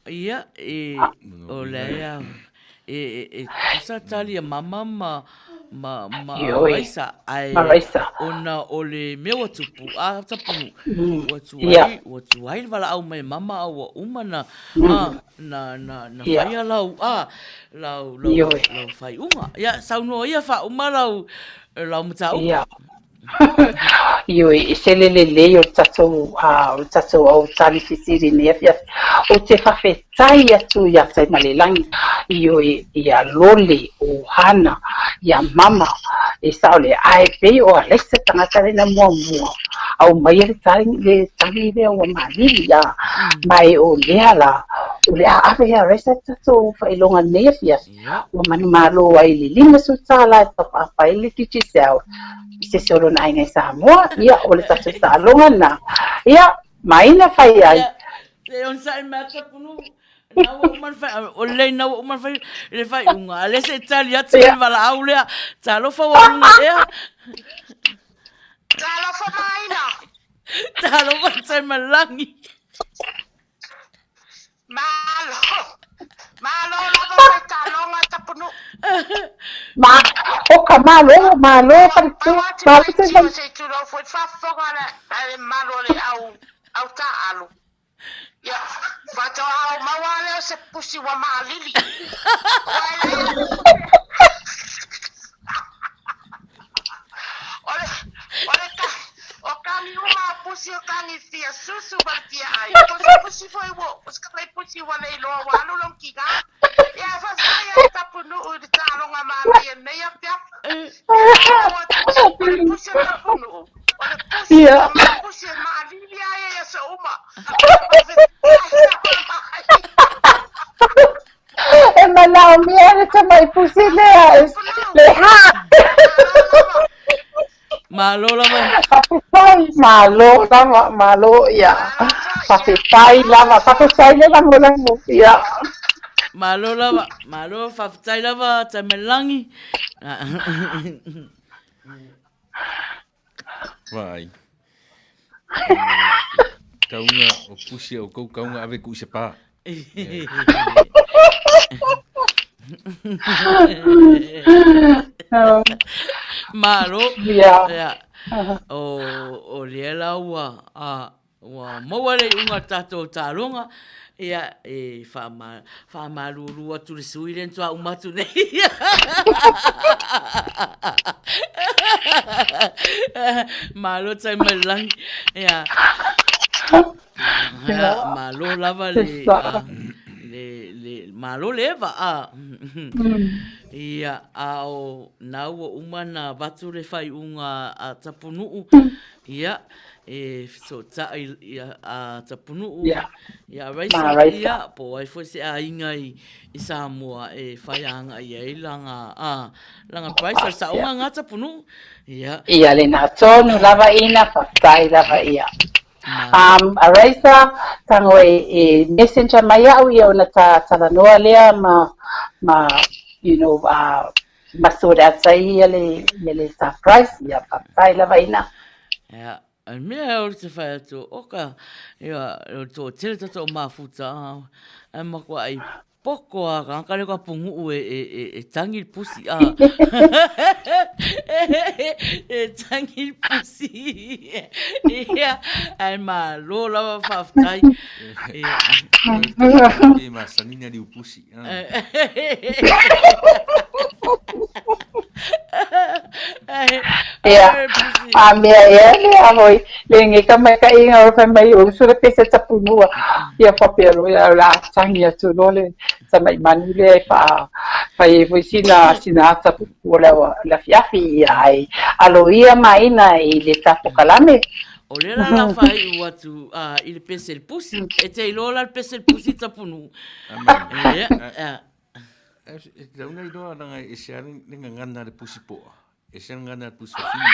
Ia, e, o lea, e, e, e tusa tali a mama ma, ma, ma Ioe. Raisa, ae, Ma Raisa. ona o le mea ua tupu, a tapunuu, ua tuai, Ia. ua tuai le valaau mai mama a ua uma na, a, na, na, na Ia. faia lau, a, lau, lau, Ioe. lau faiuga. Ia, saunoa ia faauma lau, lau mataupu. Ia. Ioe, e se le lelei o le tatou, o le tatou au tali fesili i lenei afiafi. Ou te faafetai atu ia Taimalelagi, ioe, ia Lole, o Hana, ia Mama, e sao lea, ae pei o Alaisa tagata lena muamua aumaia le tali, le tali lea ua malili, a, ma e o lea la, o le a ave ia Alaisa le tatou faailoga i lenei afiafi. Ua manumalo ai i le $50 e taupaapa ai le Digicel i se isi o lona aiga i Samoa. Ia, o le tatou taaloga lena. Ia, maina fai ai. Ia, e onosai mai atu Tapunuu. Na ua uma ona fai, o lelei na ua uma ona fai le faaiuga, a o lea se i tali atu le valaau lea. Talofa ua luga ea. Talofa maina. Talofa Taimalagi. Malo. Malo lava fai taaloga Tapunuu. Ma, oka, malo, malo, faletua, malo te fai. Se i tulou foi faafofoga a le mamalu o le au, au taaalo. Ia, faatoa ou maua lea o se pusi ua maalili. Ua e leai. O le, o le ta, o kani uma o pusi o kani fia susu ma le fia ai. Po se pusi foi ua, o se kai pusi ua le iloa ua alu lou kiga. Ia, faafetai ai Tapunuu i le taaloga manaia nei afiafi. Ia, o le pusi o Tapunuu, o le pusi, Ia. o le pusi e maalili ai i aso uma. Faafetai lava. E manaomia le tamai pusi lea e le ha. Malo lava. Faafetai, malo lava, malo ia. Faafetai lava, faafetai le lagolago. Ia. Malo lava, malo, faafetai lava Taimalelagi. Vaai. Taunga o pusi o kou kaunga ave ku i se pā. Malo. Yeah. Yeah. O, o lea la ua, a, ua maua le iuga o le tatou taaloga, ia, e faama, faamalulu atu le sui lea na toa uma atu nei. Malo tai mai le lagi. Ia. Ia, malo lava le, a, le, le, malo le eva, a. Ia, a o na ua uma na avatu le faaiuga a Tapunuu, ia, e fesootai ia a Tapunuu, Ia. ia Ma Raisa, Raisa. ia, po o ai foi se aiga i, i Samoa e whai agai ai langa, a, langa price, o le saoga ngā Tapunuu, ia. Ia, lena tonu lava ina, faafetai lava ia. Malo. Um, a Raisa, tago e, e messenger mai au ia ona ta talanoa lea ma, ma, you know, ma sort out ai ia le, ia le surprise, ia faafetai lava ina. Ia, o le mea o te whai atu, oka, ia, o tō tele tata o mafuta, ai makuaʻi poko a ka ka le ka punguʻu e, e, e, e tangi le pusi, a. e tangi le pusi. Ia, ai malo lava faafetai. Ia. E masani na liu pusi. Ia, a mea ea lea hoi, le nge ka maikaʻiga o fai mai o uso le pese tapunua. Ia faapea loa ia o le a tagi atu loa le tamai manu lea e faa fai ai foi sina sina ata pupu o le le afiafi ia ai aloia maina i le ta pokalame. O lea la la faaiu atu i le pese le pusi. E te iloa la le pese le pusi Tapunuu. Ia, ia. E te tauna iloa langa e se ale le gagana a le pusi poa. E se ale gagana a le pusi fafine.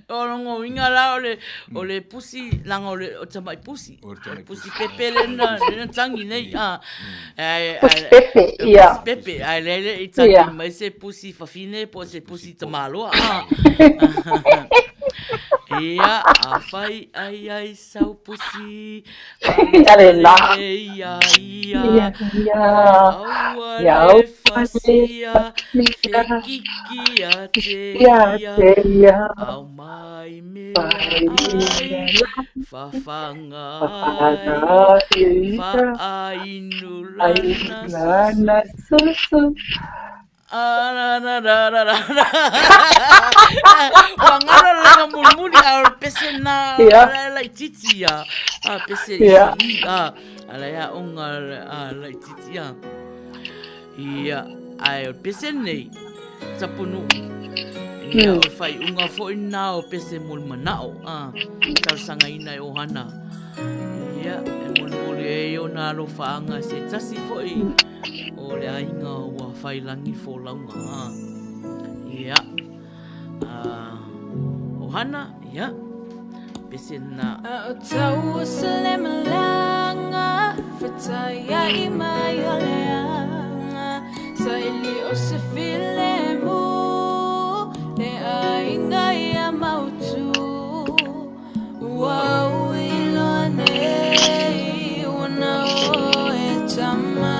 O longo uiga la o le, o le pusi, langa o le o tamai pusi. O le tamai pusi pepe lena, lena tangi nei. Ah. Ai, Pusi pepe, ia. Pusi pepe, ai le le i tangi Ia. mai se pusi fafine po o se pusi tamaloa. Ah. Ia, a whai ai ai sau pusi. Ale la. Ia, ia, Ia, ia. Aua Ia, le aua le fasia, fasia. fekiki a te Ia, ia. te ia. Au mai mea Mai ai, mea whawhanga Whawhanga ai, ai. whaainulana Ainulana susu. susu. Ua ngalo le laga mulimuli a o le pese na Ia. la laitiiti ia a pese Ia. i a a la ia onga a laitiiti ia. Ia ae o le pese nei Tapunuu. Ia o le faaiuga foi na o pese mo le manao a talosagaina e ohana. Ia e molimoli ai ona alofaaga se tasi foi o le aiga ua fai lagi folauga. A. Ia. A, ohana, ia. Pese na. A o tau o se le malaga Fetaiai mai o le aga Saili o se filemu Le aiga ia mautu Ua ou iloa nei Ua na oe tama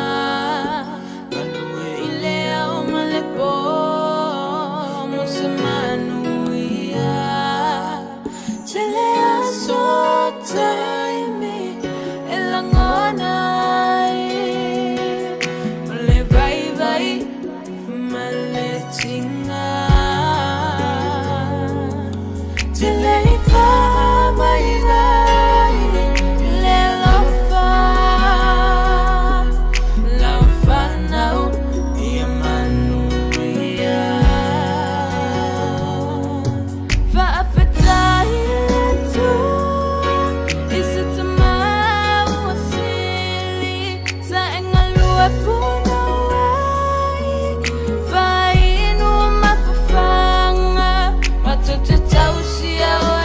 Galue i le ao ma le pō Mo se manuia Tele aso taimi e lagona ai O le vaivai ma le tiga Tele i faamaina ai le alofa Lau fanau ia manuia Faafetai le Atua i se tama ua sili Sa e galue punouai Fainu ma fafaga Matou te tausia oe.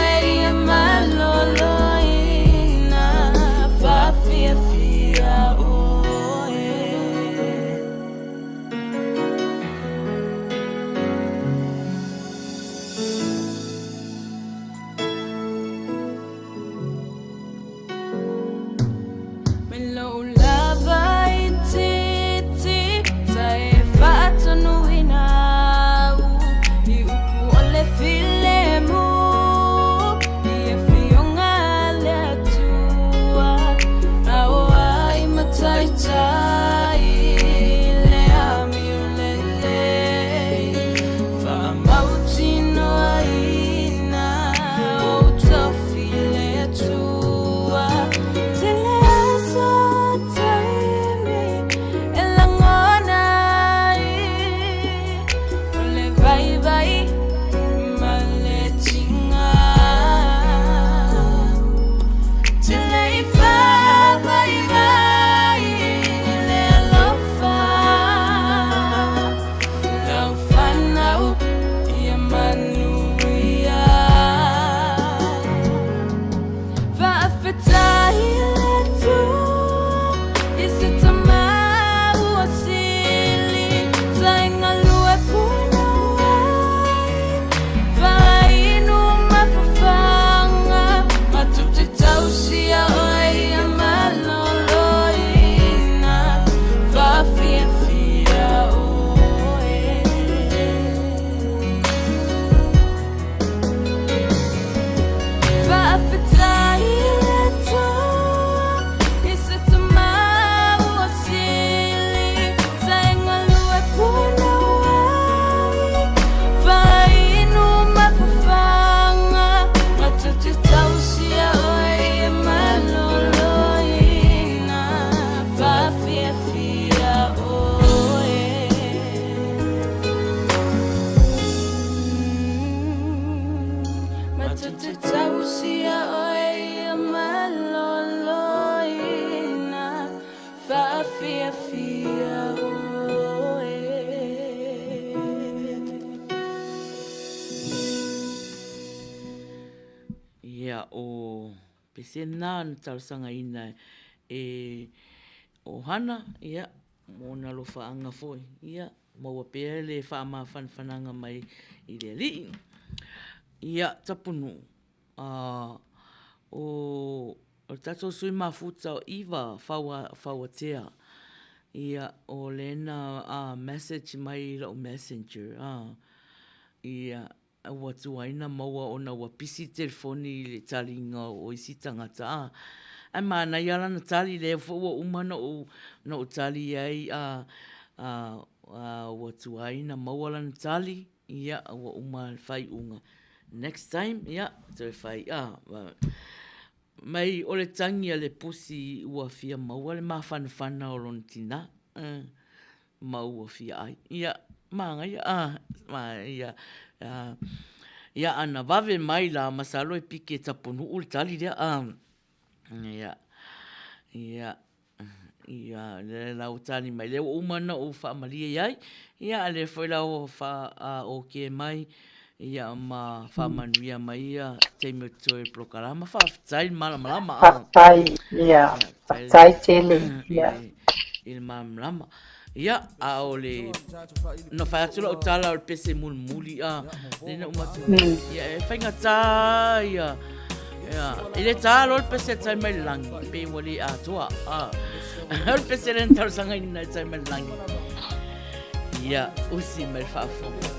Matou te tausia oe ia maloloina, Faafiafia oe. Ia, o pese na na talosagaina e o Hana, ia, mo ona alofaaga foi, ia, maua pea le faamafanafanaga mai i le Alii. Ia, Tapunuu, o le tatou sui mafuta o Eva Fauatea, ia, o lea na message mai i lau messenger, ia, ua tuai ona maua ona ua pisi le telefoni i le taliga o isi tagata a. Ae manaia lava lana tali, lea foi ua uma ona ou tali i ai ua tuai ona maua lana tali, ia ua uma le faaiuga, next time ia toe fai a. Mai o le tagi a le pusi ua fia maua le mafanafana o lona tina. Ma ua fia ai. Ia, manaia, a, manaia. Ia, ana vave mai la, masalo e piki e Tapunuu le tali lea, a. Ia, ia, ia, lea la ua tali mai, lea ua uma ona ou faamalie i ai, ia, a o lea foi la ua faa-okay mai, ia ma faamanuia mai ia taimi o totoe o le polokalama. Faafetai le malamalama. Faafetai, ia, faafetai tele, ia. I le malamalama. Ia, a o le, na fai atu lau tala o le pese mulimuli, a, le na uma atu, ia, e faigata ia, ia, e le tā loa le pese e tai mai le lagi, pe ua le atoa, a, o le pese lea na talosagaina e tai mai le lagi. Ia, usi mai le faafofoga.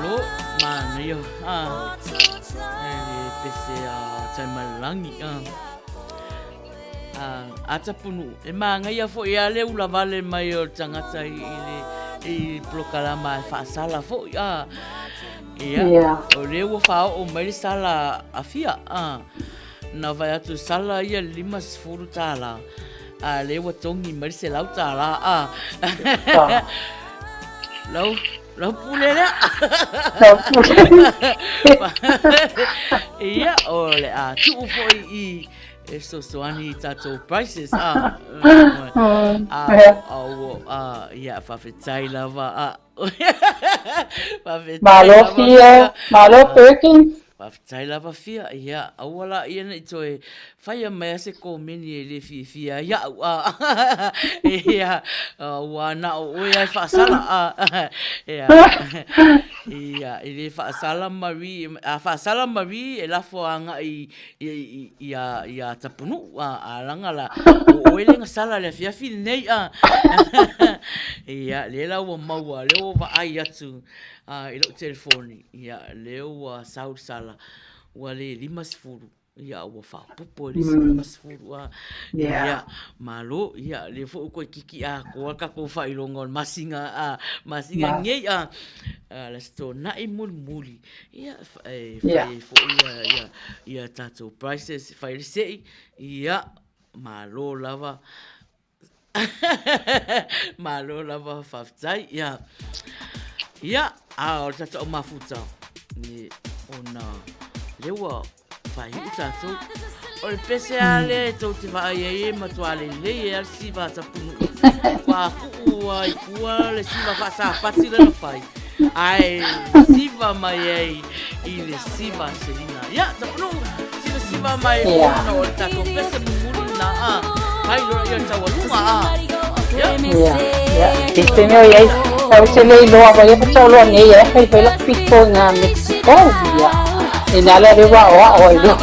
Malo, manaia, ah, e le pese a Taimalelagi, ah. Ah, a Tapunuu, e māngaia foi a le ula vale mai o le tagata i, i le i polokalama e faasala foi, ah. Ia, Yeah. o lea ua faaoo mai le sala a Fia, ah. Na vaai atu sala ia le $50, a lea ua togi mai le $100, ah. Lau, lau pule lea. Lau pule. Ia, o le a tuu foi i e fesoasoani i tatou prices, ah. A, a, a, ia, faafetai lava, ah. Faafetai Malo lava, Fia, Fia. malo Perkins. Faafetai lava Fia, ia aua laia ne i toe faia mai a se komeni e le fiafia ai a'u a ia ua na o oe a e faasala a ia ia e le faasala Marie a faasala Marie e lafo agai i i ia Tapunuu a a laga la o oe lea na sala i le afiafi lenei a ia lea la ua maua lea ua vaai atu i lou telefoni ia lea ua sau le sala ua le 50 ia ua faaopoopo i le isi 50 a ia malo ia lea foi ua toe kiki atoa le tatou faailoga o le masina a masina nei a le Aso Toonai mulimuli ia e fai ai foi ia ia tatou prices e fai le sei ia malo lava Malo lava faafetai. Ia. Ia, a o le tatou mafuta ni ona lea ua faaiu tatou. O le pese a lea e tou te vaai ai e matua lelei ai a le siva a Tapunuu. Ua tuu ai tua le siva faasapati lea na fai. Ae siva mai ai i le siva a Selina. Ia, Tapunuu, siva siva mai ona o le tatou pese mulimuli na a. Fai loa ia le taualuga a. Ia. Ia, ia. I te mea i ai, tau se le iloa mai e patau nei e fai fai la pito ngā Mexico. Ia. E nā le rewa o a o ai loa.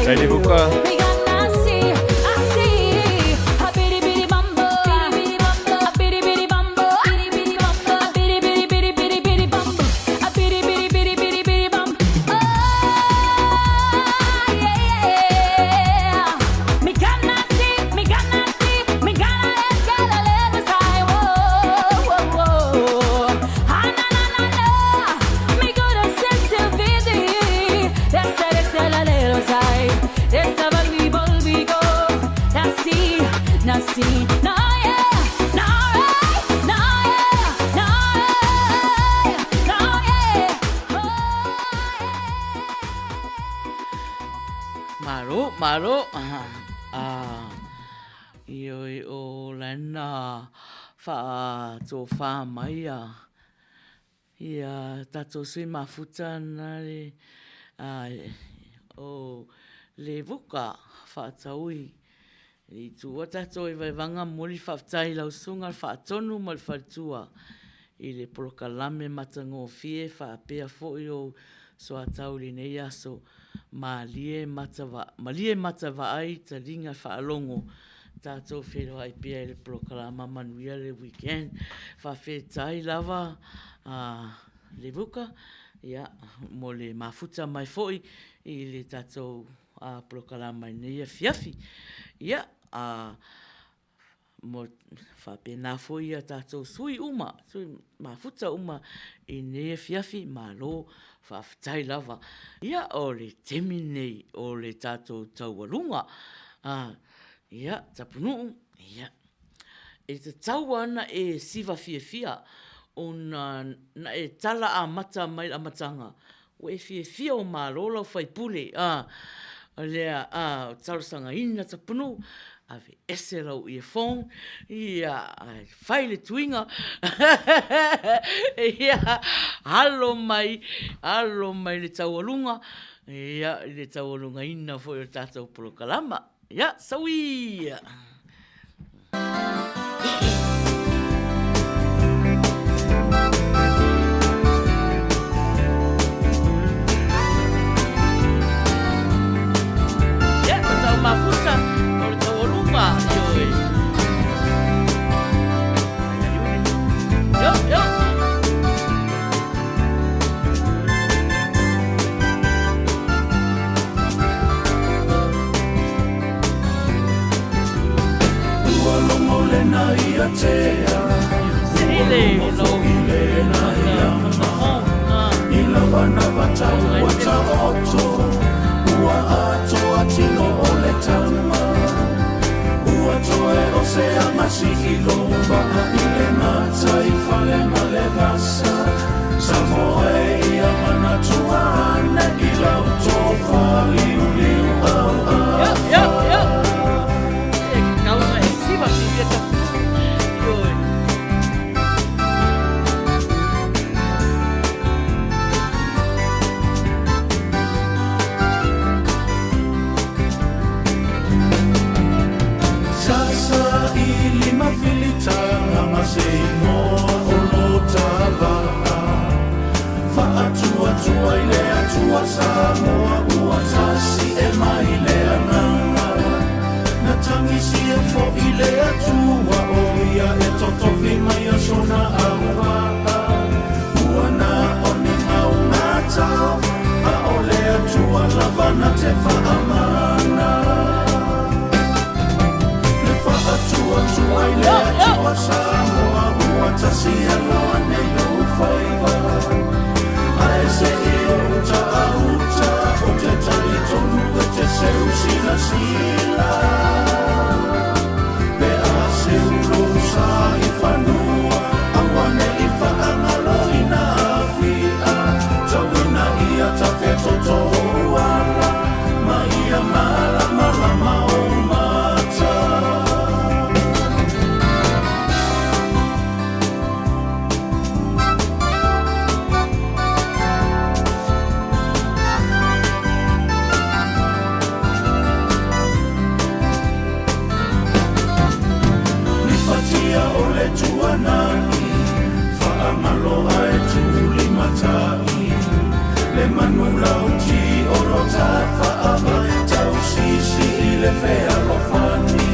Faafetai Levuka. Malo, malo, ah, ioe o lana whaatōwhā mai a ia tātou sui mafuta na le o le vuka whaataui. I tua tātou i Vaivaga moli whaafetai i lau susuga le faatonu ma le faletua i le polokalame matagofie faapea foi ou soatau i lenei aso malie malie matavaai taliga faalogo tatou feiloai pea i le polokalama manuia le weekend. Faafetai lava Levuka mo le mafuta mai foi i le tatou polokalama i lenei afiafi. Ia, mo faapena foi ia tatou sui uma, sui mafuta uma i lenei afiafi, malo faafetai lava. Ia, o le taimi lenei o le tatou taualuga. Ia, Tapunuu, ia, e tatau lava ona e siva fiafia ona na e tala amata mai i le amataga Ua e fiafia o malo lau faipule a lea a talosagaina Tapunuu ave ese lau earphone ia ae fai le tuiga ia alo mai alo mai le taualuga ia i le taualugaina foi o le tatou polokalama. Ia, saui! Ia, tatau mafuta o le taualuga, ioe. Yo, yo. Ua logo lena ia tea Ua logo foi lena ia ma I lavana vata ua taoto Ua atoa tino o le tama Ua toe o se amasi i lou vaa I le mata i fale ma le vasa Samoa e ia manatua ane i lau tofa liuliu auafa. Yo, yo, yo. E kau na e siva si fia tapu. Ioe. Sasa i lima filitaga ma se inoa o lo ta vaa Faatuatua i le Atua Samoa ua tasi e mai le agaga Na tagisia foi le Atua o ia e totofi mai a sona auvaa Ua na o ni maugata a o le Atua lava na te faamana Le faatuatua i le Atua Samoa ua tasi aloa nei lou faiva Ae se i ou uta a uta o te talitonu e te seu silasila Pe a seu lou sa i fanua auane'i faagaloina afia Tauina ia tafetoto ou ala ma ia malamalama ou mata. Ni fatia o le tuanai, faamaloa e tulimatai, le manu lauti o lo tafaava, tau le fealofani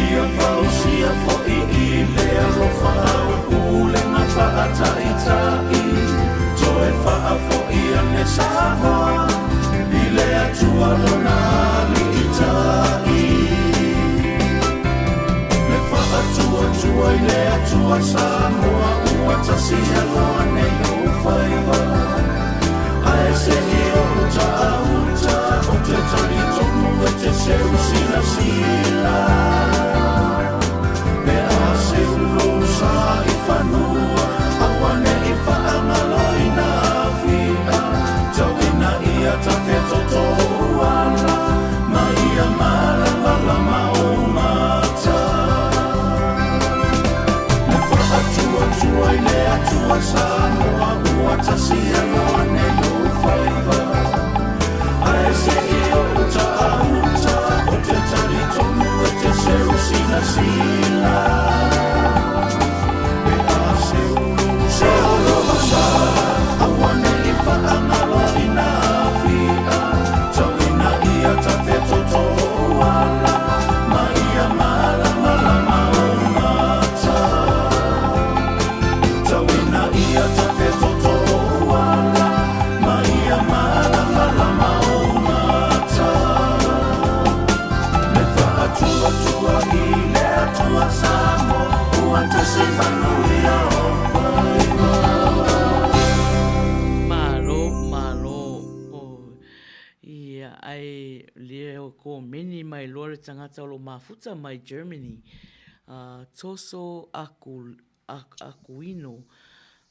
Ia fausia fo'i i le alofa Au pulega faataitai Toe faafo'i ane Samoa I le Atua lona aliitai Le faatuatua i le Atua Samoa Ua tasi aloa nei ou faiva Ae se i ou taauta Ou te talitonu e te seu silasila Pe a seu lou sa i fanua Aua ne i faagaloina Afia Tau ina ia tafetoto ou ala Ma ia malamalama ou mata Le faatuatua i le Atua Samoa Ua tasi aloa nei ou faiva Ae se i ou taauta Ou te talitonu e te seu silasila Pe a seu lou seu lou sa Aua ne i faagaloina Afia Tau ina ia tafetoto ou ala Ma ia malamalama ou mata Tau ina ia tafetoto ou ala Ma ia malamalama ou mata Le faatuatua i le Atua Samoa Ua tasi manuia ou faiva. Malo, malo. Oh, ia, ae le komeni mai loa le tagata o lo mafuta mai Germany, Toso aku, Akuino,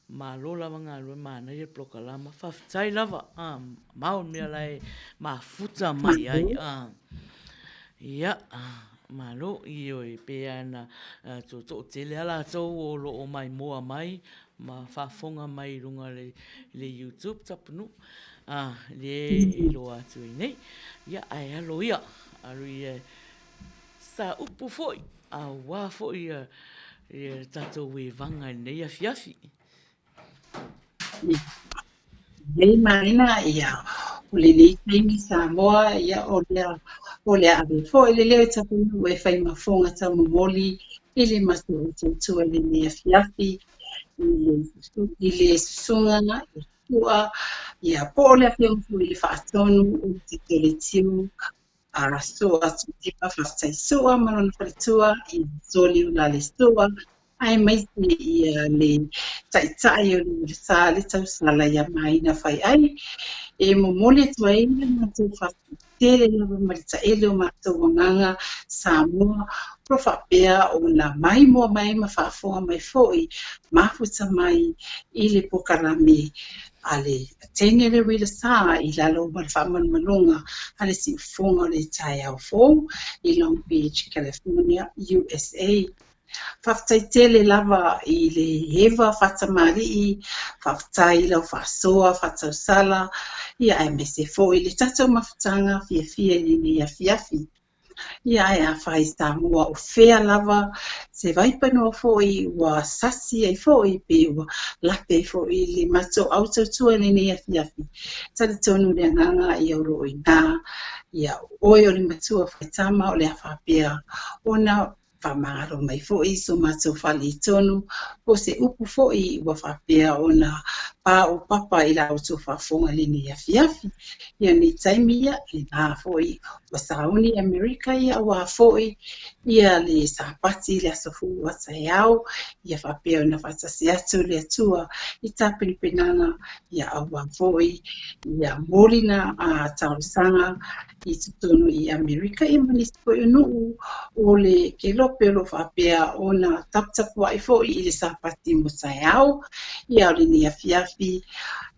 Malo lava galue manaia le polokalama. Faafetai lava. Ah, mau mea la e mafuta mai ai. Ah. Ia, malo ioe pe ana toatele a latou o lo o maimoa mai ma faafofoga mai i luga le, le YouTube tapunuu. Ah, le iloa atu ai nei. Ia, ae alo ia, alo ia sa upu foi, auā foi ia, ia le tatou evaga i lenei afiafi. Nei Marina, ia, o lenei taimi Samoa, ia, o lea, o le a ave foi le leo i Tapunuu e fai ma fofoga taumomoli i le matou tautua i lenei afiafi, i le, i le susuga i Pua, ia, po o le afioga foi i le Faatonu o le Toletiu, A Sua Tuilepa, faafetai Sua ma lona faletua, ia Soli Ulale Sua, aemaise ia le taitai o le sa le tausala ia Maina Faiai. E momoli atu ai le matou faafetai tele lava ma le taele o matou agaga Samoa o lo faapea ona maimoa mai ma faafofoga mai foi mafuta mai i le polokalame a le teine le uila sa i lalo ma le faamalumaluga a le siufofoga o le taeao fou i Long Beach, California, USA. Faafetai tele lava i le Eva Faatamalii, faafetai i lau faasoa faatausala, ia aemaise foi le tatou mafutaga fiafia i lenei afiafi. Ia ae afai Samoa o fea lava se vaipanoa foi ua sasi ai foi pe ua lape ai foi le matou au tautua i lenei afiafi, talitonu le agaga ia o lo o i ina, ia oe o le matua faitama o le a faapea ona faamagalo mai foi so matou faaletonu po o se upu foi ua faapea ona paopapa i la outou faafofoga i lenei afiafi. Ia nei taimi ia, lena foi ua sauni Amerika ia aua foi ia le Sapati le aso fou a taeao, ia faapea ona faatasi atu le Atua i tapenapenaga ia aua foi ia molina a talosaga i totonu i Amerika ia ma nisi foi o nuu o le Kelope o lo o faapea ona taputapuai foi i le Sapati mo taeao ia o lenei afiafi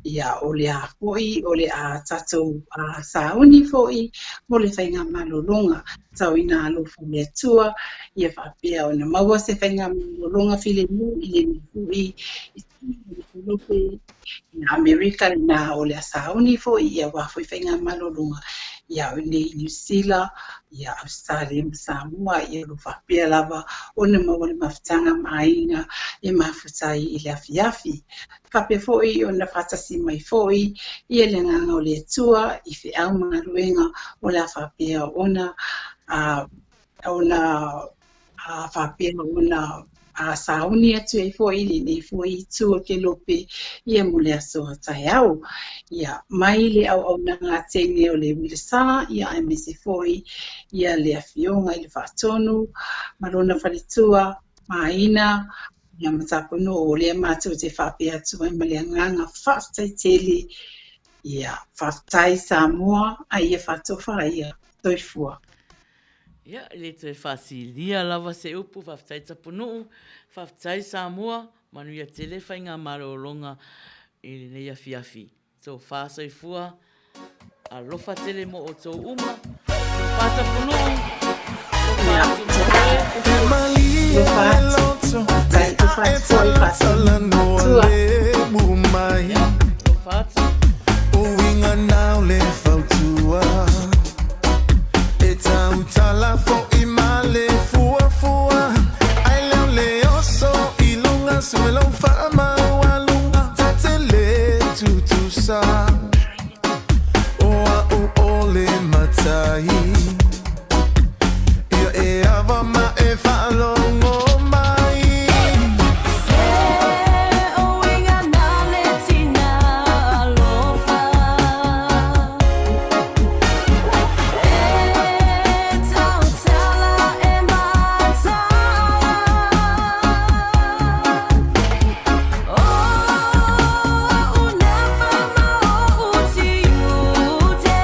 ia o le a foi o le a tatou sauni foi mo le faigamalologa tau ina alofa le Atua ia faapea ona maua se faigamalologa filemu i lenei foi i Kelope i Amerika lena o le a sauni foi ia aua foi faigamalologa. ia o inei i Niu Sila, ia Ausetalia ma Samoa, ia o lo o faapea lava ona maua le mafutaga ma aiga e mafuta ai i le afiafi. Faapea foi ona faatasi mai foi ia le Agaga o le Atua i feau ma galuega o le a faapea ona ona faapea ona sauni atu ai foi lenei foi itu o Kelope ia mo le aso a taeao. Ia, mai le auaunaga a teine o le Uilasa, ia aemaise foi ia le Afioga i le Faatonu ma lona faletua, Maina, ia ma Tapunuu, o lea matou te faapea atu ai ma le agaga faafetai tele. Ia, faafetai Samoa, a ia faatofa ia soifua. Ia, e le toe faasilia lava se upu, faafetai Tapunuu, faafetai Samoa, manuia tele faigamalologa i lenei afiafi. Tofa soifua, alofa tele mo outou uma. Tofa Tapunuu, tofa Tumauoe. Tofa atu. E tautala foʻi ma le fuafua Ai leo le oso i luga Sue lou faamaualuga Ta te le tutusa O a'u o le matai Ia e ava ma e faalogo mai. Se uiga na le tina alofa. E tautala e mataala. O a'u nafa ma o'u tiute.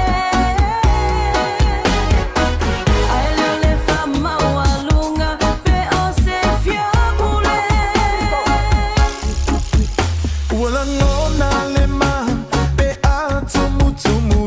Ai leo le faamaualuga pe o se fiapule. Ua lagona le ma pe a tumutumu.